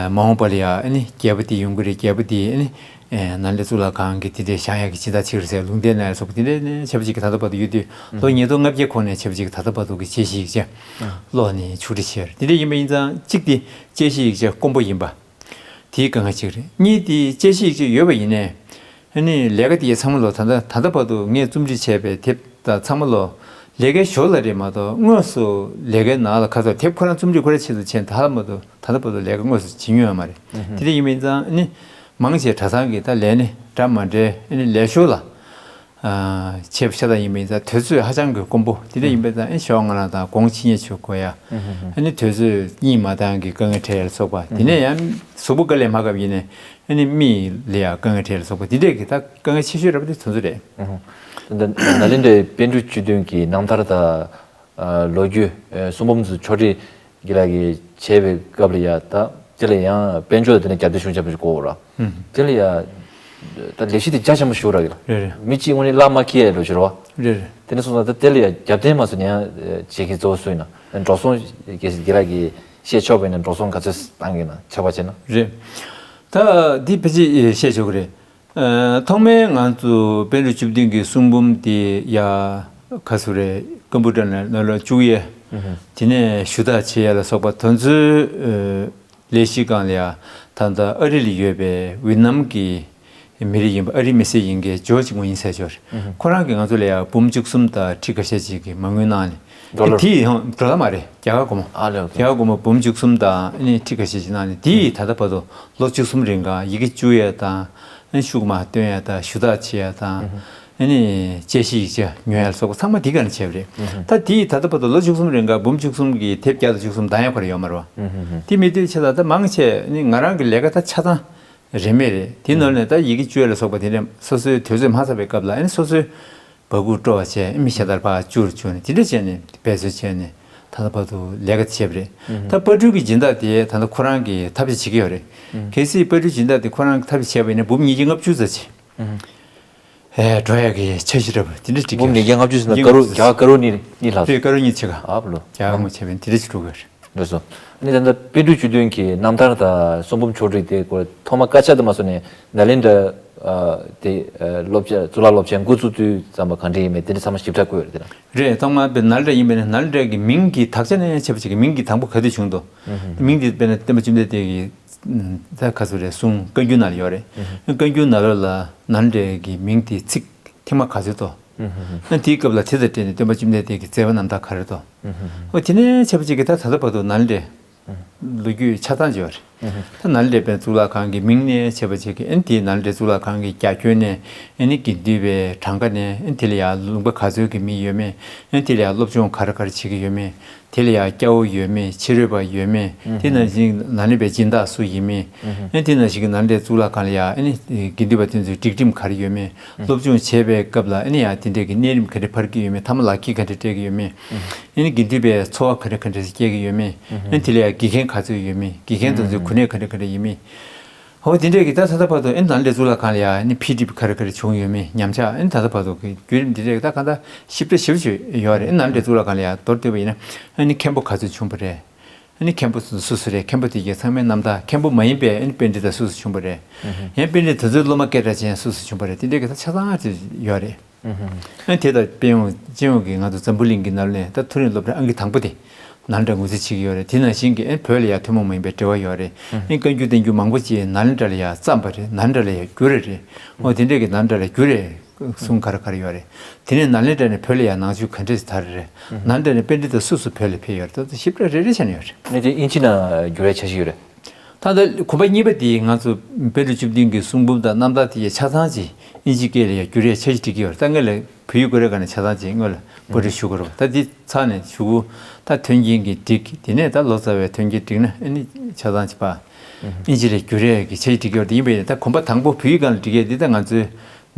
མ་འོངས་པ་ལ་ཡ་ཨ་ནི་རྒྱལ་པོ་དེ་ཡོང་གི་རེད། རྒྱལ་པོ་དེ་ཨ་ནི་ཨ་ནཱ་ལེནྡྲ་གཙུག་ལག་ཁང་གི་དེ་འདྲའི་བཞེངས་ཡ་གི་སྦྱིན་བདག་ཅིག་རེད་ཟེར་ལུང་བསྟན་གནང་ཡ་སོགས་དེ་འདྲའི་ནས་བྱས་པ་ཅིག་གིས་ད་ལྟ་བར་དུ་ཡོད་དུས། ལོ་ཉིས་སྟོང་ལྔ་བརྒྱའི་གོང་ནས་བྱས་པ་ཅིག་གིས་ད་ལྟ་བར་དུ་གི་དཔྱད་གཞི་ཡིག་ཆ་ཀློག་ནས་ཕྱོགས་སྒྲིག་བྱས་ཡོད་རེད། དེ་འདྲ་ཡིན་པ་ཡིན་ཙང་གཅིག་དེ་དཔྱད་གཞི་ཡིག་ཆ་དཀོན་པོ་ཡིན་པ། དེའི་དཀའ་ངལ་གཅིག་རེད། གཉིས་དེ་དཔྱད་གཞི་ཡིག་ཆ་ཡོད་པ་ཡིན་ནའི། ཨ་ནི་ལས་ཀ་དེ་ཚང་མ་ལོ་ད་ལྟ་ད་ལྟ་བར་དུ་ངས་རྩོམ་སྒྲིག་བྱས་པའི་དེབ་དང་ཚང་མ་ལོ་ལས་ཀའི་ཞོར་ལ་རེད་མ་གཏོགས་དངོས་སུ་ལས་ཀའི་ནང་ལ་ཁ་ཐོར་དེབ་ཁོ་རང་རྩོམ་སྒྲིག་ཁོ་རང་ཆེད་དུ་བྱས་ད་ལྟ་བར་དུ་ད་ལྟ་བར་དུ་ལས་ཀ་དངོས་སུ་བྱེད་མྱོང་ཡོད་མ་རེད། དེ་འདྲ་ཡིན་པ་ཡིན་ཙང་ཨ་ནི་མང་ཆེ་གྲྭ་ཚང་གི་ད་ལས་སྣེ་འདྲ་མ་འདྲའི་ཨ་ནི་ལས་ཞོར་ལ། བྱས་པ་ཤ་སྟག་ཡིན་པ་ཡིན་ཙང་དུས་ཚོད་ཧ་ཅང་གི་དཀོན་པོ་དེ་འདྲ་ཡིན་པ་ཡིན་ཙང་ཨེ་ཞོགས་སྔ་ལངས་དང་དགོང་ཕྱི་ཉལ་བྱེད་དགོས་ཡ། ཨ་ནི་དུས་ཚོད་གཉིད་མ་བཏང་གི་དཀའ་ངལ་འཕྲད་ཡ་ལ་སོགས་པ་དེ་ནས་ཡང་གཟུགས་པོ་དཀའ་ལས་མ་འགབ་ཡིན་ནའི་ཨ་ནི་མིག་ལ་ཡ་དཀའ་ངལ་འཕྲད་ཡ་ལ་སོགས་པ་དེ་འདྲས་ཀྱི་ད་དཀའ་ངལ་ཆེ་ཤོས་རེད་པ་དེ་དེ་ཚོ་རེད། ད་ནཱ་ལེནྡྲའི་པཎ་གྲུབ་བཅུ་བདུན་གྱི་རྣམ་ཐར་དང་། ལོ་རྒྱུས་གསུང་འབུམ་ཚོ་ཕྱོགས་སྒྲིག་གི་ལ་གི་བྱས་པའི་སྐབས་ལ་ཡ་ད་དེ་ལ་ཡང་དཔལ་འབྱོར་དེ་ནས་རྒྱབ་སྐྱོར་ཞུ་བྱ་བ་ཞིག་དགོས་ར། དེ་ལ་ཡ་ད་ལས་གཞི་དེ་རྒྱ་ཆེན་པོ་ཞུ་ར་གི་ལ། རེད་རེད། མི་གཅིག་དངོས་གནས་བླ་མ་ཁྱི་ཡ་ལོ་ཞུ་ར་བ། རེད་རེད། དེ་ནས་སོང་ཙང་ད་དེ་ལ་ཡ་རྒྱབ་རྟེན་མ་སོང་ནས་ཡང་བྱེད་མཁན་གཙོ་བོ་སུ་ཡིན་ན་འགྲོ་སོང་གི་ལ་གི་བཤད་ཆོག་པ་ཡིན་ན་འགྲོ་སོང་ག་ཚོད་བཏང་གི་ན་ཆ་བ་བྱས་ན། རེད། ད་འདི་ཕལ་ཆེར་བཤད་ཆོག་གི་རེད། ཐོག་མའི་ང་ཚོ་པཎ་གྲུབ་བཅུ་བདུན་གྱི་གསུང་འབུམ་དེ་ཡ་ག་ཚོད་རེད། ཀམ་པུ་ཊར་ནང་ལ་བཅུག་ཡས། དེ་ནས་ཞུ་དག་བྱེད་ཡས་ལ་སོགས་པ་དེ་ཚོའི་ལས་གཞི་སྒང་ལ་ཡ་ད་ལྟ་ཨ་རི་ལ་ཡོད་པའི་ཝི་ཏི་ནམ་གྱི་མི་རིགས་ཡིན་པ་ཨ་རི་མི་སེར་ཡིན་མཁན་ཇོ་ཅིག་མོ་ཡིན་ཟེར་ཅིག་ཡོད་རེད། ཁོ་རང་གིས་ང་ཚོ་ལ་ཡ་འབུམ་བཅུ་གསུམ་དང་ཁྲི་ཁ་ཤས་ཅིག་གི་མ་དངུལ་གནང་ནས། ཌོ་ལར། དེ་ཡང་ཌོ་ལར་མ་རེད། རྒྱ་གར་སྒོར་མོ། ཨ་ལེ། ཨོ་ཁེ། རྒྱ་གར་སྒོར་མོ་འབུམ་བཅུ་གསུམ་དང་ཨ་ནི་ཁྲི་ཁ་ཤས་ཤིག་གནང་ནས་དེ་ཡིས་ད་ལྟ་བར་དུ་ལོ་བཅུ་གསུམ་རིང་ག་ཡི་གེ་བཅུག་ཡ་དང་ཨ་ནི་ཤུགས་མ་བཏོན་ཡ་དང་ཞུ་དག་བྱེད་ཡ་དང་ཨ་ནི་དཔྱད་གཞི་ཡིག་ཆ་ཉོ་ཡ་ལ་སོགས་པ་ཚང་མ་དེ་ག་ནས་བྱས་པ་རེད། ད་དེ་ཡིས་ད་ལྟ་བར་དུ་ལོ་བཅུ་གསུམ་རིང་ག་འབུམ་བཅུ་གསུམ་གྱི་དེབ་བརྒྱ་དང་བཅུ་གསུམ་བདམས་ཡ་ཁོ་ར་ཡོད་མ་རེད་བ། དེ་མི་དུས་ཆེ་ད་ལྟ་མང་ཆེ་ཨ་ནི་ང་རང་གི་ལས་ཀ་ད་ཆ་ཚང་རེད་མེད་རེད། དེ་ནང་ནས་ད་ཡི་གེ་བཅུག་ཡ་ལ་སོགས་པ་དེ་འདྲ་སོ་སོའི་དུས་ཚོད་མ་ཚར་བའི་སྐབས་ལ་ཨ་ནི་སོ་སོའི་བ་གུ་སྤྲོ་བ་བྱས་མི་ཤ་དར་ཕར་བཅུར་བཅུག་ནས་དེ་འདྲ་བྱས་ནས་འབད་རྩོལ་བྱས་ནས་ད་ལྟ་བར་དུ་ལས་ཀ་བྱས་པ་རེད། ད་དཔལ་སྤྲུལ་གྱི་སྦྱིན་བདག་དེ་ད་ལྟ་ཁོ་རང་གིས་ཐབས་ཤེས་བྱེད་ཀྱི་ཡོད་རེད། གལ་སྲིད་དཔལ་སྤྲུལ་སྦྱིན་བདག་དེ་ཁོ་རང་གིས་ཐབས་ཤེས་བྱས་པ་ཡིན་ན་འབུམ་ཉིས་བརྒྱ་ལྔ་བཅུ་ཙམ་ཅིག་ཨེ་འགྲོ་ཡག་གི་འཆར་གཞི་འདྲ་པོ་དེ་འདྲ་བསྒྲིགས་འབུམ་ཀྱི་ཉིས་བརྒྱ་ལྔ་བཅུ་ཟེར་ན་ཉིས་ཀ་རོ་བརྒྱ་ཀ་རོ་གཉིས་གཉིས་ལྷག་རེད། ཀ་རོ་གཉིས་ཕྱེད་ཀ་ཨབ་ལོ། བརྒྱ་ཀ་མོ་བྱས་པ་ཡིན་དེ་འདྲ་ཅིག་འགྲོ་གི་ཡོད་རེད། འགྲོ་སོང་། ཨ་ནི་ད་ལྟ་པཎ་གྲུབ་བཅུ་བདུན་གྱི་རྣམ་ཐར་དང་གསུང་འབུམ་ཕྱོགས་བསྒྲིགས་དེ་སྐོར་ཐོག་མ་དཀར་ཆག་དུ་མ་སོང་ནས་ནཱ་ལེནྡྲ་དེ་སློབ་ཆེན་གཙུག་ལག་སློབ་ཆེན་འགོ་བཙུགས་དུས་ཙམ་པ་གང་འདྲ་ཡིན་མིན་དེ་འདྲ་ཚང་མ་ཞིབ་ཕྲ་བཀོད་ཡོད་རེད་དེ་ན། རེད། ཐོག་མར་དཔེར་ནཱ་ལེནྡྲ་ཡིན་པས་ན་ནཱ་ལེནྡྲ་གི་མིང་གི་དག་ཆ་ནས་བྱས་པ་ཅིག་གི་མིང་གི་དང་པོ་ག་དུས་བྱུང་འདུག་མིང་དེ་དཔེར་ན་སྟོན་པ་བཅོམ་ལྡན་འདས་ཀྱི་ད་ག་ཚོད་རེད་གསུང་བཀའ་འགྱུར་ནང་ལ་ཡོད་རེད། བཀའ་འགྱུར་ནང་ལོགས་ལ་ནཱ་ལེནྡྲ་གི་མིང་དེ་ཚིག་ཐེངས་མ་ག་ཚོད་དོ། ཨ་དེའི་སྐབས་ལ་དེ་དང་འབྲེལ་ནས་སྟོན་པ་བཅོམ་ལྡན་འདས་ཀྱི་མཛད་པ་རྣམ་ཐར་ག་རེ་དོ། ཨོ་དེ་ནས་བྱས་པ་ཅིག་གི་ད་ད་ལྟ་བར་དུ་ནཱ་ལེནྡྲའི་ལོ་རྒྱུས་ཆ་ཚང་ཅིག་ཡོད་རེད། ད་ནཱ་ལེནྡྲའི་དཔེར་ན་གཙུག་ལག་ཁང་གི་མིང་ནས་བྱས་པ་ཅིག་གི་ཨ་ནི་དེའི་ནཱ་ལེནྡྲའི་གཙུག་ལག་ཁང་གི་རྒྱ་ཁྱོན་ནས་ཨ་ནི་དགེ་འདུན་པའི་གྲངས་ཀ་ནས་ཨ་ནི་དེ་ལ་ཡང་ལུང་པ་ག་ཚོད་ཀྱི་མི་ཡོད་མེད། ཨ་ནི་དེ་ལ་ཡང་སློབ་སྦྱོང་ག་རེ་ག་རེ་བྱེད་ཀྱི་ཡོད་མེད། དེ་ལ་ཡང་སྐྱ་བོ་ཡོད་མེད། ཕྱི་རོལ་པ་ཡོད་མེད། དེ་ནང་བཞིན་ནཱ་ལེནྡྲའི་སྦྱིན་བདག་སུ་ཡིན་མིན། ཨ་ནི་དེ་ནང་བཞིན་གྱི་ནཱ་ལེནྡྲའི་གཙུག་ལག་ཁང་ལ་ཡང་ཨ་ནི་དགེ་འདུན་པ་དེ་ཚོའི་སྒྲིག་ཁྲིམས་ག་རེ་ཡོད་མེད། སློབ་སྦྱོང་བྱེད་པའི་སྐབས་ལ་ཨ་ནི་ཡང་དེ་འདྲའི་གི་གནས་རིམ་ག་འདྲ་འཕར་གྱི་ཡོད་མེད། ཐ་མ་ལག་འཁྱེར་ག་འདྲ་སྤྲད་ཀྱི་ཡོད་མེད། ཨ་ནི་དགེ་འདུན་པའི་འཚོ་བ་ག་འདྲ་ག་འདྲ་སྐྱེལ་གྱི་ཡོད་མེད། ཨ་ནི་དེ་ལ་ཡང་དགེ་རྒན་ག་ཚོད་ཡོད་མེད། དགེ་རྒན་དེ་ཚོའི་གོ་གནས་ག་འདྲ་ག་འདྲ་ཡིན་མིན། ཧོ་དེ་འདྲས་ཀྱི་ད་ད་ལྟ་བར་དུ་ཨེ་ནཱ་ལེནྡྲའི་གཙུག་ལག་ཁང་ལ་ཡ་ཨེ་ནི་འཕེལ་འགྲིབ་ག་རེ་ག་རེ་བྱུང་ཡོད་མེད། ཉམས་ཆག་ཨེ་ནི་ད་ལྟ་བར་དུ་གི་བརྒྱུད་རིམ་འདི་འདྲས་ཀྱི་ད་གང་ལྟར་ཞིབ་ཕྲ་ཞིབ་ཞིབ་ཡོད་རེད། ཨེ་ནཱ་ལེནྡྲའི་གཙུག་ལག་ཁང་ལ་ཡ་མདོར་བསྡུས་པ་ཡིན་ན་ཨེ་ནི་མཁན་པོ་ག་ཚོད་བྱུང་བ་རེད། ཨེ་ནི་མཁན་པོ་སུ་སུ་རེད། མཁན་པོ་དེ་གའི་ཚང་མའི་རྣམ་ཐར། མཁན་པོ་མ་ཡིན་པའི་ཨེ་ནི་པཎྜི་ཏ་སུ་སུ་བྱུང་བ་རེད། ཡང་པཎྜི་ཏ་དེ་ཚོའི་སློབ་མ་སྐད་གྲགས་ཅན་སུ་སུ་བྱུང་བ་རེད། དེ་འདྲས་ཀྱི་ད་ཆ་ཚང་ཅིག་ཡོད་རེད། ཨ་དེ་ལྟར་དཔལ་ཡོན་སྤྱི་ཡོངས་ཀྱི་ང་ཚོ་འཛམ་བུ་གླིང་གི་ནང་ནས་ད་མཐོ་རིམ་སློབ་གྲྭ་ཨང་ཀི་དང་པོ་དེ་ནཱ་ལེནྡྲ་ངོས་འཛིན་བྱེད་ཀྱི་ཡོད་རེད། དེ་ནང་བཞིན་གྱི་ཨ་བོད་ལ་ཡང་ཐུན་མོང་མ་ཡིན་པའི་འབྲེལ་བ་ཡོད་རེད། ཨ་བཀའ་འགྱུར་བསྟན་འགྱུར་མང་པོ་ཅིག་ནཱ་ལེནྡྲ་ལ་ཡང་བརྩམས་པ་རེད། ནཱ་ལེནྡྲ་ལ་ཡང་བསྒྱུར་རེད་རེད། འོ་དེ་འདྲས་ཀྱི་ནཱ་ལེནྡྲ་ལ་བསྒྱུར་རེད་གསུང་ག་རེ་ག་རེ་ཡོད་རེད། དེ་ནས་ནཱ་ལེནྡྲ་ནས་བོད་ལ་ཡང་ནང་ཆོས་ག་འདྲས་ཤིག་དར་རེད། ནཱ་ལེནྡྲ་ནས་པཎྜི་ཏ་སུ་སུ་བོད་ལ་ཕེབས་ཡོད་རེད། ད་ཞིབ་ཕྲ་རེ་རེ་བྱས་ནས་ཡོད་རེད། ཨ་ནི་དེ་དབྱིན་ཇི་ནང་བསྒྱུར་ཡ་འཆར་གཞི་ཡོད་རེད། ད་ལྟ་གོམ་པ་གཉིས་པ་དེ་ང་ཚོ་པཎ་གྲུབ་བཅུ་བདུན་གྱི་གསུང་འབུམ་དང་རྣམ་ཐར་དེ་ཡས་ཆ་ཚང་ཅིག་དབྱིན་ཇི་སྐད་ལ་ཡང་བསྒྱུར་ཡས་འཆར་གཞི་སྒྲིག་གི་ཡོད་རེད། ད་སྔོན་ལ་བོད་ཡིག་དགོས་རེད་ག་ནས་ཆ་ཚང་ཅིག་སྔོན་ལ་པར་སྐྲུན་ཞུ་དགོས་རེད། ད་འདི་ཚར་ནས་གཞུག་གུ་ད་མཐུན་རྐྱེན་གྱིས་འགྲིག་དེ་ནས་ད་ལོ་ཙཱ་བའི་མཐུན་རྐྱེན་འགྲིག་ན་ཨ་ནི་ཆ་ཚང་ཅིག་པ་དབྱིན་ཇི་ལ་བསྒྱུར་ཡས་ཀྱི་འཆར་གཞི་སྒྲིག་གི་ཡོད་རེད། ཡིན་པས་ད་གོམ་པ་དང་པོ་བོད་ཡིག་སྒང་ལ་སྒྲིག་ཡས་འདི་ད་ང་ཚོའི་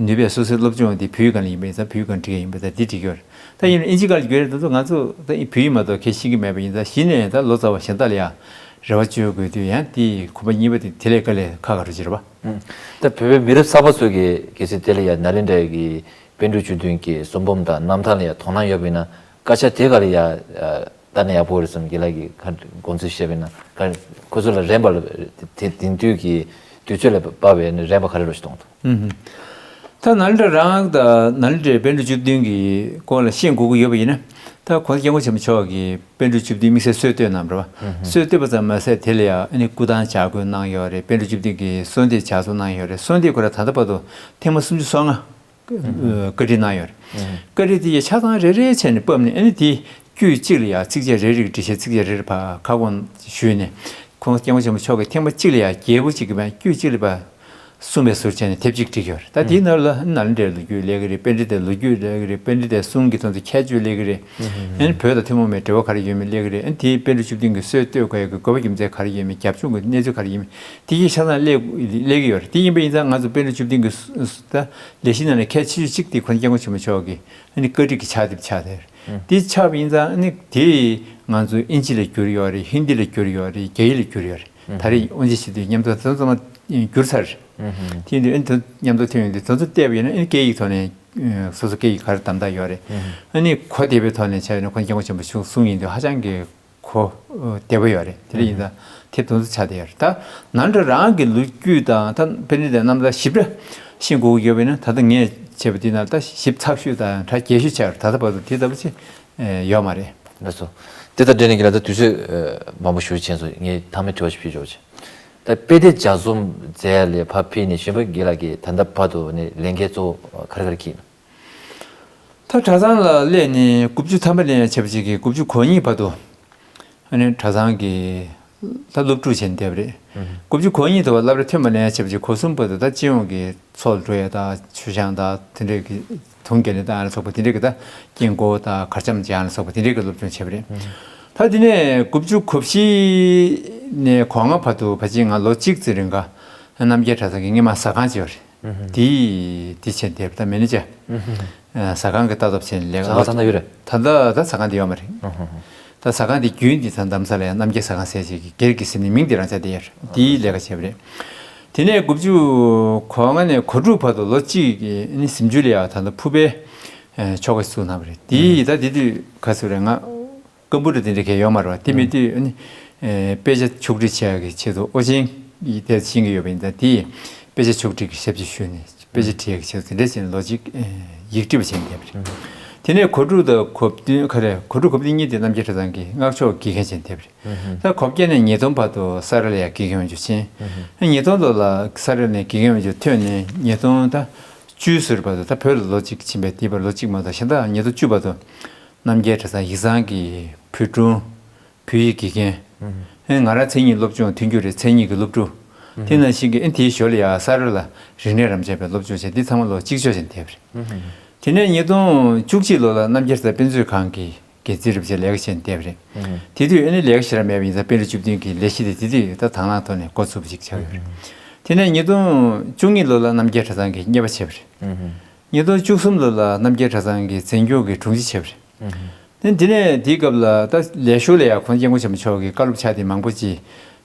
ནུས་པས་སོ་སོའི་སློབ་སྦྱོང་འདི་བོད་ཡིག་སྒང་ལ་ཡིན་པས་ད་བོད་ཡིག་སྒང་ལ་སྒྲིག་ཡས་ཡིན་པས་ད་འདི་སྒྲིག་གི་ཡོད་རེད། ད་ཡིན་ན་དབྱིན་ཇི་སྒང་ལ་བསྒྱུར་ཡས་དེ་ཚོ་ང་ཚོ་ད་བོད་ཡིག་མ་གཏོགས་ཁས་ཤེས་ཀྱི་མེད་པ་ཡིན་ཙང་གཞི་ནས་ད་ལོ་ཙཱ་བ་གཞན་དག་ལ་ཡང་རེ་བ་བཅོལ་དགོས་དུས་ཡང་དེའི་གོམ་པ་གཉིས་པ་དེ་དེ་ལས་དཀའ་ལས་ཁག་ཁག་རུ་གྱུར་པ། ད་བོད་པའི་མི་རབས་གསར་པ་ཚོས་ཀྱི་གལ་སྲིད་དེ་ལ་ཡང་ནཱ་ལེནྡྲ་གི་པཎ་གྲུབ་བཅུ་བདུན་གྱི་གསུང་འབུམ་དང་རྣམ་ཐར་ལ་ཡང་དོ་སྣང་ཡོད་པ་ཡིན་ན་དཀར་ཆག་དེ་ག་ལ་ཡང་ལྟ་ན་ཡག་པོ་རེད་བསམ་གྱི་ལ་གི་དགོངས་ཚུལ་བཤད་པ་ཡིན་ན་ཁོ་ཚོ་ལ་རན་པ་ལ་དེ་དེང་དུས་ཀྱི་དུས་ཚོད་ལ་དཔག་པའི་རན་པ་ག་རེ་རོ་ཞིག་གཏོང་ཐུབ། ད་ནཱ་ལེནྡྲ་རང་དང་ནཱ་ལེནྡྲའི་པཎ་གྲུབ་བཅུ་བདུན་གྱི་སྐོར་ལ་ཤེས་དགོས་ཀྱི་ཡོད་པ་ཡིན་ན། ད་ ད་༸གོང་ས་༸སྐྱབས་མགོན་ཆེན་པོ་མཆོག་གིས་པཎ་གྲུབ་བཅུ་བདུན་དམིགས་བསལ་སྲོལ་བཏོད་གནང་བ་རེད་བ། སྲོལ་བཏོད་པ་ཙམ་མ་ཟད་དེ་ལ་ཡང་ཨ་ནི་སྐུ་ཐང་ལྗགས་བསྐུལ་གནང་ཡོད་རེད། པཎ་གྲུབ་བཅུ་བདུན་གྱིས་གསོལ་འདེབས་ལྗགས་རྩོམ་གནང་ཡོད་རེད། གསོལ་འདེབས་ཁོ་རང་ད་ལྟ་བར་དུ་ཐེངས་མ་སུམ་ཅུ་སོ་ལྔ་བཀའ་འདྲི་གནང་ཡོད་རེད། བཀའ་འདྲི་དེ་ཡི་ཆ་ཚང་རེ་རེ་བྱས་ནས་ཕབ་ནས་ཨ་ནི་དེ་དཀྱུས་གཅིག་ལ་ཡང་ཚིགས་བཅད་རེ་རེ་གི་འགྲེལ་བཤད་ཚིགས་བཅད་རེ་རེ་ཕར་ཁ་སྐོང་ཞུས་ནས་༸གོང་ས་༸སྐྱབས་མགོན་ཆེན་པོ་མཆོག་གིས་ཐེངས་མ་གཅིག་ལ་ཡང་རྒྱས་པོ་གཅིག་གི་བར་དཀྱུས་གཅིག་ལ་ཕར་གསུངས་པའི་ཟུར་བྱས་ནས་དེབ་གཅིག་བསྒྲིགས་ཡོད་རེད། ད་དེའི་ནང་ལ་ནཱ་ལེནྡྲའི་ལོ་རྒྱུས་སླེབས་ཀྱི་རེད། པཎྜི་ཏའི་ལོ་རྒྱུས་སླེབས་ཀྱི་རེད། པཎྜི་ཏའི་གསུང་གི་དོན་དུ་ཁྱད་ཆོས་སླེབས་ཀྱི་རེད། ཨ་ནི་བོད་དང་ཐུན་མོང་མའི་འབྲེལ་བ་ག་རེ་ཡོད་མེད་སླེབས་ཀྱི་རེད། ཨ་ནི་དེའི་པཎ་གྲུབ་བཅུ་བདུན་གྱི་སྲོལ་གཏོད་དགོས་ཡག་གི་དགོས་པ་རྒྱུ་མཚན་ག་རེ་ཡོད་མེད། རྒྱབ་ལྗོངས་ཀྱི་གནས་ཚུལ་ག་རེ་ཡོད་མེད། དེ་གའི་ཆ་ཚང་སླེབས་སླེབས་ཀྱི་ཡོད་རེད། དེ་ཡིན་པ་ཡིན་ཙང་ང་ཚོ་པཎ་གྲུབ་བཅུ་བདུན་གྱི་ད་ལས་གཞི་ནང་ནས་གལ་ཆེ་ཤོས་གཅིག་དེ་༸གོང་ས་༸སྐྱབས་མགོན་ཆེན་པོ་མཆོག་གི་ཨ་ནི་བཀའ་ཁྲིད་ཀྱི་ཕྱག་དེབ་ཆགས་བསྡད་ཡོད་རེད། དེ་ཆགས་པ་ཡིན་ཙང་ཨ་ནི་དེ་ང་ཚོ་དབྱིན་ཇི་ལ་བསྒྱུར་ཡོད་རེད། ཧིན་དི་ལ་བསྒྱུར་ཡོད་རེད། རྒྱ་ཡིག་ལ་བསྒྱུར་ཡོད་རེད། ད་རེས་དབུ་འབྱེད་བྱེད་དུས་མཉམ་དུ་དེ་ཚང་མ་བསྒྱུར་ཚར་རེད། དེ་ཡིན་དུས་ཨ་ནི་དེ་མཉམ་དུ་ཐོན་ཡོང་དུས་དེ་ཚོ་བལྟས་པ་ཡིན་ན་ཨ་ནི་སྐད་ཡིག་ཐོག་ནས་སོ་སོ་སྐད་ཡིག་ག་རེ་དམ་དྲག་ཡོད་རེད། ཨ་ནི་གོ་བདེ་བའི་ཐོག་ནས་བྱས་ན་༸གོང་ས་༸སྐྱབས་མགོན་ཆེན་པོ་མཆོག་གསུང་ཡིན་དུས་ཧ་ཅང་གི་གོ་བདེ་པོ་ཡོད་རེད། དེ་འདྲ་ཡིན་ཙང་དེབ་དེ་ཚོ་ཆགས་བསྡད་ཡོད་རེད། ད་ནཱ་ལེནྡྲ་རང་གི་ལོ་རྒྱུས་དང་ད་པཎྜི་ཏའི་རྣམ་ཐར་ཞིབ་ཕྲ་ཤེས་དགོས་ཀྱི་ཡོད་པ་ཡིན་ན་ད་ལྟ་ངས་བྱས་པ་དེ་ནང་ད་ཞིབ་ཚགས་ཤོས་དང་གྲ་རྒྱས་ཤོས་ཆགས་ཡོད་རེད། ད་ལྟ་བར་དུ་དེ་ལྟ་བུ་ཅིག་ཡོད་མ་རེད། ལགས་སོ། དེ་དང་འབྲེལ་ནས་ཁྱེད་ལ་ད་དུས་ཚོད་མང་པོ་ཞེ་པོ་ཕྱིན་སོང་། ངས་མཐའ་མའི་དྲི་བ་ཞིག་ཕུལ་ཆོག་ཅིག་ད་དཔེ་དེབ་ལྗགས་རྩོམ་མཛད་ཡ་ལས་ཕར་ཕུད་ནས་གཞོན་པ་རྒན་ལགས་ཀྱིས་ད་ལྟ་བར་དུ་ནས་ལས་འགན་གཙོ་བོ་ག་རེ་ག་རེ་འཁྱེར་ཡིན་ན། ད་གྲྭ་ཚང་ལ་སླེབས་ནས་དགུ་བཅུ་ཐམ་པ་ལ་ཡང་བྱས་པ་ཅིག་གིས་དགུ་བཅུ་གོ་གཉིས་བར་དུ་ཨ་ནི་གྲྭ་ཚང་གི་ད་སློབ་ཕྲུག་བྱས་ནས་བསྡད་པ་རེད། དགུ་བཅུ་གོ་གཉིས་དུ་བ་སློབ་གྲྭ་ཐོན་པ་ནས་བྱས་པ་ཅིག་གོ་གསུམ་བར་དུ་ད་སྤྱི་ཡོངས་ཀྱི་ཚོགས་ལ་འགྲོ་ཡ་ད་མཆོད་ཆང་ད་དེ་འདྲས་ཀྱི་དུང་རྒྱལ་ནས་ད་ཨ་ལ་སོགས་པ་དེ་འདྲས་ཀྱི་ད་དཀྱིལ་འཁོར་ད་གར་འཆམ་སྦྱང་ལ་སོགས་པ་དེ་འདྲས་ཀྱི་སློབ་སྦྱོང་བྱས་པ་རེད། ད་དེ་ནས་དགུ་བཅུ་གོ་བཞི་ནས་གོ་ལྔ་བར་དུ་ཕལ་ཆེར་ང་ལོ་གཅིག་ཙམ་རིང་ག་རྣམ་རྒྱལ་གྲྭ་ཚང་གི་སྔོན་མ་ཟ་ཁང་ཅིག་ཡོད་རེད། དེ་དེ་བྱས་འདེབས་ད་མེ་ནེ་ཇར། ཨ་ཟ་ཁང་གི་ལྟ་རྟོག་བྱས་ནས་ལས་ཀ་ཟ་ཁང་ད་ཡོད་རེད། ད་ལྟ་ད་ཟ་ཁང་དེ་ཡོད་མ་རེད། ད་ཟ་ཁང་དེ་རྒྱུན་དེ་ད་རྡ་རམ་ས་ལ་ཡང་རྣམ་རྒྱལ་ཟ་ཁང་ཟེར་ཅིག་གི་སྒེར་གྱི་ཟིན་ནས་མིང་དེ་རང་ཆགས་བསྡད་ཡོད་རེད། དེའི་ལས་ཀ་བྱས་པ་རེད། དེ་ནས་དགུ་བཅུ་གོ་ལྔ་ནས་གོ་དྲུག་བར་དུ་ལོ་གཅིག་གི་ཨ་ནི་གཟིམ་ཆུང་ལ་ཡང་ད་ལྟ་ཕུར་པའི་ཆོ་ག་བཙུགས་གནང་བ་རེད། དེ་ད་དེ་དུས་ག་ཚོད་རེད། ང་ཀམ་པུ་ཊར་དེ་འདྲ་གས་ཡོད་མ་རེད་བ། དེ་མེད་དུས་ཨ་ནི་དཔེ་ཆ་ཕྱོགས་སྒྲིག་བྱེད་ཡག་གི་ཆེད་དུ་ཨོ་རྒྱན་གྱིས་དེ་ཤེས་ཀྱི་ཡོད་པ་ཡིན་ཙང་དེས་དཔེ་ཆ་ཕྱོགས་སྒྲིག་གི་ཞབས་ཕྱི་ཞུས་ནས་དཔེ་ཆ་ཁྲིད་ཡག་གི་ཆེད་དུ་དེ་འདྲ་བྱས་ནས་ལོ་གཅིག་ཡིག་སྒྲིག་པ་བྱས་ནས་བསྡད་པ་རེད། དེ་ནས་གོ་དྲུག་དང་གོ་བདུན་ག་རེ་གོ་དྲུག་གོ་བདུན་གཉིས་དེ་རྣམ་རྒྱལ་གྲྭ་ཚང་གི་སྔགས་ཕྱོགས་དགེ་རྒན་བྱས་ནས་བསྡད་པ་རེད། ད་གོ་བརྒྱད་ནས་ཉིས་སྟོང་བར་དུ་ས་རཱ་ལ་ཡང་དགེ་རྒན་དབང་ཕྱུག་ཕྱིན། ཉིས་སྟོང་ལོ་ལ་ས་རཱ་ནས་དགེ་རྒན་དབང་ཕྱུག་ཐོན་ནས་ཉིས་སྟོང་ད་བཅུ་ཟུར་བར་དུ་ད་བོད་ལ་ལོ་གཅིག་ཕྱིན་པའི་དེའི་བར་ལོ་གཅིག་མ་གཏོགས་གཞན་དག་ཉིས་སྟོང་བཅུ་བར་དུ་རྣམ་རྒྱལ་གྲྭ་ཚང་ཡིག་ཚང་གི་བོད་དྲུང་། བོད་ཡིག་དགེ་རྒན། ཨེ་ང་རང་མཚན་ཉིད་སློབ་སྦྱོང་མཐུན་འགྱུར་རེད་མཚན་ཉིད་ཀྱི་སློབ་ཕྲུག་དེ་ནང་བཞིན་གྱི་ཨེ་དེའི་ཞོར་ལ་ཡང་ས་རཱ་ལ་རིག་གནས་རབ་འབྱམས་པའི་སློབ་སྦྱོང་བྱས། འདི་ཚང་མ་ལོ་གཅིག་ལྕོགས་བྱས་ནས་བསྡད་པ་རེད། དེ་ནས་ཉིས་སྟོང་བཅུ་གཅིག་ལོ་ལ་རྣམ་རྒྱལ་གྲྭ་ཚང་དཔེ་མཛོད་ཁང་གི་འགན་འཛིན་རུ་བྱས་ལས་ཀ་བྱས་ནས་བསྡད་པ་རེད། དེ་དུས་ཨེ་ནི་ལས་ཀ་ཞེ་དྲག་མེད་པ་ཡིན་ཙང་པཎ་གྲུབ་བཅུ་བདུན་གྱི་ལས་གཞི་དེ་དེ་དུས་ད་དང་བླངས་ཐོག་ནས་འགོ་ཚུགས་པ་ཞིག་ཆགས་ཡོད་རེད། དེ་ནས་ཉིས་སྟོང་བཅུ་གཉིས་ལོ་ལ་རྣམ་རྒྱལ་གྲྭ་ཚང་གི་གཉེར་པ་བྱས་པ་རེད། ཉིས་སྟོང་བཅུ་གསུམ་ལོ་ལ་རྣམ་རྒྱལ་གྲྭ་ཚང་གི་འཛིན་སྐྱོང་གི་དྲུང་ཆེ་བྱས་པ་རེད། དེ་དེ་ནས་དེའི་སྐབས་ལ་ད་ལས་ཞོར་ལ་ཡང་༸གོང་ས་༸སྐྱབས་མགོན་ཆེན་པོ་མཆོག་གིས་བཀའ་སློབ་ཕྱག་དེབ་མང་པོ་ཅིག་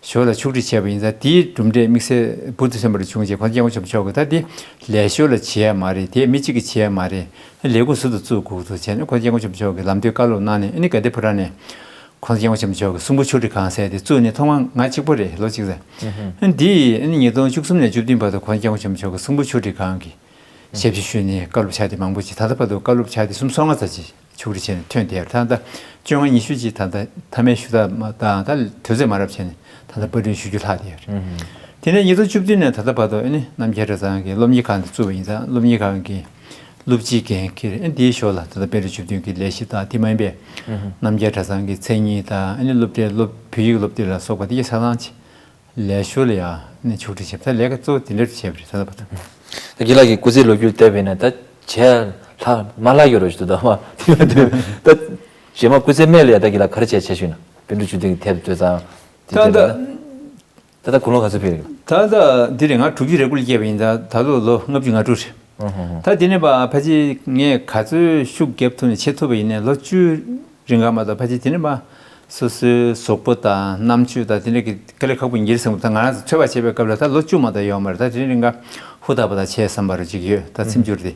ཞོར་ལ་ཕྱོགས་སྒྲིག་བྱས་པ་ཡིན་ཙང་དེའི་གྲུབ་འབྲས་དམིགས་བསལ་འབུར་དུ་ཐོན་པ་རུ་བྱུང་རྗེས་༸གོང་ས་༸སྐྱབས་མགོན་ཆེན་པོ་མཆོག་གིས་ད་དེ་ལས་ཞོར་ལ་བྱེད་ཡ་མ་རེད། དེ་མི་གཅིག་གིས་བྱེད་ཡ་མ་རེད། ལས་ཁུངས་ཟུར་དུ་བཙུགས་དགོས་འདུག་བྱས་ནས་༸གོང་ས་༸སྐྱབས་མགོན་ཆེན་པོ་མཆོག་གིས་ལམ་སྟོན་བཀའ་སློབ་གནང་ནས་ཨ་ནི་དགའ་ལྡན་ཕོ་བྲང་ནས་༸གོང་ས་༸སྐྱབས་མགོན་ཆེན་པོ་མཆོག་གིས་གསུང་འབུམ་ཕྱོགས་སྒྲིག་ཁང་ཟེར་དེ་བཙུགས་ནས་ཐོག་མར་ང་གཅིག་པོ་རེད་ལོ་གཅིག་ཙམ། འདི་ཨ་ནི་ཉིས་སྟོང་བཅུ་གསུམ་ནས་བཅུ་བདུན་བར་དུ་༸གོང་ས་༸སྐྱབས་མགོན་ཆེན་པོ་མཆོག་གིས་གསུང་འབུམ་ཕྱོགས་སྒྲིག་ཁང་གི་ཞབས་ཕྱི་ཞུས་ནས་བཀའ་སློབ་ཕྱག་དེབ་མང་པོ་ཅིག་ད་ལྟ་བར་དུ་བཀའ་སློབ་ཕྱག་དེབ་སུམ་སོ་ལྔ་ཙམ་ཅིག་ཕྱོགས་སྒྲིག་བྱས་ནས་ཐོན་བསྡད་ཡོད། ད་ལྟ་བཅོ་ལྔ་ཉི་ཤུ་ཅིག་ད་ལྟ་མཐའ་མའི་ཞུ་དག་མ་བཏང་། ད་དུས་ཚོད་མ་རབས་བྱས་ནས་ད་ལྟ་པར་སྐྲུན་ཞུ་རྒྱུ་ལྷག་བསྡད་ཡོད་རེད། དེ་ནས་ཉིས་སྟོང་བཅུ་བདུན་ནས་ད་ལྟ་བར་དུ་ཨ་ནི་རྣམ་རྒྱལ་གྲྭ་ཚང་གི་སློབ་གཉེར་ཁང་དེ་བཙུགས་པ་ཡིན་ཙང་སློབ་གཉེར་ཁང་གི་སློབ་སྤྱིའི་འགན་འཁྱེར། ཨ་ནི་དེའི་ཞོར་ལ་ད་ལྟ་པཎ་གྲུབ་བཅུ་བདུན་གྱི་ལས་གཞི་དང་དེ་མ་ཡིན་པའི་རྣམ་རྒྱལ་གྲྭ་ཚང་གི་མཚན་ཉིད་དང་ཨ་ནི་སློབ་གྲྭའི་སློབ་བོད་ཡིག་སློབ་དེབ་ལ་སོགས་པ་དེ་གའི་ཆ་ཚང་ཅིག་ལས་ཞོར་ལ་ཡང་ནི་ཕྱོགས་སྒྲིག་བྱས་པ། ད་ལས་ཀ་གཙོ་བོ་དེ་འདྲ་བྱས་པ་རེད་ད་ལྟ་བར་དུ། ད་རྒན་ལགས་ཀྱི་སྐུ་ཚེའི་ལོ་རྒྱུས་བལྟས་པས་ན་ད་བྱས་ལྷག་མ་ལྷག་ཡོད་རོ་ཞུ་དུ་ད་མ་དེ་མ་དུ་ད་རྗེས་མ་སྐུ་ཚེ་སྨད་ལ་ཡང་ད་རྒན་ལགས་ག་རེ་བྱས་བྱས་ཞུས་ན་པཎ་གྲུབ་བཅུ་བདུན་གྱི་དེབ་ཐོས་ཙང་དེ་ད་བྱས་ད་ད། ད་ལྟ་དགུང་ལོ་ག་ཚོད་ཕེབས་རེད། ད་ལྟ་འདི་རེད། ང་དྲུག་ཅུ་རེ་དགུ་ལ་སྐྱེས་པ་ཡིན། ད་ད་ལོ་ལོ་ལྔ་བཅུ་ང་དྲུག་རེད། ད་དེ་ནས་ཕར་ཕལ་ཆེར་ངས་ག་ཚོད་ཤུགས་རྒྱབ་ཐུབ་ནས་བྱེད་ཐུབ་པ་ཡིན་ནའི་ལོ་བཅུ་རིང་ག་མ་གཏོགས་ཕལ་ཆེར་དེ་ནས་ཕར་སོ་སོའི་གཟུགས་པོ་དང་རྣམ་དཔྱོད་དང་དེ་འདྲ་གི་དཀའ་ལས་ཁག་པོ་ཡིན་གྱི་རེད་བསམ་གྱི་འདུག་ད་ང་རང་ཚོ་ཚོད་དཔག་བྱས་པའི་སྐབས་ལ་ད་ལོ་བཅུ་མ་གཏོགས་ཡོད་མ་རེད། ད་དེ་རིང་རིང་ག་ཧུར་ཐག་པ་ཐག་བྱས་བསམ་པ་རུ་ཅིག་ཡོད། ད་ཚིམ་འགྱུར་དེ་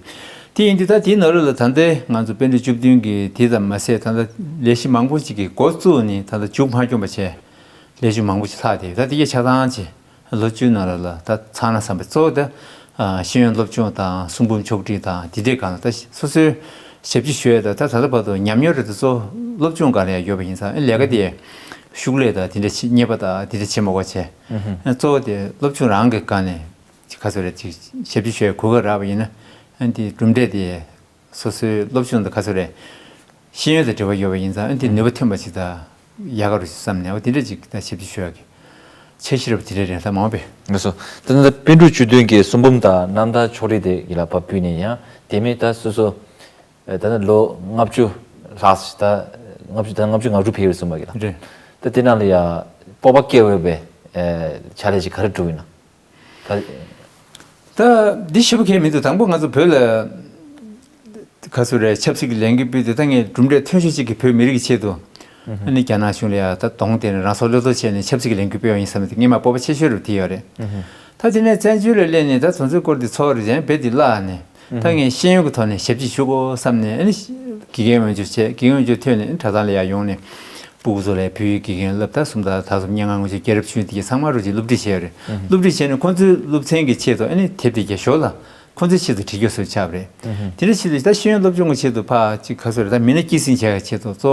དེ་ཡིན་དུས་ད་དེའི་ནང་ལོགས་ལ་ད་ལྟའི་ང་ཚོ་པཎ་གྲུབ་བཅུ་བདུན་གྱི་དེ་ཙམ་མ་ཟད་ད་ལྟ་ལས་གཞི་མང་པོ་ཅིག་གི་འགོ་བཙུགས་ནས་ད་ལྟ་མཇུག་མ་འཁྱོངས་པ་བྱས། ལས་ཞུགས་མང་པོ་ཞིག་ལྷག་བསྡད་ཡོད། ད་དེ་གའི་ཆ་ཚང་ཅིག་ལོ་བཅུའི་ནང་ལ་ལ་ད་ཚང་ན་བསམ་པའི་གཙོ་བོ་ད་ཤེས་ཡོན་སློབ་སྦྱོང་དང་གསུང་འབུམ་ཕྱོགས་སྒྲིག་དང་དེ་འདྲའི་སྒང་ལ་ད་སོ་སོའི་ ཞབས་ཕྱི་ཞུ་ཡས་དང་ད་ད་ལྟ་བར་དུ་ཉམས་མྱོང་རེ་ད་གཙོ་བོ་སློབ་སྦྱོང་སྒང་ལ་ཡང་ཡོད་པ་ཡིན་ཙང་ལས་ཀ་དེ་ཤུགས་ལས་དང་དེ་འདྲ་བྱེད་གཉེར་པ་དང་དེ་འདྲ་བྱེད་མ་དགོས་བྱས། གཙོ་བོ་དེ་སློབ་སྦྱོང་རང་གི་སྒང་ནས་ཅིག་ག་ཚོད་རེད་ཅིག་ཞབས་ཕྱི་ཞུ་ཡས་གོ་སྐབས་རག་པ་ཡིན་ན་ཨ་ནི་དེ་གྲུབ་འབྲས་དེ་སོ་སོའི་སློབ་སྦྱོང་དང་ག་ཚོད་རེད་ཤེས་ཡོན་དང་འབྲེལ་བ་ཡོད་པ་ཡིན་ཙང་ཨ་ནི་དེ་ནུས་པ་ཐོན་པ་ཅིག་དང་ཡག་ག་རུ་ཞིག་བསམ་ནས་འོ་དེ་འདྲ་ཅིག་ད་ཞབས་ཕྱི་ཞུ་ཡས་ཀྱི་འཆར་གཞི་རེད་པ་དེ་འདྲ་རེད་ད་མ་འོངས་པའི། ལགས་སོ། ད་ལྟ་པཎ་གྲུབ་བཅུ་བདུན་གྱི་གསུང་འབུམ་དང་རྣམ་ཐར་ཕྱོགས་སྒྲིག་དེ་ཡིད་ལ་ཕབ་ཕུལ་ནས་ཡང་དེ་མིན་ད་སོ་སོ། ད་ལོ་ལྔ་བཅུ་ལྷག་ད་ལྔ་བཅུ་ད་ལྔ་བཅུ་ང་དྲུག་ཕེབས་ཡོད་གསུངས་པ་གི་ལ། རེད། ད་དེ་ནང་ལ་ཡ་སྤོབས་པ་སྐྱེ་འོས་པའི་ཕྱག་ལས་ཅིག་ག་རེ་བསྒྲུབས་ཡིན་ན། ད་ད་འདི་ཞིབ་པོ་གང་མི་འདུག་དང་པོ་ང་ཚོ་བོད་ལ་ག་ཚོད་རེད་ཆབ་སྲིད་ཀྱི་ལས་འགུལ་སྤེལ་དུས་ད་ངས་གྲུབ་འབྲས་ཐོན་ཤོས་གཅིག་གི་བོད་མི་རིགས་ཀྱི་ཆེད་དུ་ཨ་ནི་རྒྱ་ནག་གཞུང་ལ་ཡ་ད་གདོང་དེ་ནས་རང་སྲོག་བློས་གཏོང་བྱས་ནས་ཆབ་སྲིད་ཀྱི་ལས་འགུལ་སྤེལ་བ་ཡིན་བསམ་ནས་དེ་སྔས་མ་སྤོབས་པ་ཆེ་ཤོས་རུ་དེ་ཡོད་རེད། ད་དེ་ནས་བཙན་བྱོལ་ལ་སླེབས་ནས་ད་དོན་ཚོད་སྐོར་དེ་ཚོར་རེད་བྱས་བེད་དེ་བརླག་ནས་ད་ངས་ཤེས་ཡོན་གྱི་ཐོག་ནས་ཞབས་ཕྱི་ཞུ་དགོས་བསམ་ནས་ཨ་ནི་དགེ་རྒན་འོས་སྦྱོར་བྱས་དགེ་རྒན་འོས་སྦྱོར་ཐོན་ནས་གྲྭ་ཚང་ལ་ཡར་ཡོང་ནས་སྤུ་གུ་ཚོ་ལ་བོད་ཡིག་དགེ་རྒན་བསླབ་ད་གསུམ་ད་ད་གསུམ་སྙན་ངག་ངོ་སྤྲོད་རྒྱལ་རབས་ཆོས་འདི་གི་ཚང་མ་རུ་ཅིག་སློབ་ཁྲིད་བྱས་ཡོད་རེད། སློབ་ཁྲིད་བྱས་ནས་ཁོང་ཚོའི་སློབ་ཚན་གྱི་ཆེད་དུ་ཨ་ནི་དེབ་དེ་རྒྱ་ཞོར་ལ་ཁོང་ཚོའི་ཆེད་དུ་བྲིས་རྒྱུ་སོགས་ཆགས་པ་རེད། དེ་འདྲ་ཆེད་དུ་ད་ཤེས་ཡོན་སློབ་སྦྱོང་གི་ཆེད་དུ་ཕ་ཅིག་ག་ཚོད་རེད་ད་མི་སྣ་སྐྱེད་སྲིང་བྱས་ཡ་ཆེད་དུ་གཙོ་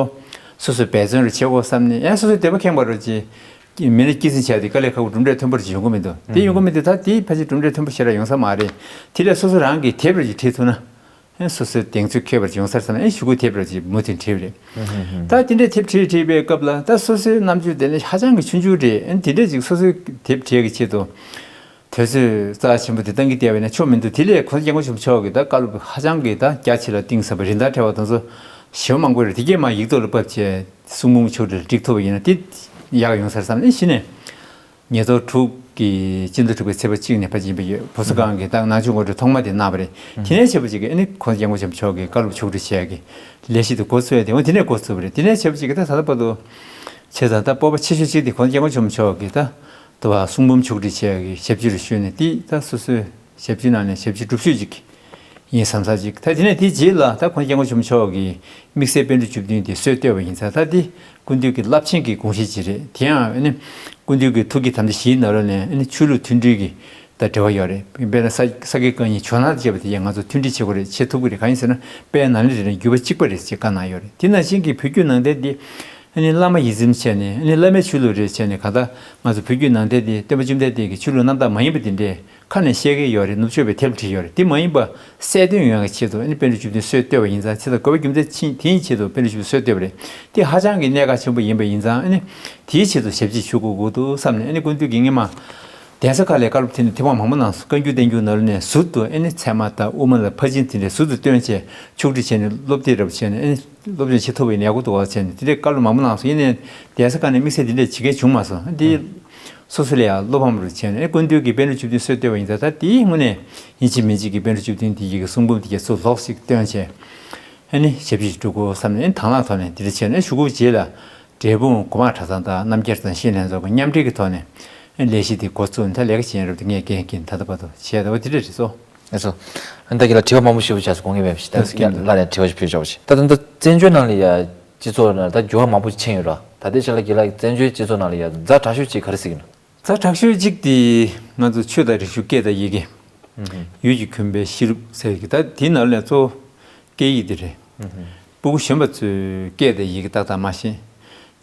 སོ་སོའི་འབད་བརྩོན་རུ་བྱེད་དགོས་བསམ་ནས་ཡང་སོ་སོའི་འདོད་པ་ཁེངས་པ་རུ་ཅིག་མི་སྣ་སྐྱེད་སྲིང་བྱས་ཏེ་དཀའ་ལས་ཁག་པོ་གྲུབ་འབྲས་ཐོན་པོ་ཅིག་ཡོང་གི་མི་འདུག་དེ་ཡོང་གི་མི་འདུག་ད་དེའི་ཕལ་ཆེར་གྲུབ་འབྲས་ཐོན་པོ་ཞེ་དྲག་ཡོང་ས་མ་རེད། དེ་ལས་སོ་སོ་རང་གིས་དེབ་རེ་ཅིག་བྲིས་ཐུབ་ན། ཨེ་སོ་སོའི་གདེང་ཚོད་འཁེལ་བ་ཅིག་ཡོང་ས་རེད་བསམ་ནས་ཨེ་ཞུ་སྐུལ་དེབ་རེ་ཅིག་མུ་མཐུད་བྲིས་པ་རེད། ད་དེ་འདྲའི་དེབ་བྲིས་བྲིས་པའི་སྐབས་ལ་ད་སོ་སོའི་རྣམ་དཔྱོད་དེ་ནི་ཧ་ཅང་གི་ཆུང་ཆུང་རེད། ཨེ་དེ་འདྲ་ཅིག་སོ་སོའི་དེབ་བྲིས་ཀྱི་ཆེད་དུ་དུས་ཚོད་རྩ་ཆེན་པོ་དེ་གཏང་གི་བསྡད་པ་ཡིན་ན་ཆོ་མི་འདུག་དེ་ལས་གོང་ས་སྐྱབས་མགོན་ཆེན་པོ་མཆོག་གིས་ད་བཀའ་སློབ་ཧ་ཅང་གི་ད་རྒྱ་ཆེ་ལ་གཏིང་ཟབ་པ་རིན་ཐང་བྲལ་བ་དེ་ཚོ་ཞེ་པོ་མང་པོ་རེད། དེ་གས་མ་ཡིག་ཐོག་ལ་ཕབ་བྱས་གསུང་འབུམ་ཕྱོགས་སྒྲིག་ལ་བསྒྲིགས་ཐུབ་པ་ཡིན་ན་དེ་ཡག་ཡོང་ས་རེད་བསམ་ནས་གཞི་ནས། ཉིས་སྟོང་དྲུག་གི་སྤྱི་ཟླ་དྲུག་པའི་ཚེས་པ་གཅིག་ནས་ཕལ་ཆེར་ཡིན་པ་ཡོད། བུ་གསོ་ཁང་གིས་ད་ནང་ཆོས་ངོ་སྤྲོད་ཐོག་མ་དེ་གནང་བ་རེད། དེ་ནས་བྱས་པ་ཅིག་གིས་ཨ་ནི་གོང་ས་སྐྱབས་མགོན་ཆེན་པོ་མཆོག་གིས་བཀའ་སློབ་ཕྱོགས་སྒྲིག་བྱས་ཀྱི་ལས་གཞི་དེ་འགོ་ཚུགས་ཡ་དེ་འོ་དེ་ནས་འགོ་ཚུགས་པ་རེད། དེ་ནས་བྱས་པ་ཅིག་གིས་ད་ད་ལྟ་བར་དུ་བྱས་ཙང་ད་སྤོབས་པ་ཆེ་ཤོས་གཅིག་དེ་གོང་ས་སྐྱབས་མགོན་ཆེན་པོ་མཆོག་གིས་ད་དུ་བ་གསུང་འབུམ་ཕྱོགས་སྒྲིག་བྱས་ཀྱི་ཞབས་ཕྱི་རུ་ཞུས་ནས་དེ་ད་སོ་སོའི་ཞབས་ཕྱི་ནང་ནས་ཞབས་ཕྱི་སྒྲུབ་ཤོས་ཅིག་ཡིན་བསམ་ས་ཅིག་ད་དེ་ནས་དེའི་རྗེས་ལ་ད་ཁོང་སྐྱབས་མགོན་ཆེན་པོ་མཆོག་གིས་དམིགས་བསལ་པཎ་གྲུབ་བཅུ་བདུན་དེ་སྲོལ་བཏོད་པ་ཡིན་ཙང་ད་དེ་སྐུ་མདུན་གྱི་རླབས་ཆེན་གྱི་དགོངས་གཞི་ཅིག་རེད། དེ་ཡང་ཨ་ནི་སྐུ་མདུན་གྱི་ཐུགས་བསྐྱེད་དམ་བཅའ་བཞིའི་ནང་ལོགས་ནས་ཨ་ནི་ཆོས་ལུགས་མཐུན་སྒྲིལ་གྱི་ད་འབྲེལ་བ་ཡོད་རེད། དཔེར་ན་ས་ས་དགེ་བཀའ་རྙིང་ཇོ་ནང་བཅས་པ་དེ་ཡང་ང་ཚོ་མཐུན་སྒྲིལ་བྱེད་དགོས་རེད། བྱེད་ཐུབ་ཀྱི་རེད། གང་ཡིན་ཟེར་ན་དཔལ་ནཱ་ལེནྡྲའི་རྒྱུད་པ་གཅིག་པ་རེད་ཅེས་བཀའ་གནང་ཡོད་རེད། དེ་ནང་བཞིན་གྱི་བོད་བརྒྱུད་ནང་བསྟན་དེ་ཨ་ནི་བླ་མ་ཡིད་འཛིན་བྱས་ནས་ཨ་ནི་བླ་མའི་ཆོས་ལུགས་རེད་བྱས་ནས་གང་ལྟར་ང་ཚོ་བོད་བརྒྱུད་ནང་བསྟན་དེ་སྟོན་པ་བཅོམ་ལྡན་འདས་ཀྱི་ཆོས་ལུགས་རྣམ་དག་མ་ཡིན་པ་དེ་འདྲས། ཁ་ནས་བཤད་ཀྱི་ཡོད་རེད། ནུབ་ཕྱོགས་པའི་དེབ་བྲིས་ཡོད་རེད། དེ་མ་ཡིན་པ་གསལ་སྟོན་ཡོང་ཡག་ཆེད་དུ་ཨ་ནི་པཎ་གྲུབ་བཅུ་བདུན་སྲོལ་བཏོད་པ་ཡིན་ཙང་ཚེ་དང་དགོས་པ་རྒྱུ་མཚན་ཆེན་དེ་ཡིན་ཆེད་དུ་པཎ་གྲུབ་བཅུ་བདུན་སྲོལ་བཏོད་པ་རེད། དེ་ཧ་ཅང་གི་གནད་འགག་ཆེན་པོ་ཡིན་པ་ཡིན་ཙང་ཨ་ནི་དེའི་ཆེད་དུ་ཞབས་ཕྱི་ཞུ་དགོས་དགོས་འདུག་བསམ་ནས་ཨ་ནི་སྐུ་མདུན་གྱིས་སྔོན་མ་གདན་ས་ཁག་ལ་བཀའ་སློབ་དེ་ནི་ཐེངས་མང་པོ་གནང་སོང་། བཀའ་འགྱུར་བསྟན་འགྱུར་ནང་ལ་ནས་ཟུར་དུ་ཨ་ནི་ཚད་མ་དང་དབུ་མ་ལ་ཕར་ཕྱིན་དེ་འདྲའི་ཟུར་དུ་བཏོན་བྱས་ཕྱོགས་སྒྲིག་བྱས་ནས་སློབ་དེབ་རབ་བྱས་ནས་ཨ་ནི། སློབ་སྦྱོང་བྱེད་ཐུབ་པ་ཡིན་ན་ཡག་པོ་འདུག་བ་བྱས་ནས་དེ་འདྲའི་བཀའ་སློབ་མང་པོ་གནང་སོང་། ཡིན་ནའི་གདན་ས་ཁག་ནས་དམིགས་བསལ་དེ་འདྲས་བྱེད་མཁན་བྱུང་མ་སོང་། འདི་སོ་སོ་ལ་ཡང་བློ་ཕམ་རུ་བྱས་ནས་ཨེ་སྐུ་མདུན་གྱིས་པཎ་གྲུབ་བཅུ་བདུན་སྲོལ་བཏོད་པ་ཡིན་ཙང་ད་དེའི་སྔོན་ནས་ཡིན་གཅིག་མིན་གཅིག་གིས་པཎ་གྲུབ་བཅུ་བདུན་དེ་ཡི་གེ་གསུང་འབུམ་དེ་གའི་ཚུར་ལོག་ཞིག་བཏོན་བྱས་ཨ་ནི་ཞབས་ཕྱི་ཞིག་སྒྲུབ་དགོས་བསམ་ནས་ཨེ་དང་བླངས་ཐོག་ནས་དེ་འདྲ་བྱས་ནས་ཞུ་སྒོའི་རྗེས་ལ་འབྲས་སྤུངས་གོང་མ་གྲྭ་ཚང་དང་རྣམ་རྒྱལ་རྩ་ཞིང་ལྷན་ཚོགས་ཀྱི་མཉམ་འབྲེལ་གྱི་ཐོག་ནས་ཨེ་ལས་གཞི་དེ་འགོ་བཙུགས་ནས་ད་ལས་ཀ་བྱེད་ཡིན་རབས་དེ་ངས་འགན་འཁྱེར་ད་ལྟ་བར་དུ་བྱས་ད་བ་དེ་འདྲ་རེད་སོ། ཨེ་ཚོ། ཨ་ནི་ད་ཁྱེད་ལ་དྲི་བ་མང་པོ་ཞུ་བ་བྱས་སོང་། དགོངས་ངེས་མེད་པ་ཞིག་ད་ཨེ་ཚོ་ཁྱེད་ལ་ལ་ཡང་དྲི་བ་ཞིག་ཕུལ་ཆོག་པ་ཞིག་ད་ད་ད་བཙན་བྱོལ་ནང་ལ་ཡ་སྤྱི་ཚོགས་ནང་ད་འགྱུར་བ་མང་པོ་ཕྱིན་ཡོད་ར། ད་ལྟའི་ཆ་ལ་ཁྱེད་ལ་བཙན་བྱོལ་སྤྱི་ཚོགས་ནང་ལ་ཡ་ཛ་དྲག་ཤོས་ཅིག་ག་རེ་ཟེར་གྱི་ན། ཛ་དྲག་ཤོས་ཅིག་དེ་ང་ཚོ་ཆོས་དང་རིག་གཞུང་སྐད་དང་ཡི་གེ། ཡུལ་གྱི་ཁྱིམ་པའི་གཤིས་ལུགས་ཟེར་གྱི་ད་དེའི་ནང་ལ་གཙོ་བོ་སྐད་ཡིག་དེ་རེད། སྤུ་གུ་གཞོན་པ་ཚོས་སྐད་དང་ཡི་གེ་ཏག་ཏག་མ་ཤེས།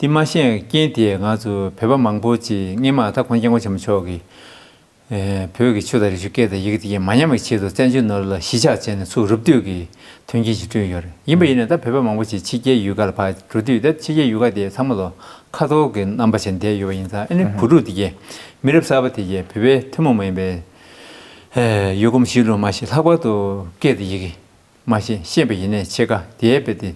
དེ་མ་ཤེས་རྐྱེན་དེ་ང་ཚོ་བོད་པ་མང་པོ་ཅིག་སྔས་མ་ད་གོང་སྐྱབས་མགོན་ཆེན་པོ་མཆོག་གིས། བོད་ཀྱི་ཆོས་དང་རིག་གཞུང་སྐད་དང་ཡི་གེ་དེ་གའི་མ་ཉམས་པའི་ཆེད་དུ་བཙན་བྱོལ་ནང་ལ་གཞིས་ཆགས་བྱས་ནས་ཚུར་རུབ་སྟོད་ཀྱི་མཐུན་རྐྱེན་ཞིག་བསྐྲུན་ཡོད་རེད། ཡིན་པ་ཡིན་ན་ད་བོད་པ་མང་པོ་ཞིག་ཕྱི་རྒྱལ་ཡུལ་ཁག་ལ་ཕར་འགྲོ་དུས་ད་ཕྱི་རྒྱལ་ཡུལ་ཁག་དེ་ཚང་མ་ལོ་ཁ་ཐོར་གྱི་རྣམ་པ་ཅན་བསྡད་ཡོད་པ་ཡིན་ཙང་ཨ་ནི་བུ་ཕྲུག་དེ་གའི་མི་རབས་གསར་པ་དེ་གའི་བོད་པའི་ཐུན་མོང་མ་ཡིན་པའི་ཡུལ་གོམས་གཤིས་ལུགས་མ་ཤེས། ལྷག་པར་དུ་སྐད་དང་ཡི་གེ་མ་ཤེས། ཤེས་པ་ཡིན་ནའི་ཕྱེད་ཀ་དེའི་དཔེ་དེ་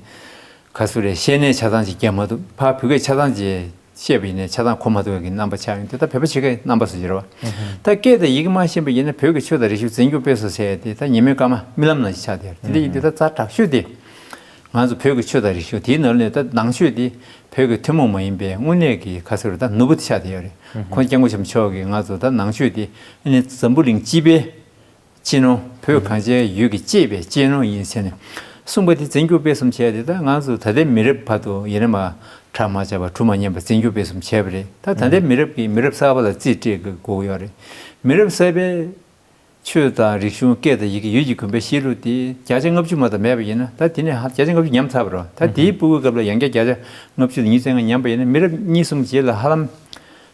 ག་ཚོད་རེད། ཤེས་ནའི་ཆ་ཚང་ཅིག་རྒྱག་མ་ཐུབ། ཕར་བོད་སྐད་ཆ་ཚང་ཅིག་བཤད་པ་ཡིན་ནའི་ཆ་ཚང་གོ་མ་ཐུབ་པའི་རྣམ་པ་ཆགས་ཡོང་དུས་ད་བོད་པ་ཕྱེད་ཀའི་རྣམ་པ་སུ་ཡོད་རེད་བ། ད་སྐད་དང་ཡི་གེ་མ་ཤེས་པ་ཡིན་ན་བོད་ཀྱི་ཆོས་དང་རིག་གཞུང་འཛིན་སྐྱོང་སྤེལ་གསུམ་ཟེར་ཡ་དེ་ད་ཉེས་མེད་སྐར་མ་རྨི་ལམ་ནང་བཞིན་ཆགས་བསྡད་ཡོད་རེད། དེ་འདྲ་ཡིན་དུས་ད་ཛ་དྲག་ཤོས་དེ་ང་ཚོ་བོད་ཀྱི་ཆོས་དང་རིག་གཞུང་དེའི་ནང་ནས་ད་ནང་ཆོས་དེ་བོད་ཀྱི་ཐུན་མོང་མ་ཡིན་པའི་དངོས་གནས་ཀྱི་ག་ཚོད་རེད་ད་ནོར་བུ་དེ་ཆགས་བསྡད་ཡོད་རེད། ཁོང་སྐྱབས་མགོན་ཆེན་པོ་མཆོག་གིས་ང་ཚོ་ད་ནང་ཆོས་དེ་ཨ་ནི་འཛམ་བུ་གླིང་སྤྱི་པའི་སྤྱི་ནོར། བོད་གངས་ཅན་ཡུལ་གྱི་གཅེས་པའི་གཅེས་ནོར་ཡིན་ཟེར་ནས་གསུངས་པ་དེ་འཛིན་སྐྱོང་སྤེལ་གསུམ་བྱས་ཏེ་ད་ང་ཚོ་ད་ལྟའི་མི་རབས་བར་དུ་ཡིན་ན་མ་ཁྲག་མ་ཆགས་པ་གྲུ་མ་ཉམས་པ་འཛིན་སྐྱོང་སྤེལ་གསུམ་བྱས་པ་རེད། ད་ད་ལྟའི་མི་རབས་ཀྱིས་མི་རབས་གསར་པ་ལ་རྩིས་སྤྲད་དགོས་ཀྱི་ཡོད་རེད། མི་རབས་གསར་པའི་ ཆོས་དང་རིག་གཞུང་སྐད་དང་ཡི་གེ་ཡུལ་གྱི་དགོན་པའི་བཤད་ལུགས་དེ་བརྒྱ་ཆ་ལྔ་བཅུ་མ་གཏོགས་མེད་པ་ཡིན་ན། ད་དེ་ནས་ཧ་བརྒྱ་ཆ་ལྔ་བཅུ་ཉམས་ཚར་བ་རེད། ད་དེའི་ཕྲུ་གུའི་སྐབས་ལ་ཡང་བསྐྱར་བརྒྱ་ཆ་ལྔ་བཅུ་དང་ཉི་ཤུ་རྩ་ལྔ་ཉམས་པ་ཡིན་ན། མི་རབས་གཉིས་གསུམ་རྗེས་ལ་ཧ་ལམ་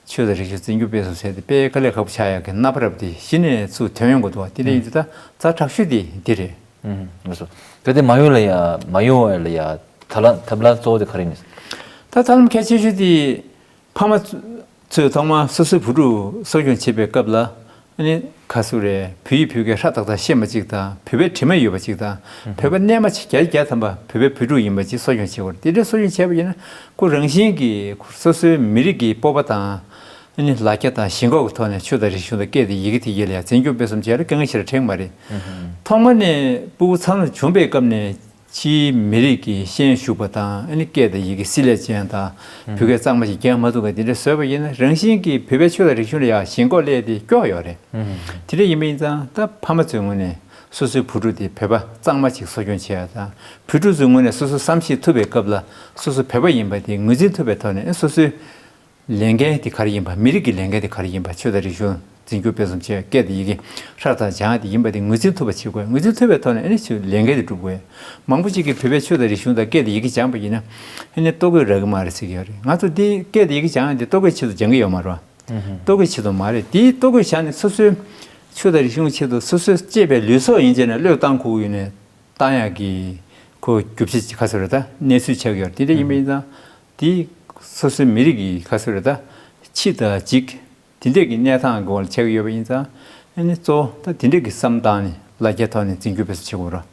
ཆོས་དང་རིག་གཞུང་འཛིན་སྐྱོང་སྤེལ་གསུམ་ཟེར་དེ་དཔེ་དཀའ་ལས་ཁག་པོ་ཆགས་ཡག་གི་རྣམ་པ་རབ་དེ་གཞི་ནས་ཚུར་ཐོན་ཡོང་གི་འདུག་བ། དེ་འདྲ་ཡིན་དུས་ད་ཛ་དྲག་ཤོས་དེ་འདི་རེད། ཨུམ། ལགས་སོ། གལ་ཏེ་མ་ཡོང་ལ་ཡ། མ་ཡོང་བ་ལ་ཡ། ཐབས་ལམ་ཐབས་ལམ་གཙོ་བོ་དེ་ག་རེ་ཡིན། ད་ཐབས་ལམ་གལ་ཆེ་ཤོས་དེ་ཕ་མ་ཚོས་ཐོག་མར་སོ་སོའི་བུ་ཕྲུག་གསོ་སྐྱོང་བྱེད་པའི་སྐབས་ལ། ཨ་ནི་ག་ཟེར་རེད། བོད་ཡིག་བོད་སྐད་ཧྲ་ཏག་ཏག་ཤེས་པ་ཅིག་དང་། བོད་པའི་དྲི་མ་ཡོད་པ་ཅིག་དང་། བོད་པ་རྣལ་མ་ཅིག་བརྒྱ་ཆ་བརྒྱ་ཐམ་པ་བོད་པའི་བུ་ཕྲུག་ཡིན་པ་ཅིག་གསོ་སྐྱོང་བྱེད་དགོས་རེད། དེ་འདྲའི་གསོ་སྐྱོང་བྱས་པ་ཡིན་ན། ཁོ་རང་བཞིན་གྱིས་སོ་སོའི་མི་རིགས་ཀྱི་སྤོབས་པ་དང་། ཨ་ནི་ལ་རྒྱ་དང་ཞེན་ཁོག་གི་ཐོག་ནས་ཆོས་དང་རིག་གཞུང་དང་སྐད་དང་ཡི་གེ་དེ་གཉིས་ལ་ཡང་འཛིན་སྐྱོང་སྤེལ་གསུམ་བྱས་ན་དཀའ་ངལ་ཞེ་དྲག་འཕྲད་ཀྱི་མ་རེད། ཐོག་མ་ནས་ཕྲུ་གུ་ཚང་མ་བྱུང་བའི་སྐབས་ནས། ཕྱིའི་མི་རིགས་ཀྱི་ཤེས་ཡོན་ཞུགས་པ་དང་། ཨ་ནི་སྐད་དང་ཡི་གེ་སྲིད་ལས་ཅན་དང་། བོད་སྐད་གཙང་མ་ཞིག་རྒྱག་མ་ཐུབ་པ་དེ་འདྲ་བཟོས་པ་ཡིན་ན། རང་བཞིན་གྱིས་བོད་པའི་ཆོས་དང་རིག་གཞུང་ལ་ཡང་ཞེན་ཁོག་སླེབས་ཏེ་སྐྱོ་ཡོད་རེད། དེ་འདྲ་ཡིན་པ་ཡིན་ཙང་། ད་ཕ་མ་ཚོའི་ངོས་ནས་སོ་སོའི་བུ་ཕྲུག་དེ་བོད་པ་གཙང་མ་ཞིག་གསོ་སྐྱོང་བྱེད་ཡ་དང་། བུ་ཕྲུག་ཚོའི་ངོས་ནས་སོ་སོ་བསམ་ཤེས་ཐུབ་པའི་སྐབས་ལ་སོ་སོ་བོད་པ་ཡིན་པ་དེ་ངོས་འཛིན་ཐུབ་པའི་ཐོག་ནས། ཨ་ནི་སོ་སོའི་ལས་འགན་དེ་ག་རེ་ཡིན་པ། མི་རིགས་ཀྱི་ལས་འགན་དེ་ག་རེ་ཡིན་པ། ཆོས་དང་རིག་གཞུང་འཛིན་སྐྱོང་སྤེལ་གསུམ་བྱེད། སྐད་དང་ཡི་གེ་ཧྲ་ཏག་སྦྱང་ཡ་དེ་ཡིན་པ་དེ་ངོས་འཛིན་ཐུབ་པ་བྱེད་དགོས། ངོས་འཛིན་ཐུབ་པའི་ཐོག་ནས་ཨ་ནི་ཆོས་ལས་འགན་དེ་སྒྲུབ་དགོས། མང་པོ་ཅིག་གིས་བོད་པའི་ཆོས་དང་རིག་གཞུང་དང་སྐད་དང་ཡི་གེ་སྦྱངས་པ་ཡིན་ན། ཨ་ནི་ལྟོ་གོས་རག་གི་མ་རེད་ཟེར་གྱི་ཡོད་རེད། ང་ཚོ་འདི་སྐད་དང་ཡི་གེ་སྦྱངས་ཡ་འདི་ལྟོ་གོས་ཆེད་དུ་སྦྱང་གི་ཡོད་མ་རེད་བ། ལྟོ་གོས་ཆེད་དུ་མ་རེད། དེའི་ལྟོ་གོས་བཞག་ནས་སོ་སོའི་ཆོས་དང་རིག་གཞུང་ཆེད་དུ་སོ་སོའི་གཅེས་པའི་ལུས་སྲོག་ཡིན་བྱས་ནས་བློས་བཏང་དགོས་ཀྱི་ཡོད་ནས། བཏང་ཡག་གི་ཁོ་རྒྱུ་ཆ་ག་ཟེར་རེད། ད་གནས་ཚུལ་ཆགས་ཀྱི་ཡོད་རེད། དེ་འདྲ་ཡིན་པ་ཡིན་ཙང་། དེ་སོ་སོའི་མི་རིགས་ཀྱི་ག་ཟེར་རེད། ད་ཕྱི་དང་འཇིག་དེ་འདྲས་ཀྱི་གནས་སྟངས་སྐོར་ལ་ཆགས་ཀྱི་ཡོད་པ་ཡིན་ཙང་། ཨ་ནི་གཙོ་བོ་ད་དེ་འདྲས་ཀྱི་བསམ་སྟངས་ནས་ལ་རྒྱ་ཐོག་ནས་འཛིན་སྐྱོང་སྤེལ་གསུམ་བྱེད་དགོས་རེད།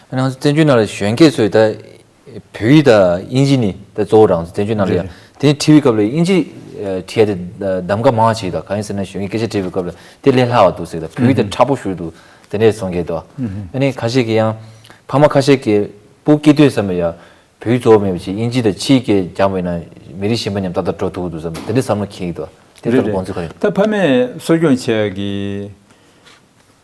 ཨ་ནི་ང་ཚོ་བཙན་བྱོལ་ནང་ལ་གཞོན་སྐྱེས་ཚོས་ད་བོད་ཡིག་དང་དབྱིན་ཇི་ནི་ད་གཙོ་བོ་རང་བཙན་བྱོལ་ནང་ལ་ཡ། རེད། དེ་ནི་བྲིས་པའི་སྐབས་ལ་དབྱིན་ཇི་ཨ་བྲིས་ཡ་དེ་གདམ་ག་མང་བ་བྱེད་ཀྱི་འདུག་གང་ཡིན་ཟེར་ན། གཞོན་སྐྱེས་སྐད་ཆ་དྲིས་པའི་སྐབས་ལ་དེ་ལས་སླ་བ་འདུག་ཟེར། ད་བོད་ཡིག་དེ་མཁྲེགས་པོ་ཞེ་པོ་འདུག་དེ་འདྲས་གསུང་མཁན་འདུག་ཨ་ནི་ཁ་ཤས་ཀྱིས་ཡང་། ཕ་མ་ཁ་ཤས་ཀྱིས་སྤུ་གུ་སྐྱེ་དུས་ཙམ་པ་ཡ། བོད་ཡིག་གཙོ་བོ་མེད་པ་བྱས། དབྱིན་ཇི་དང་ཕྱིའི་སྐད་སྦྱངས་པ་ཡིན་ན་མི་རིགས་གཞན་པ་མཉམ་ཏག་ཏག་འགྲོ་ཐུབ་ཀྱི་འདུག་བསམ། དེ་འདྲའི་བསམ་བློ་འཁྱེར་གྱི་འདུག་དེ་རེད་ལྟར་རེད། དགོངས་ཚུལ་ག་རེ། ད་ཕ་མས་གསོ་སྐྱོང་བྱེད་ཡག་གི་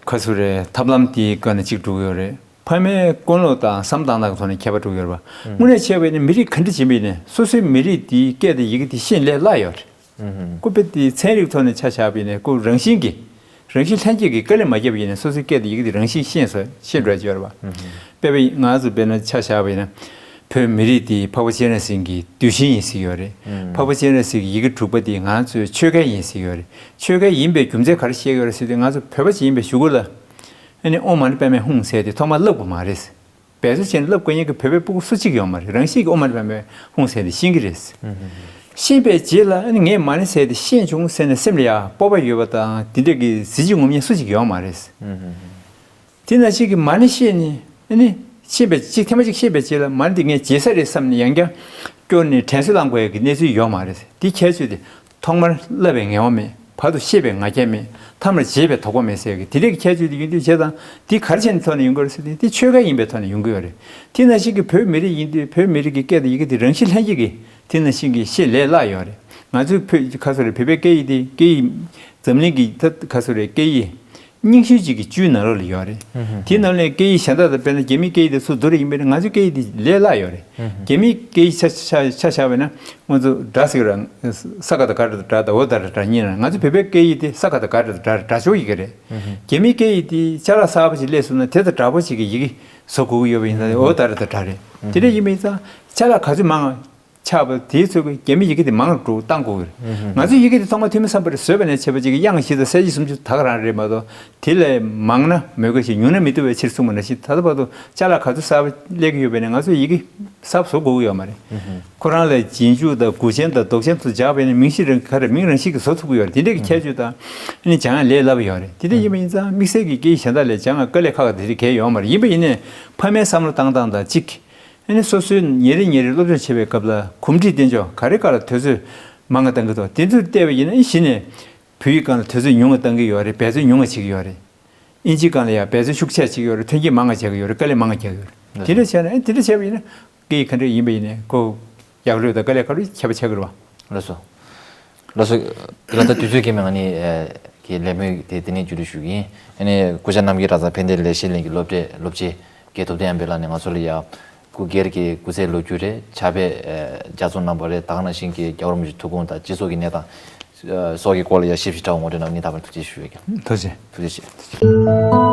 ག་ཟེར་རེད། ཐབས་ལམ་དེའི་སྒང་ནས་གཅིག་འགྲོ་གི་ཡོད་རེད། ཕ་མའི་ཀུན་སློང་དང་བསམ་སྟངས་དང་ཐོག་ནས་ཁྱད་པར་འགྲོ་གི་ཡོད་རེད་པ། དངོས་གནས་བྱས་པ་ཡིན་ན་མི་རིགས་ག་འདྲ་ཅིག་ཡིན་པ་ཡིན་ནའི་སོ་སོའི་མི་རིགས་དེའི་སྐད་དང་ཡི་གེ་དེ་ཤེས་ལས་སླ་ཡོད་རེད། ཨུ་ཧུམ། ཁོ་དཔེ་དེ་ཚན་རིག་ཐོག་ནས་ཆ་བཞག་པ་ཡིན་ནའི་ཁོ་རང་བཞིན་གྱིས། རང་བཞིན་ལྷན་སྐྱེས་ཀྱིས་དཀའ་ལས་མ་བརྒྱབ་པ་ཡིན་ནའི་སོ་སོའི་སྐད་དང་ཡི་གེ་དེ་རང་བཞིན་ཤེས་སོ། ཤེས་འགྲོ་ཡ་ཅིག་ཡོད་རེད་པ། ཨུ་ཧུམ། དཔེ་དཔེ་ང་ཚོ་དཔེར་ན་ཆ་བཞག་པ་ཡིན་ན། བོད་མི་རིགས་དེ་འཕགས་པ་སྤྱན་རས་གཟིགས་ཀྱི་གདུལ་ཞིང་ཡིན་ཟེར་གྱི་ཡོད་རེད། ཨུ་ཧུམ། འཕགས་པ་སྤྱན་རས་གཟིགས་ཀྱི་ཡི་གེ་དྲུག་པ་དེ་ང་ཚོའི་ཆོལ་ཁ་ཡིན་ཟེར་གྱི་ཡོད་རེད། ཆོལ་ཁ་ཡིན་པའི་རྒྱུ་མཚན་ག་རེ་བཤད་ཀྱི་ཡོད་རེད་ཟེར་དུས། ང་ཚོ་བོད་པ་ཞིག་ཡིན་པའི་གཞུག་གུ་ལ། ཨ་ནི་ཨོཾ་མ་ཎི་པདྨེ་ཧཱུྃ་ཟེར་དེ་ཐོག་མར་བསླབ་དགོས་མ་རེད། འབད་རྩོལ་བྱས་ནས་བསླབ་དགོས་མཁན་གྱི་བོད་པའི་སྤུ་གུ་སུ་གཅིག་ཡོད་མ་རེད། རང་བཞིན་གྱིས་ཨོཾ་མ་ཎི་པདྨེ་ཧཱུྃ་ཟེར་དེ་ཤེས་ཀྱི་རེད། ཤེས་པའི་རྗེས་ལ་ཨ་ནི་ངས་མ་ཎི་ཟེར་དེ་ཤེས་བྱུང་ཟེར་ནས་སེམས་ལ་ཡང་སྤོབས་པ་ཡོད་པ་དང་། དེ་འདྲ་གི་གཟི་བརྗིད་ངོམ་མཁན་སུ་གཅིག་ཡོད་མ་རེད། དེ་ནང་བཞིན་གྱི་མ་ཎི་ཤེས་ནས། ཨ་ནི་ཤེས་པའི་གཅིག་ཐེངས་མ་གཅིག་ཤེས་པའི་རྗེས་ལ་མ་ཎི་དེ་ངས་བརྗེད་ས་རེད་བསམ་ནས་ཡང་བསྐྱར་སྐྱོར་ནས་དྲན་གསོ་བསླང་དགོས་ཡ་གི་གནས་ཚུལ་ཡོད་མ་རེད། དེ་ཁྱད་ཆོས་དེ། ཐོག་མར་བསླབ་པའི་ངལ་བ་མེད། བར་དུ་ཤེས་པའི་ང་རྒྱལ་མེད། མཐའ་མར་བརྗེད་པའི་དོགས་པ་མེད་ཟེར་གི། དེ་འདྲའི་གི་ཁྱད་ཆོས་དེ་ཡོད་དུས་བྱས་ཙང་། དེ་ག་རེ་བྱས་ནས་ཐོག་ནས་ཡོང་གི་རེད་ཟེར་དུས། དེ་ཆོལ་ཁ་ཡིན་པའི་ཐོག་ནས་ཡོང་གི་ཡོད་རེད། དེ་ནང་བཞིན་གྱི་བོད་མི་རིགས་ཡིན་དུས་བོད་མི་རིགས་ཀྱི་སྐད་དང་ཡི་གེ་དེ་རང་བཞིན་ལྷན་སྐྱེས་ཀྱི་དེ་ནང་བཞིན་གྱི་ཤེས་ལས་སླ་ཡོད་རེད། ང་ཚོའི་བོད་ག་ཟེར་རེད། བོད་པའི་སྐད་ཡིག་དེ་སྐད་ཡིག་འཛམ་གླིང་གི་ད་ག་ཟེར་རེད། སྐད་ཡིག་རྙིང་ཤོས་གཅིག་གི་བཅུའི་ནང་ལོགས་ལ་ཡོད་རེད། ཨུ་ཧུ། དེའི་ནང་ལས་སྐད་ཡིག་གཞན་དག་དང་དཔེར་ན་རྒྱ་མིའི་སྐད་ཡིག་དེ་ཚུར་བསྡུ་རེ་ཡིན་པས་ན། ང་ཚོའི་སྐད་ཡིག་དེ་ལས་སླ་ཡོད་རེད། ཨུ་ཧུ། རྒྱ་མིའི་སྐད་ཡིག་ཆ་ཆ་ཆ་བཞག་པས་ན། ང་ཚོ་སྒྲ་ཟེར་གི་ར། ས་ག་དང་ག་ར་དང་སྒྲ་དང་འོ་ད་ར་སྒྲ་གཉིས་ན། ང་ཚོ་བོད་པའི་སྐད་ཡིག་དེ་ས་ག་དང་ག་ར་དང་སྒྲ་སྒྲ་ཕྱོགས་ཡི་གེ་རེད། ཨུ་ཧུ། རྒྱ་མིའི་སྐད་ཡིག་དེ་ཅ་ལག་གསར་པ་ཞིག་སླེབས་སོང་ན་དེ་དང་འདྲ་པོ་ཞིག་གི་ཡི་གེ་བཟོ་དགོས་ཀྱི་ཡོད་པ་ཡིན་ཙང་། ཨུ་ཧུ། འོ་ད་ར་དང་སྒྲ་རེད། ཨུ་ཧུ། དེ་འདྲ་ཡིན་པ་ཡིན་ཙང་ཅ་ལག་ག་ཚོད་མང་ཆགས་པ་དེའི་ཚོད་ཀྱི་རྒྱ་མི་ཡི་གེ་དེ་མང་རུ་བཏང་དགོས་ཀྱི་རེད། ཨུ་ཧུ། ང་ཚོའི་ཡི་གེ་དེ་ཐོག་མ་ཐོན་མི་སམ་བྷོ་ཊས་བཟོས་པ་ནས་བྱས་པ་ཅིག་གི་དབྱངས་བཞི་དང་གསལ་བྱེད་སུམ་ཅུ་ད་ག་རང་རེད་མ་གཏོགས། དེ་ལས་མང་ན་མོས་གུས་ཤིག་ཉུང་ན་མི་བཏུབ་པའི་ཕྱིར་གསུངས་པ་ནང་བཞིན། ད་ལྟ་བར་དུ་ཅ་ལག་ག་ཚོད་གསར་པ་སླེབས་ཀྱི་ཡོད་པས་ན་ང་ཚོས་ཡི་གེ་གསར་པ་བཟོ་དགོས་ཀྱི་ཡོད་མ་རེད། ཨུ་ཧུ། ཁོ་རང་ལ་རྗེས་འཇུག་དང་གུག་ཅན་དང་འདོགས་ཅན་ཚོ་སྦྱར་བས་ན་མིང་གཞི་རང་ག་རེ་མིང་རང་བཞིན་གྱིས་བཟོ་ཐུབ་ཀྱི་ཡོད་རེད། དེ་འདྲས་ཀྱི་ཁྱད་ཆོས་དང་། ཨ་ནི་སྦྱང་ཡ་ལས་སླ་པོ་ཡོད་རེད། དེ་འདྲ་ཡིན་པ་ཡིན་ཙང་དམིགས་བསལ་གྱི་སྐད་ཡིག་གཞན་དག་ལས་སྦྱང་ཡ་དཀའ་ལས་ཁག་དེ་འདྲ་གང་ཡང་ཡོད་མ་རེད། ཡིན་པ་ཡིན་ནའི་ཕ་མའི་བསམ་བློ་བཏང་སྟངས་དང་གཅིག་ཨ་ནི་སོ་སོའི་ཉིན་རེ་ཉིན་རེ་སློབ་སྦྱོང་བྱེད་པའི་སྐབས་ལ་གོམས་འདྲིས་བསྟེན་ཕྱོགས་ག་རེ་ག་ལ་དུས་ཚོད་མང་ང་བཏང་གི་འདུག་དེ་ཚོར་བལྟས་པ་ཡིན་ན། ཨ་ནི་གཞི་ནས་བོད་ཡིག་སྒང་ལ་དུས་ཚོད་ཉུང་ང་བཏང་གི་ཡོད་རེད། འབད་རྩོལ་ཉུང་ང་བྱེད་ཀྱི་ཡོད་རེད། ཨིན་ཇིའི་སྒང་ལ་ཡང་འབད་རྩོལ་ཤུགས་ཆེ་བྱེད་ཀྱི་ཡོད་རེད། ཐོན་སྐྱེད་མང་ང་བྱེད་ཀྱི་ཡོད་རེད། དཀའ་ལས་མང་ང་རྒྱག་གི་ཡོད་རེད། དེ་འདྲ་བྱས་ན། ཨ་ནི་དེ་འདྲ་བྱས་པ་ཡིན་ན་སྐད་ཡིག་ག་འདྲ་ཡིན་པ་ཡིན་ནའི་ཁོ་ཡག་ལོས་དང་དཀའ་ལས་ཁག་ལོས་ཁྱད་པར་ཆགས་ཀྱི་རེད་བ། ལགས་སོ། ལགས་སོ། དེ་ལ་ད་དུས་ཚོད་ཀྱིས་མེད། ང་ནི་ཨ་གི་ལས་མོས་དེ་དེ་ནས་མཇུག་སྒྲིལ་ཞུ་གི་ཡིན། ཨ་ནི་སྐུ་ཞབས་རྣམ་རྒྱལ་གྲྭ་ཚང་ཕན་བདེ་ལེགས་བཤད་གླིང་གི་སློབ་གྲྭའི་སློབ་སྤྱི་རྒན་ཐུབ་བསྟན་དབྱངས་འཕེལ་ལགས་ནས་ང་ཚོ་ལ་ཡ་སྐུ་སྒེར་གྱི་སྐུ་ཚེའི་ལོ་རྒྱུས་རེད། ཕྱག་དཔེ་ཨ་ལྗགས་རྩོམ་གནང་བ་རེད། ད་ག་ནང་བཞིན་གྱི་རྒྱལ་བ་རིན་པོ་ཆེའི་ཐུགས་དགོངས་དང་སྤྱི་ཚོགས་ཀྱི་གནས་སྟངས། སོགས་ཀྱི་སྐོར་ལ་ཡ་ཞིབ་ཞིབ་ཕྲ་བ་ངོ་སྤྲོད་གནང་། ངས་ད་བར་ཐུགས་རྗེ་ཞུ་ཡོད་ཀྱང་། ཐུགས་རྗེ། ཐུགས་རྗེ་ཆེ།